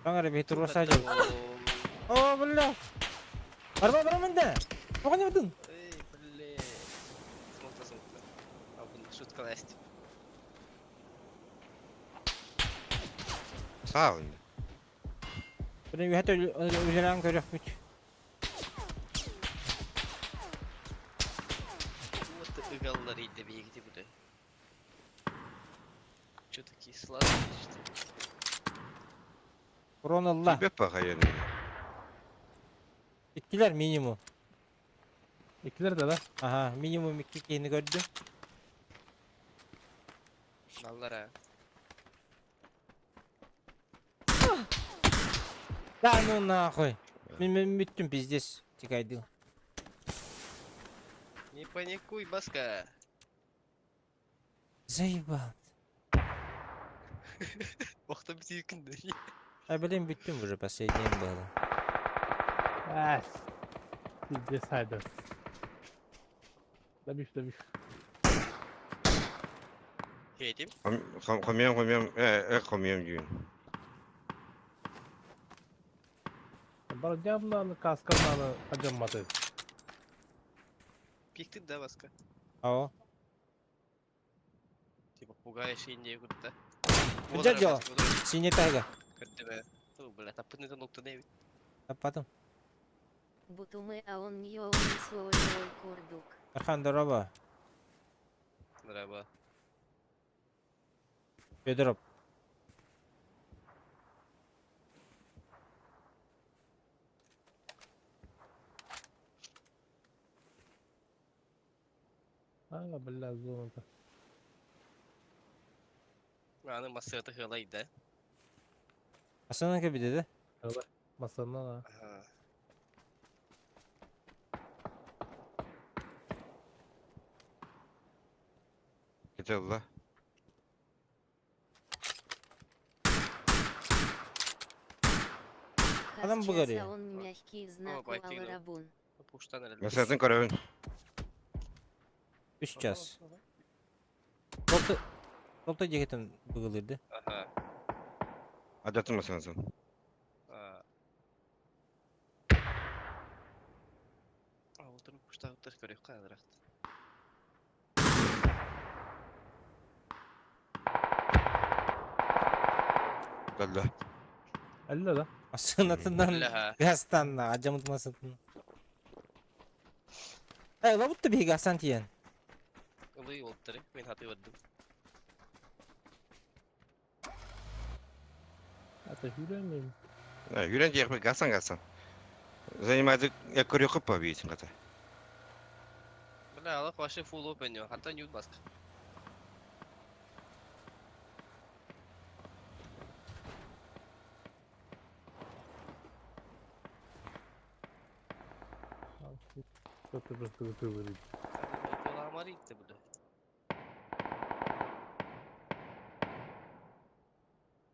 Баңара бит турса жол. О, бля. Барма барма менде. Оған не бутун? Эй, бля. Смокта, смокта. А, блин, шутка ласть. Саа онда. Бұны үйәт өлеран көрөк бүт. Вот ыгаллар иди бегите, бля. Чё такие сладкие, что ли? Урон алла. Беп баха yerine. Иккилер минимум. Екілер де да. Аха, минимум икки кейini көрдүм. Аллар, а. Да ну нахуй. Мен мен бүттүм пиздец. Тикайды. Не паникуй, Баска. Заебал. Охта бит күндө. А блин, бүттүм уже последнее было. Әс. Пиздец haydi. Добив, добив. Хетим. Хомьем, хомьем, хомьем дүйін. Бар явно каскарнаны ажаммады. Пиктик да, Баска. Ао. Типа пугаешь Индию куда-то. Где дело? Синий тайга. Бля, таппытны нокту не А потом. Бутумы а он не он свой курдук. Архан, здорово. Здорово. Федоров. А, бля, зоната. Аны массыгата хылай да. Асынан кебиде да? Масаннан а. Ага. Кете алла. Адам Хасчаса бұғари. он мягкий знак байтигин ол. аларабун. Пуштан эле. Масатын көрөбүн. 3 час. Толты Толты дегетен бұғылырды. Ага. Адатын масансын. А, отырып пуштагыттар көрөк кайдыракт. Далла. Әлі да. Асынатынан Бля. гастан ажамыт масатын. Эй, лабутты бей гастан тиен. Ылый болуптур, мен хаты бардым. Это жүремейм. Юрен диэхпи гасан гасан. Занимайды я көрөкөп па бейтин ката. Бля, алак вообще full open yo. Хантан ют баска. Кто-то просто вытылырит. Коламаритте, бля.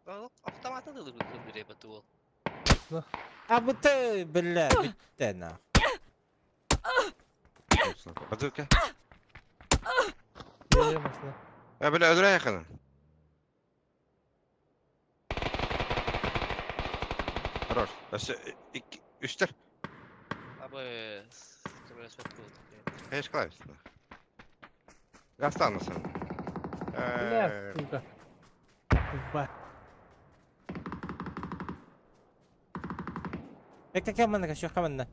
Алак автоматы да лыбы бу ол. Да. А бу ты, бля, бүттэ нах. Базука. Бэйэ масына. Э, бля, өлөрө якын. Хорош. Өссө икки, үстэр. Абы көмөлөспөт буолдук. Конечно, клавишно. Гастанасың. Бля, Э, сука. Ва. Как как манна, как манна.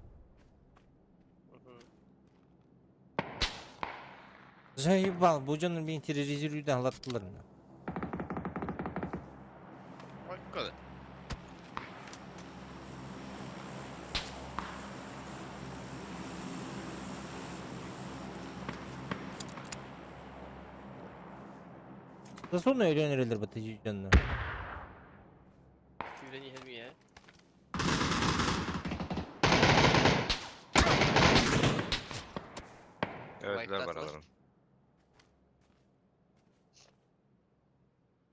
Заебал, бу дьон мин терроризируйдан алаттылар. Hakikaten. Засуну өйрөнөрөлөр бу дьонну. Күүрэн иһэр миэ. Evet, Wipe'lattılar. var alalım.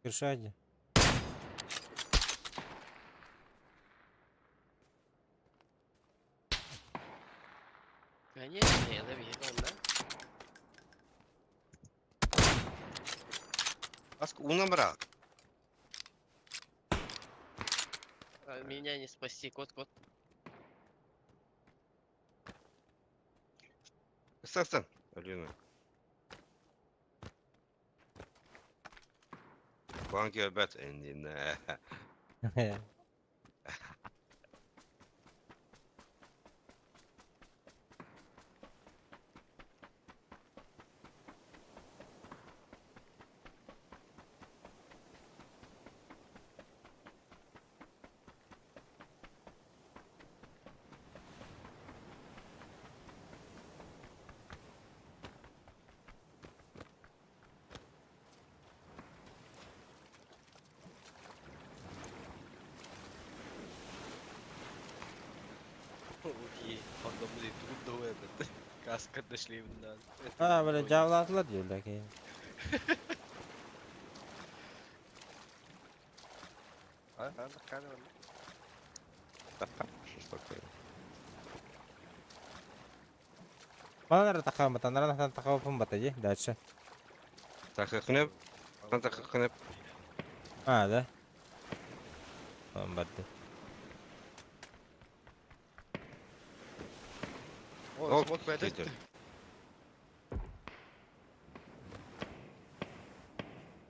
Крышади. Конечно, я да биһиги онно. Аска уна брат. А, Меня не спасти, кот, кот. Ыстастан. Өлүнү. Банки өбөт эндине. Окей, потом ли тут до этот. Каска дошли на. А, бля, жабылатылар диyor ki. А, а, наканывали. Что такое? Bana takam bata, nara takam bata же, дальше. Takıkını, takıkını. А, да. Tamam барды. О, смог пойдет.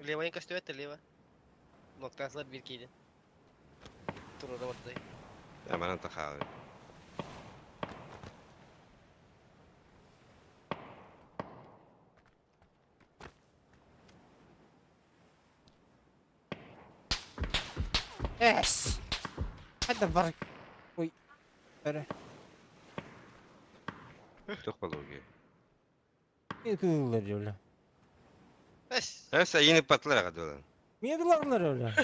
Лево не костюет, лево. Ноктаслар bir кийdi. Турора барды. Hemen takar. Эс! Hadi бар. Ой. Бәрі. Çok balığı. Ne kılırlar öyle? Эс. Es yine patlar kadar. Niye kılırlar öyle?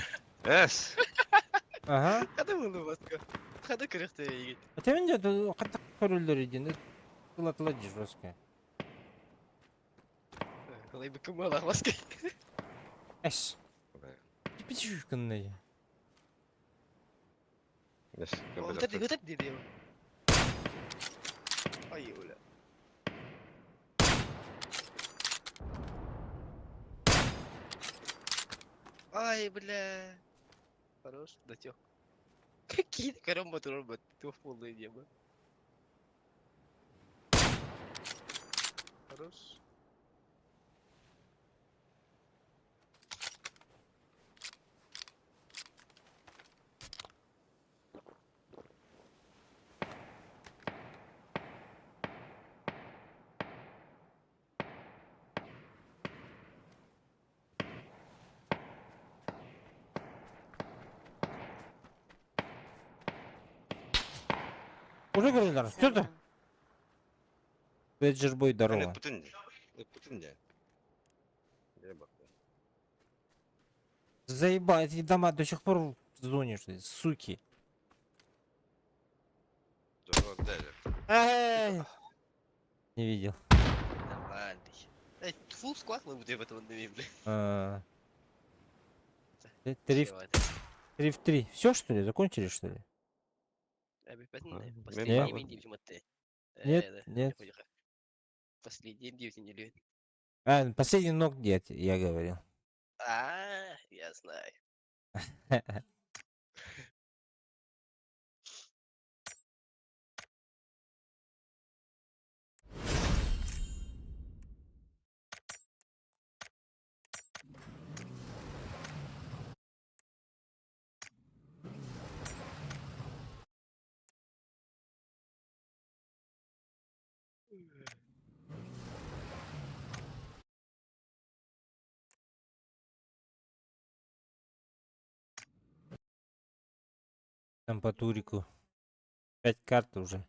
Es. Aha. Хада муну баска. Хада кырыкты егит. Теминде каттык көрүлдөр един. Кыла жестко. Кылай быкым ала баска. Эс. Пичү кынны. Es. Өтөт өтөт деди. Ай, оля. Ай, бля. Хорош, дотек. Какие коромба турба, ты полное небо. Хорош. Уже көрүлдөр. Что ты? Беджер бой здорово. Путин. Путин. Заебал, эти дома до сих пор в зоне, что ли, суки. Эй! Не видел. Нормальный. Эй, фул склад мы будем этого бля. А, 3 в 3 в 3. Все, что ли? Закончили, что ли? Эбиппэтин А, мен последний баар. мин диэбитим атты. Нет, нет. Последний диэбитин илүөн. А, последний ног нет, я говорил. А, я знаю. Там по турику. Пять карт уже.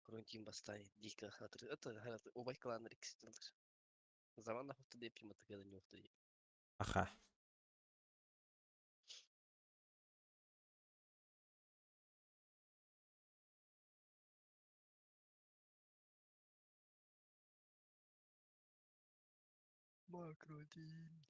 Крунтин бастай дико хатыр. Это хатыр убай клан рикстилдер. Заман хofta деп пима тыгада не хofta. Аха. Макротин.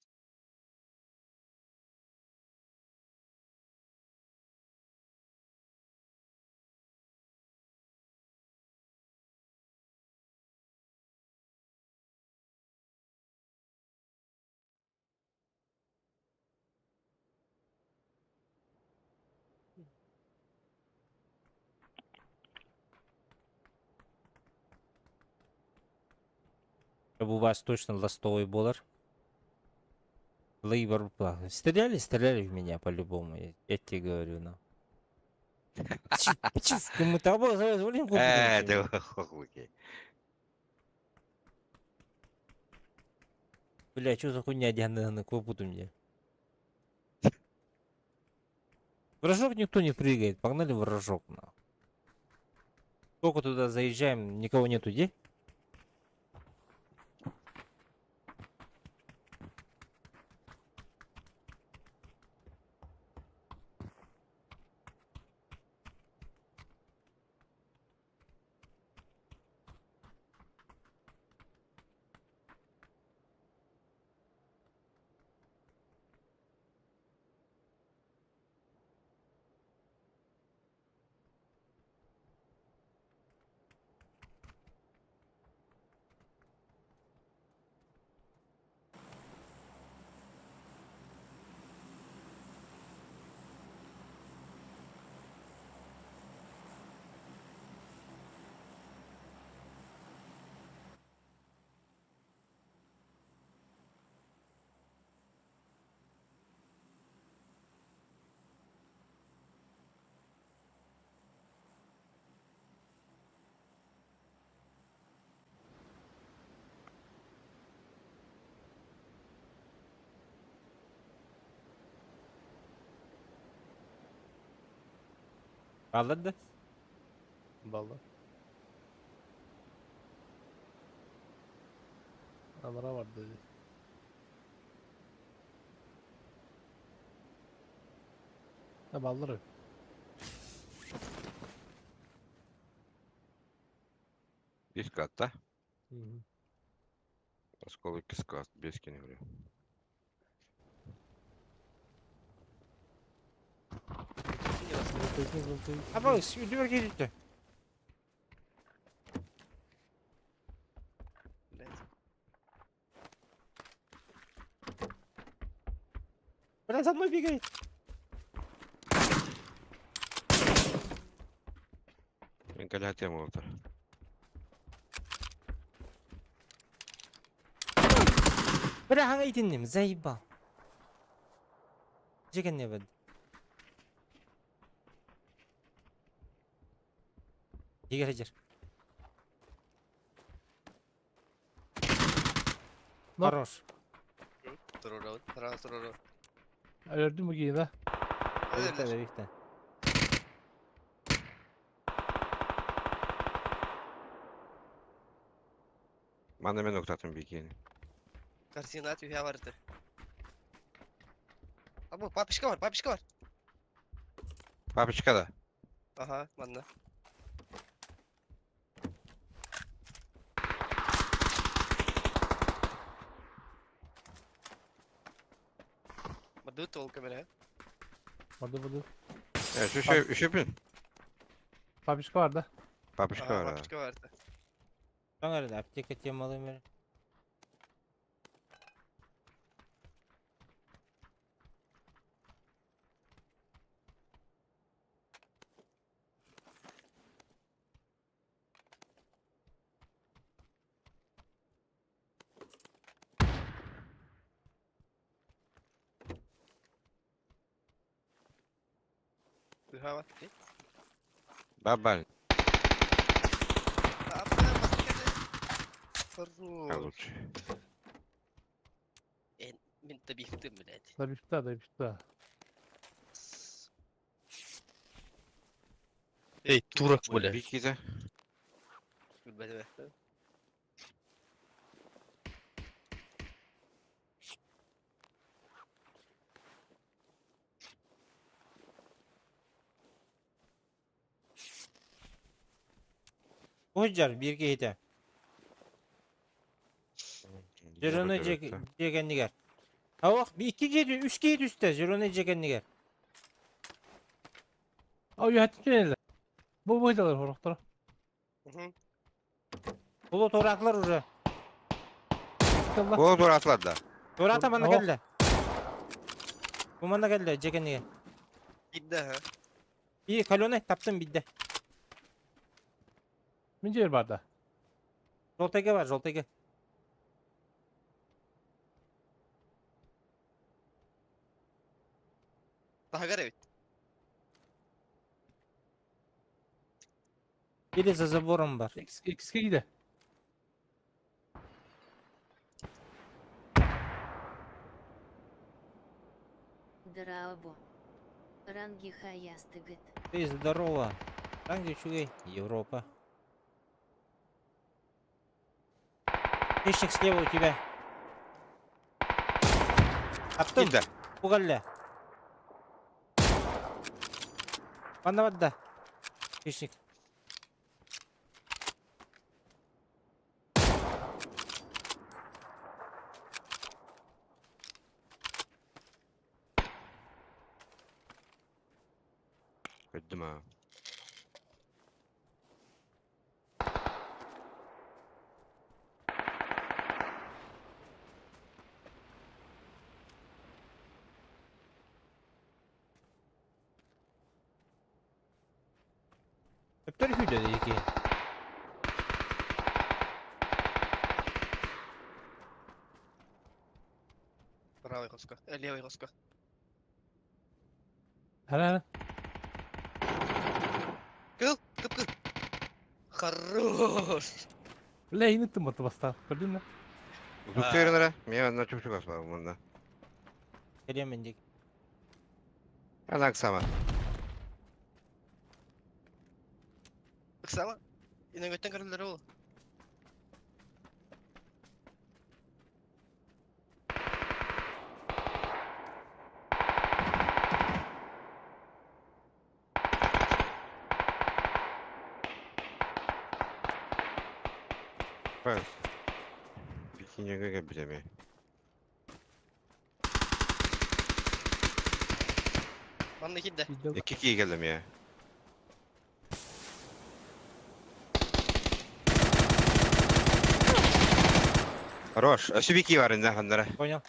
Чтобы у вас точно ластовый болар. Лейбор Стреляли, стреляли в меня по-любому. Я тебе говорю, ну. Мы тобой Э, да хуй. Бля, что за хуйня Диана на клопоту мне? В рожок никто не прыгает. Погнали в рожок, на. Сколько туда заезжаем, никого нету, где? Алла да? Балла. Анара бар dedi. Ha balları. Bir katta. Hı hı. Осколок киска, без говорю. А сюда едете. Блять. Бля, за мной бегает. Мен калятем oldu. Бля, аңа итиннем, заебал. Жеген не бід. Егер жер. Но. Хорош. Туруру, туруру, туруру. Öldü mü yine? Бихте, бихте. Мана мен октатым бикини. Корзина түйе барды. Абу, папишка бар, папишка бар. Папочка да. Ага, манна. Баду тол камера. Баду баду. Э, Үшөпүн. Папичка бар да. Папочка Ага, бар. папочка бар да. Тоң эрэ аптека темалым эрэ. Быһаабат дии. Бабаль. Хорош. Лучше. Мин добивтым, блядь. Добивта, добивта. Эй, турок, блядь. Бикиде. Билбэтим. Уһдьар биир киһитэ. Зеленый дьиэ кэннигэр. Ох, икки киһи, үс киһи түстэ зеленый дьиэ кэннигэр. Ой, үһэттин Бу быһдалар хорохторо. Булу туораатылар уже. Ол туораатылар да. Туораата манна кэллэ. Бу манна кэллэ дьиэ кэннигэр. Бидде ха. И каленый таптым бидде. Мин жер бар да. Желтыйга бар, желтыйга. Таһыгар эбит. Или за забором бар. Икске киде. Драабо. Ранги хаястыгыт. Ты здорово. Ранги чугай. Европа. Хищник слева у тебя. Таптым. Киирдэ. Угалля. Манна барда. Хищник. Көрдүм аа. Өптөр күйдө ики. Правый хоска. Левый хоска. Хара хара. Кыл, кып кыл. Хорош. Бля, иниттим бата бастан. Көрдүң да? Утуктуйрынара. Мен анна чупчугас бар мында. Кэлиэм диик. Анак сама. Ыксама. Инәгөттен көрүлөр ол. Бас. Бикинеге кэбилеме. Манна кидде. Икки кии келдим я. Хорош. Өсү бики бар инде хандара. Понял.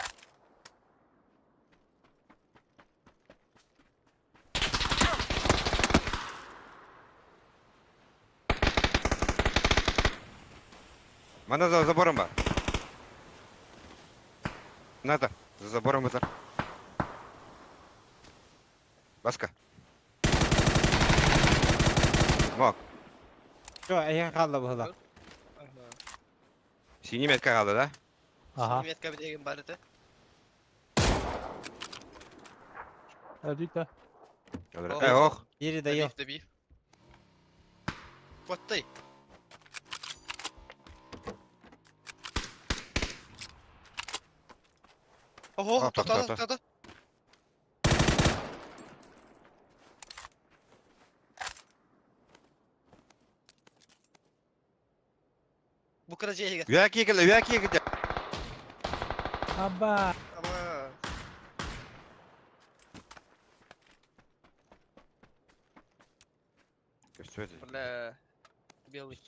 Мана за забором бар. Надо. За забором бар. Баска. Мок. Все, эйиэхэ хаалла быһыылаах. Синий метка қалды, да? Ага. Метка деген бар edi. Öldük да. Э, ох. Бири дайыл. Добив, добив. Куоттай. Ого, А, тоқтады, тоқтады. тоқтады. Бу кыра жейге. Үә киекілді, үә киекілді. Аба. Ама. Көстүбэт. Бля, белый.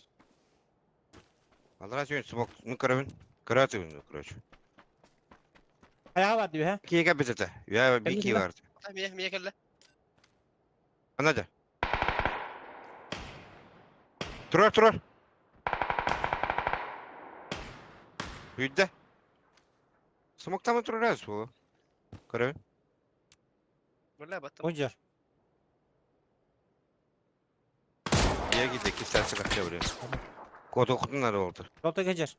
Аллараа сүүн смок, ну көрөбүн. Көрөөтүбүн, короче. Хайаҕа бар дии, һэ? Киһи кэлбит этэ. Үйэ би киһи бар. Мия, мия кэллэ. Ана дьэ. Турар, турар. Үйдэ. Смоктамы турар суолу. Көрөбүн. Бля, баттым. Мудьар. Я гиде кистерсе кача buraya. Kod okudun nerede oldu? Жолта кэжэр.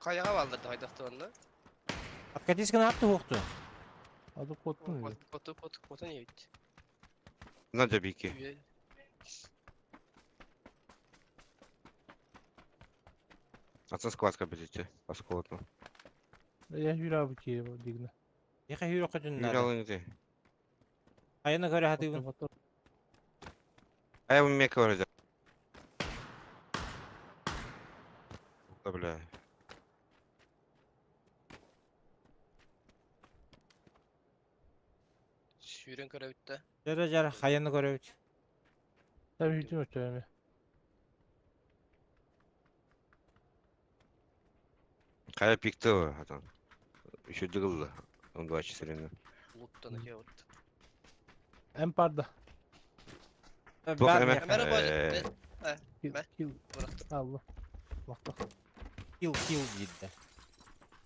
Хайаҕа бааллар да хайдахтыбанна. Откатись гына атты хуохту. Adı kottun mu? Поту поту поту не бит. Надя бики. Атын складка бизите. Осколотно. Я yürü abi ki bu digna. Яха хүрэ хотун Yürü надо. alın idi. Хайаны көрө хатыгын. Ая bu мека var Да, бля. Сүүрэн көрөбүттэ. Жара жара хайаны көрөбүт. Sen hücum ötüyor Kaya pikti o adam. Üşüdü kıldı. Onu da açı seninle. Луттан вот. Emparda. Туох Бар эме? миэхэ. Мэрэ Э, боже. Kill, Бэ. kill. Бырахтым. Allah. Bak Килл килл диидэ.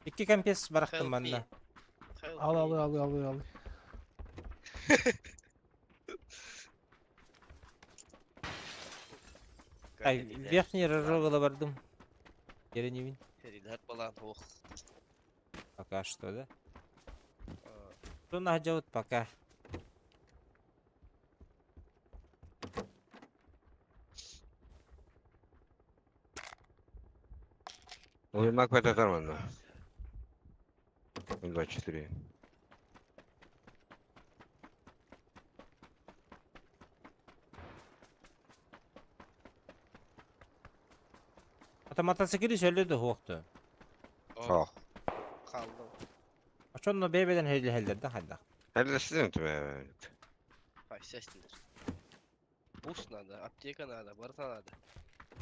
Икки компес барахтым Help me. манна. Help Al al me. al al al. Ай, верхний рожок бардым. Керенивин. Передат балан ох. Пока что, да? Что надо делать пока? Uyumak ve tatar mı? 24. Ата мотоциклы сөйледі хуохту. Oh. Қалды. Очонно бэбеден хейле хайда. Hadi sizin tüm Естественно. Бус надо, аптека надо, барта надо.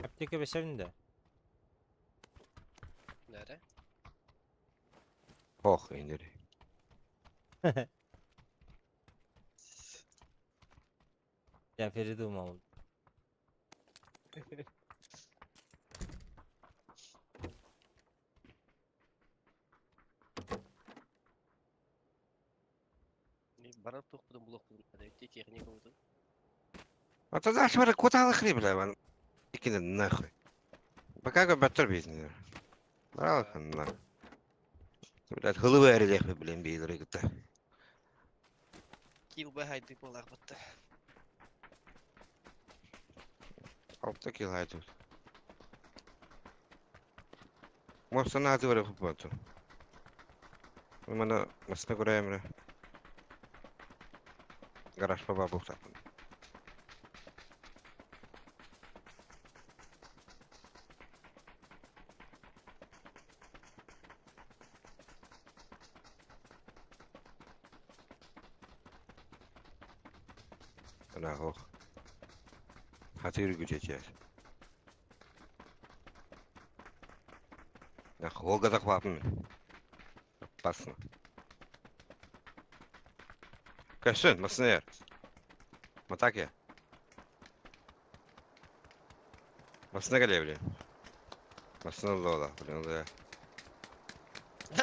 Аптека бесевинде. Нere? Oh indir. Я передумал. Барар тоқпудun булок будун. Өте техника будун. А то дальше бар куда хлеб бля ван. Икини нахуй. Пока го баттер бизнес. Брал на. Блядь, головы эрелех блин бейлер гыта. Кил бахайды болар бутта. Алта кил хайду. Может, она отворила хупату. Мана масна көрәмре. Гараж баба буктапын. Ана ох. Хатыр күчечер. Нах Волга захватын. Опасно. Көссün, масынер. Матаке. Масына келе, блин. Масына лола, блин, да.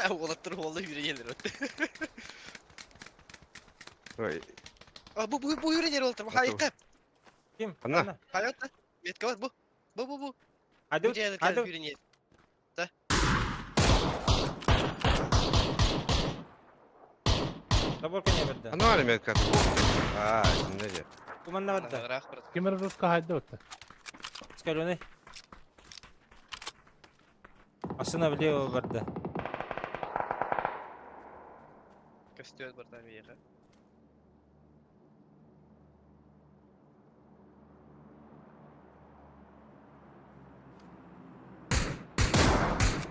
Олаттыр олы үйре келер өтті. Ой, Бу бу бу үйренер олтыр. Хайыққа. Ким? Ана. Хайықта. Метка бар бу. Бу бу бу. Айдут, Бу жерде айдут. үйренер. Заборка не берді. Ана али метка. А, не же. Куманна барда. Рақ брат. Кемер русска haydi ötte. Скаленый. Машина влево барда. Костер бар там ехе.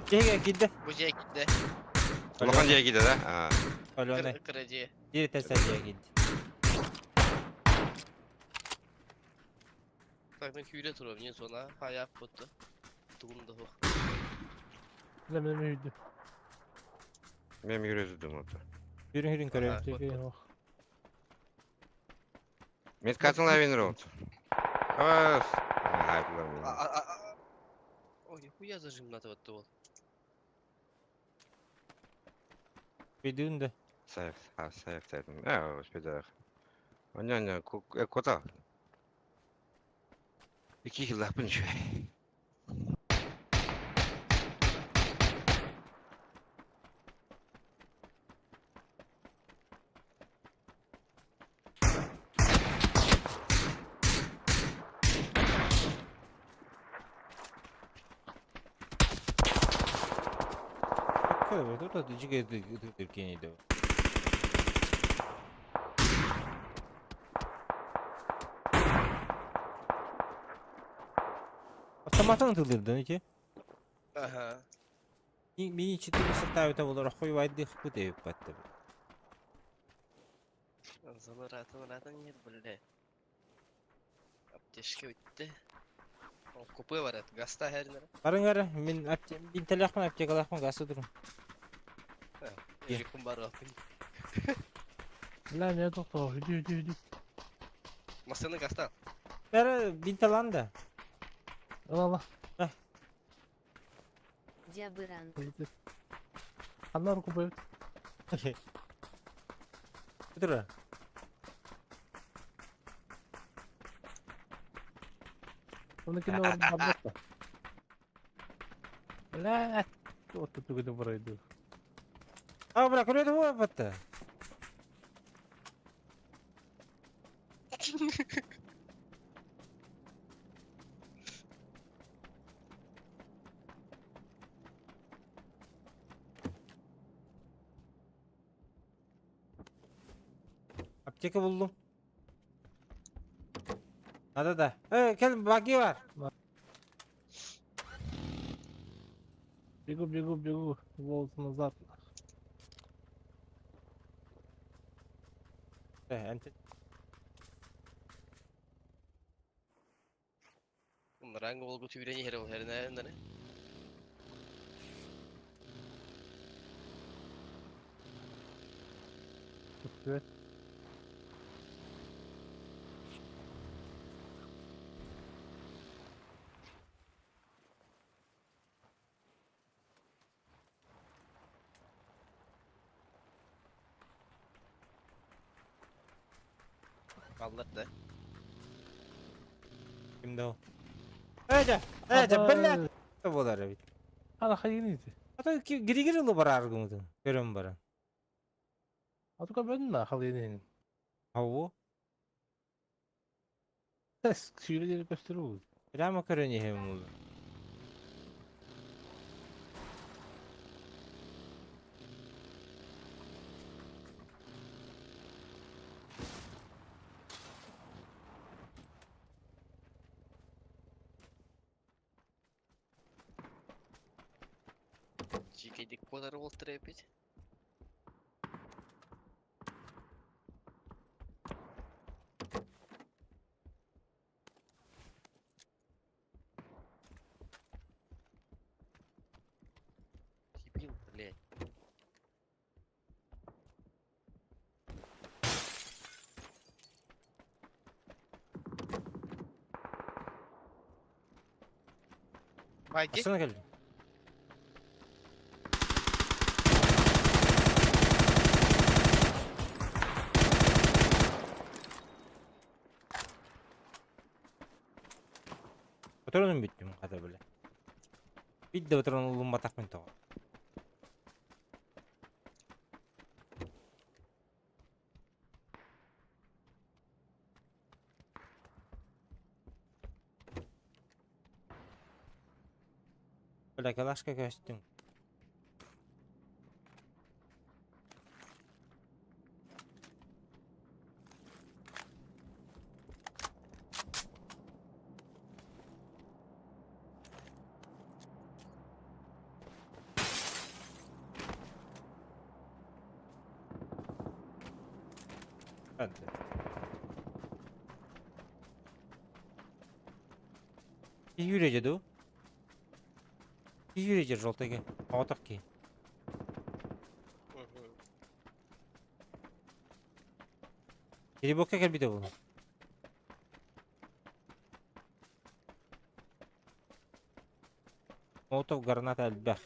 Кеге кидде. Бу же китте. Улахан же киде да? А. Паленый. Кради. Биир этэ киирди. Так мен күүрэ турам, не зона, хаяп бутtu. Тугум да хух. Бля, мен үйдү. Мен yürüdüm orada. Yürün yürün көрөм. Тегей ох. Медкатын лавин рот. Ас. Ай, А, а, а, а. Ой, нихуя зажим надо вот вот. Бүйдүүн да. Сайф, а, сайф дедим. Я, успеда. Оня, оня, кота. İki yıl yapın şu. Тут жиге Автоматын тылдырдын ити. Ага. Мини 4 ставит олар хуй вайды хпы деп батты. Зона ратын ратын нет, бля. Аптечка өтті. Ол купе бар еді, гаста хәрінер. Барыңар, мен бинтелехмин аптекалахмын гасы турум. Жекум бар алтын. Бля, мен тоқтоо. Үйдү, үйдү, үйдү. Масыны гаста. Бәрі бинтеланды. Ала, ала. Дябыранг. Анар купе. Тура. Оны кино барбатта. Бля, вот тут тугу пройду. А, бля, көреді ғой батты. Аптека buldum. Hadi da. Gel buggy var. Бегу, бегу, бегу. Волос назад. Энте. Ранг болgu tüyreni her ol herine herine. Evet. Аллар да. Kimde o? Эжа, эжа, блядь. Болар бит. Ана хайын Ата гири-гири лы бар аргымды. Көрөм бара. Атука бен на халыйын. Ау. Тес сүйрелери көстөрү. Прямо көрөн ехем ол. Жекейдік кодары ол трепет. Дебил, блядь. Байки. Асына кел. Патроным бүттүм ката биле. Бидде патрон улун батак мен тоҕо. Бля, калашка көстүң. Hadi. Киһи дуу? Киһи желтый Оҕотох киһи. Перебокка кэлбитэ буолуо. Молотов граната элбэх.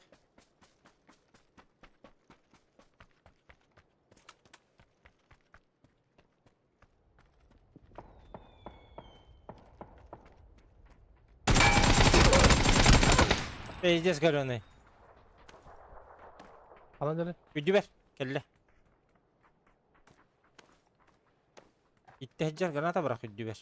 Пиздец говёный. Ханан дьэ? Үрдүбэр кэллэ. Иттэ сылдьар граната бырах үрдүбэр.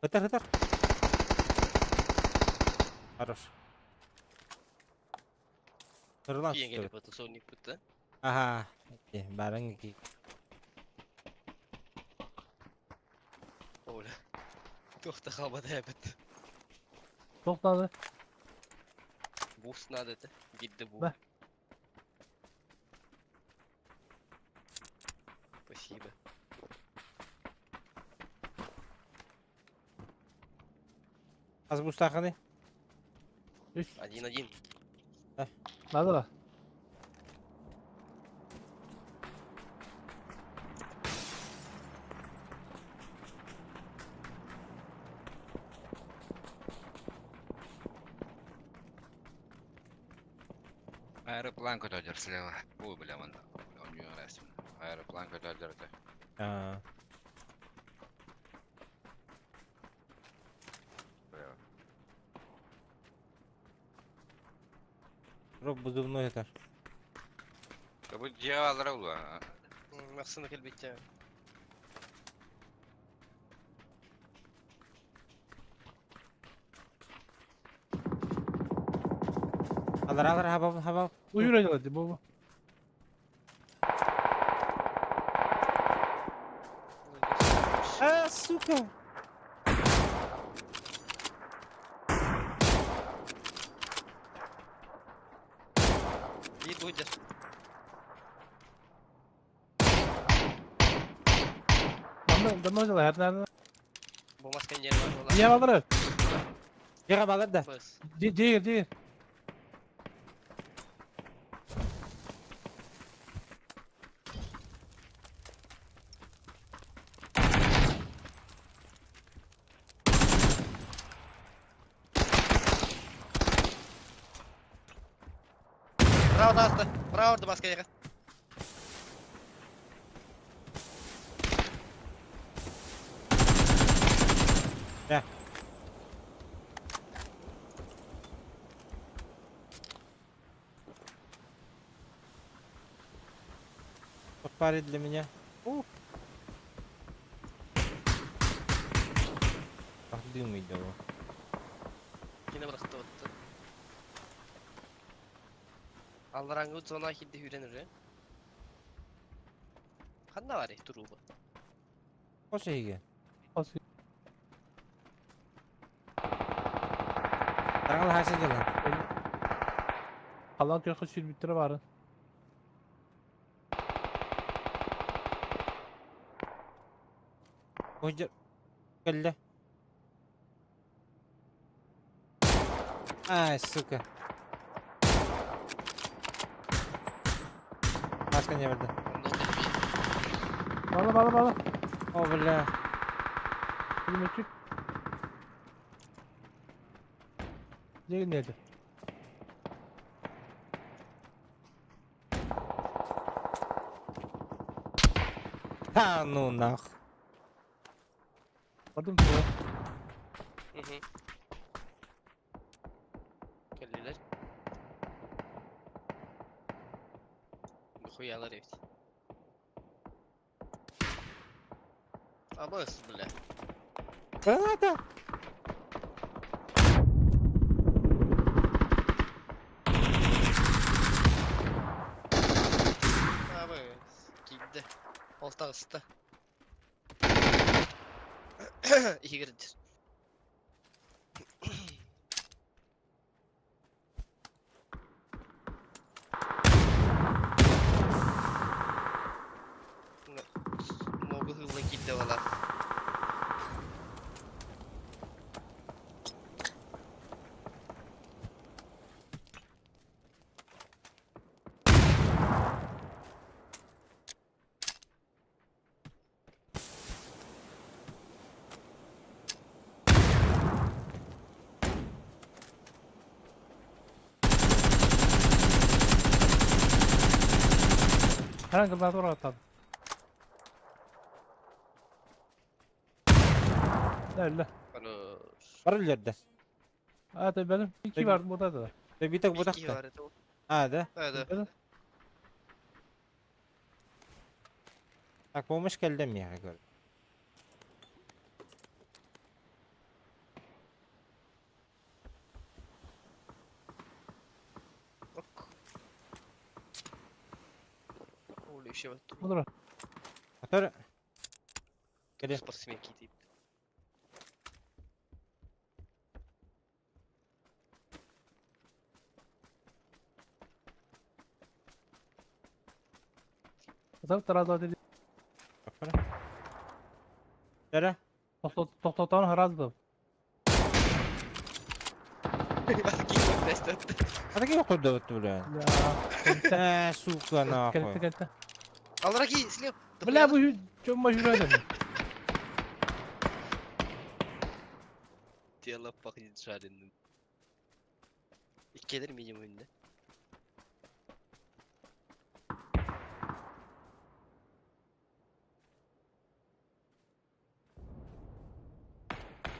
Ытар, ытар. Хорош. Тырылан Киин түстүбүт. келип оту соник бутта. Аха. Барың ки. Оля. Туох да хаалбата эбит. Туох наада? Буус надо это. Гидде бу. Бэ. Спасибо. Хас бустаахыный? Үс. Один-один. Надо да? Аэроплан көтөдөр слева. Ой, бля, он, он не раз. Аэроплан көтөдөр это. Аа. Бля. Роб бузувной этар. Да бу дьиэ ула. Махсына келбиттэ. Алар алар хабав хабав. Уйура дьэ бу. А, сука. Биир будет. Манна данна дьэ хэр наада. Бу маска не бар. Дьиэ балары. Дьиэҕэ балар да. Бас. Дьиэ дьиэ дьиэ. Браво тааста. Браво орду маска яга. Да. Парень для меня. Ух. Ах, дым идет. Кини бырахты отты. Аллараңгы зона хидди хүрен үрэ. Ханна бар туруба. Қос эйге. Хос. Тараңал хаса дела. Халан көхө сүрбүттөрө барын. Ой, кэллэ. Ай, сука. Маска не берді. Онда келбей. Бала бала бала. О, бля. Пулеметчик. Дьиэ неді. Ха, ну нах. Бардым тула. Мгм. Келлилер. Хуялар эбит. Абыс, бля. Граната! Абыс. Киирдэ. Ол таҕыста. Иһигэр Могу хыллан киирдэ балар. Харан кылаатыр аттан. Öyle. Бар үллэрдэ. А benim iki var burada da. Биток Икки бутахта. бар это. А, да? Да, да. Benim. Так, помощь кэллэ миэхэ көр. Ок. Holy shit. Budur. Атар Кэлэ. Спортсмен киитип. Tabii dedi. Дара. Toxtotan harazdı. А такие куда вот, бля. Ya. Э, сука, нахуй. Келте келте. Алраки, слева. Бля bu çok majör Тело пахнет жареным. Иккелер минимум инде.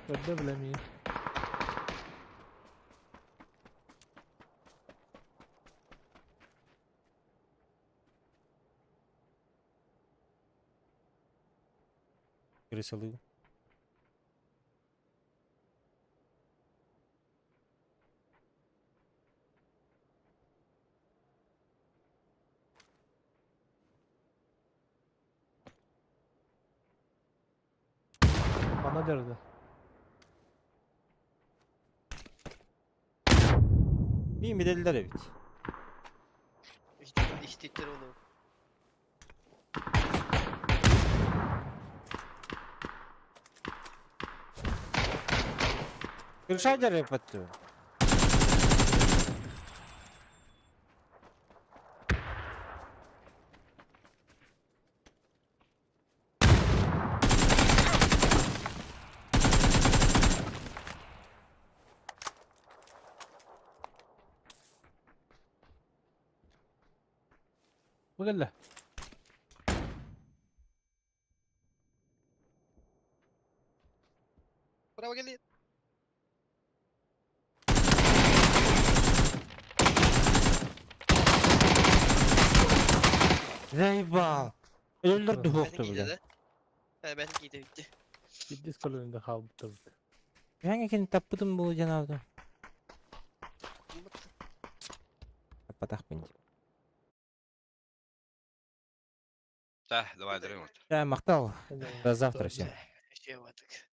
Öldü bile mi? Крысолы. Bana derdi. Bir medeliler evet. İhtiyatlar oğlum. Крыша дәрі патты. Bu gel. Bravo geldi. Заебал. Öldürdü Beni hoktu giydi бля. de. He ben giydi bitti. Ciddi kolonide kaldı. Ben kendi tapпытым был жанавды. Таппатах пын. Да, давай, дрымот. Да, мақтал. До завтра всем. Şey vardık.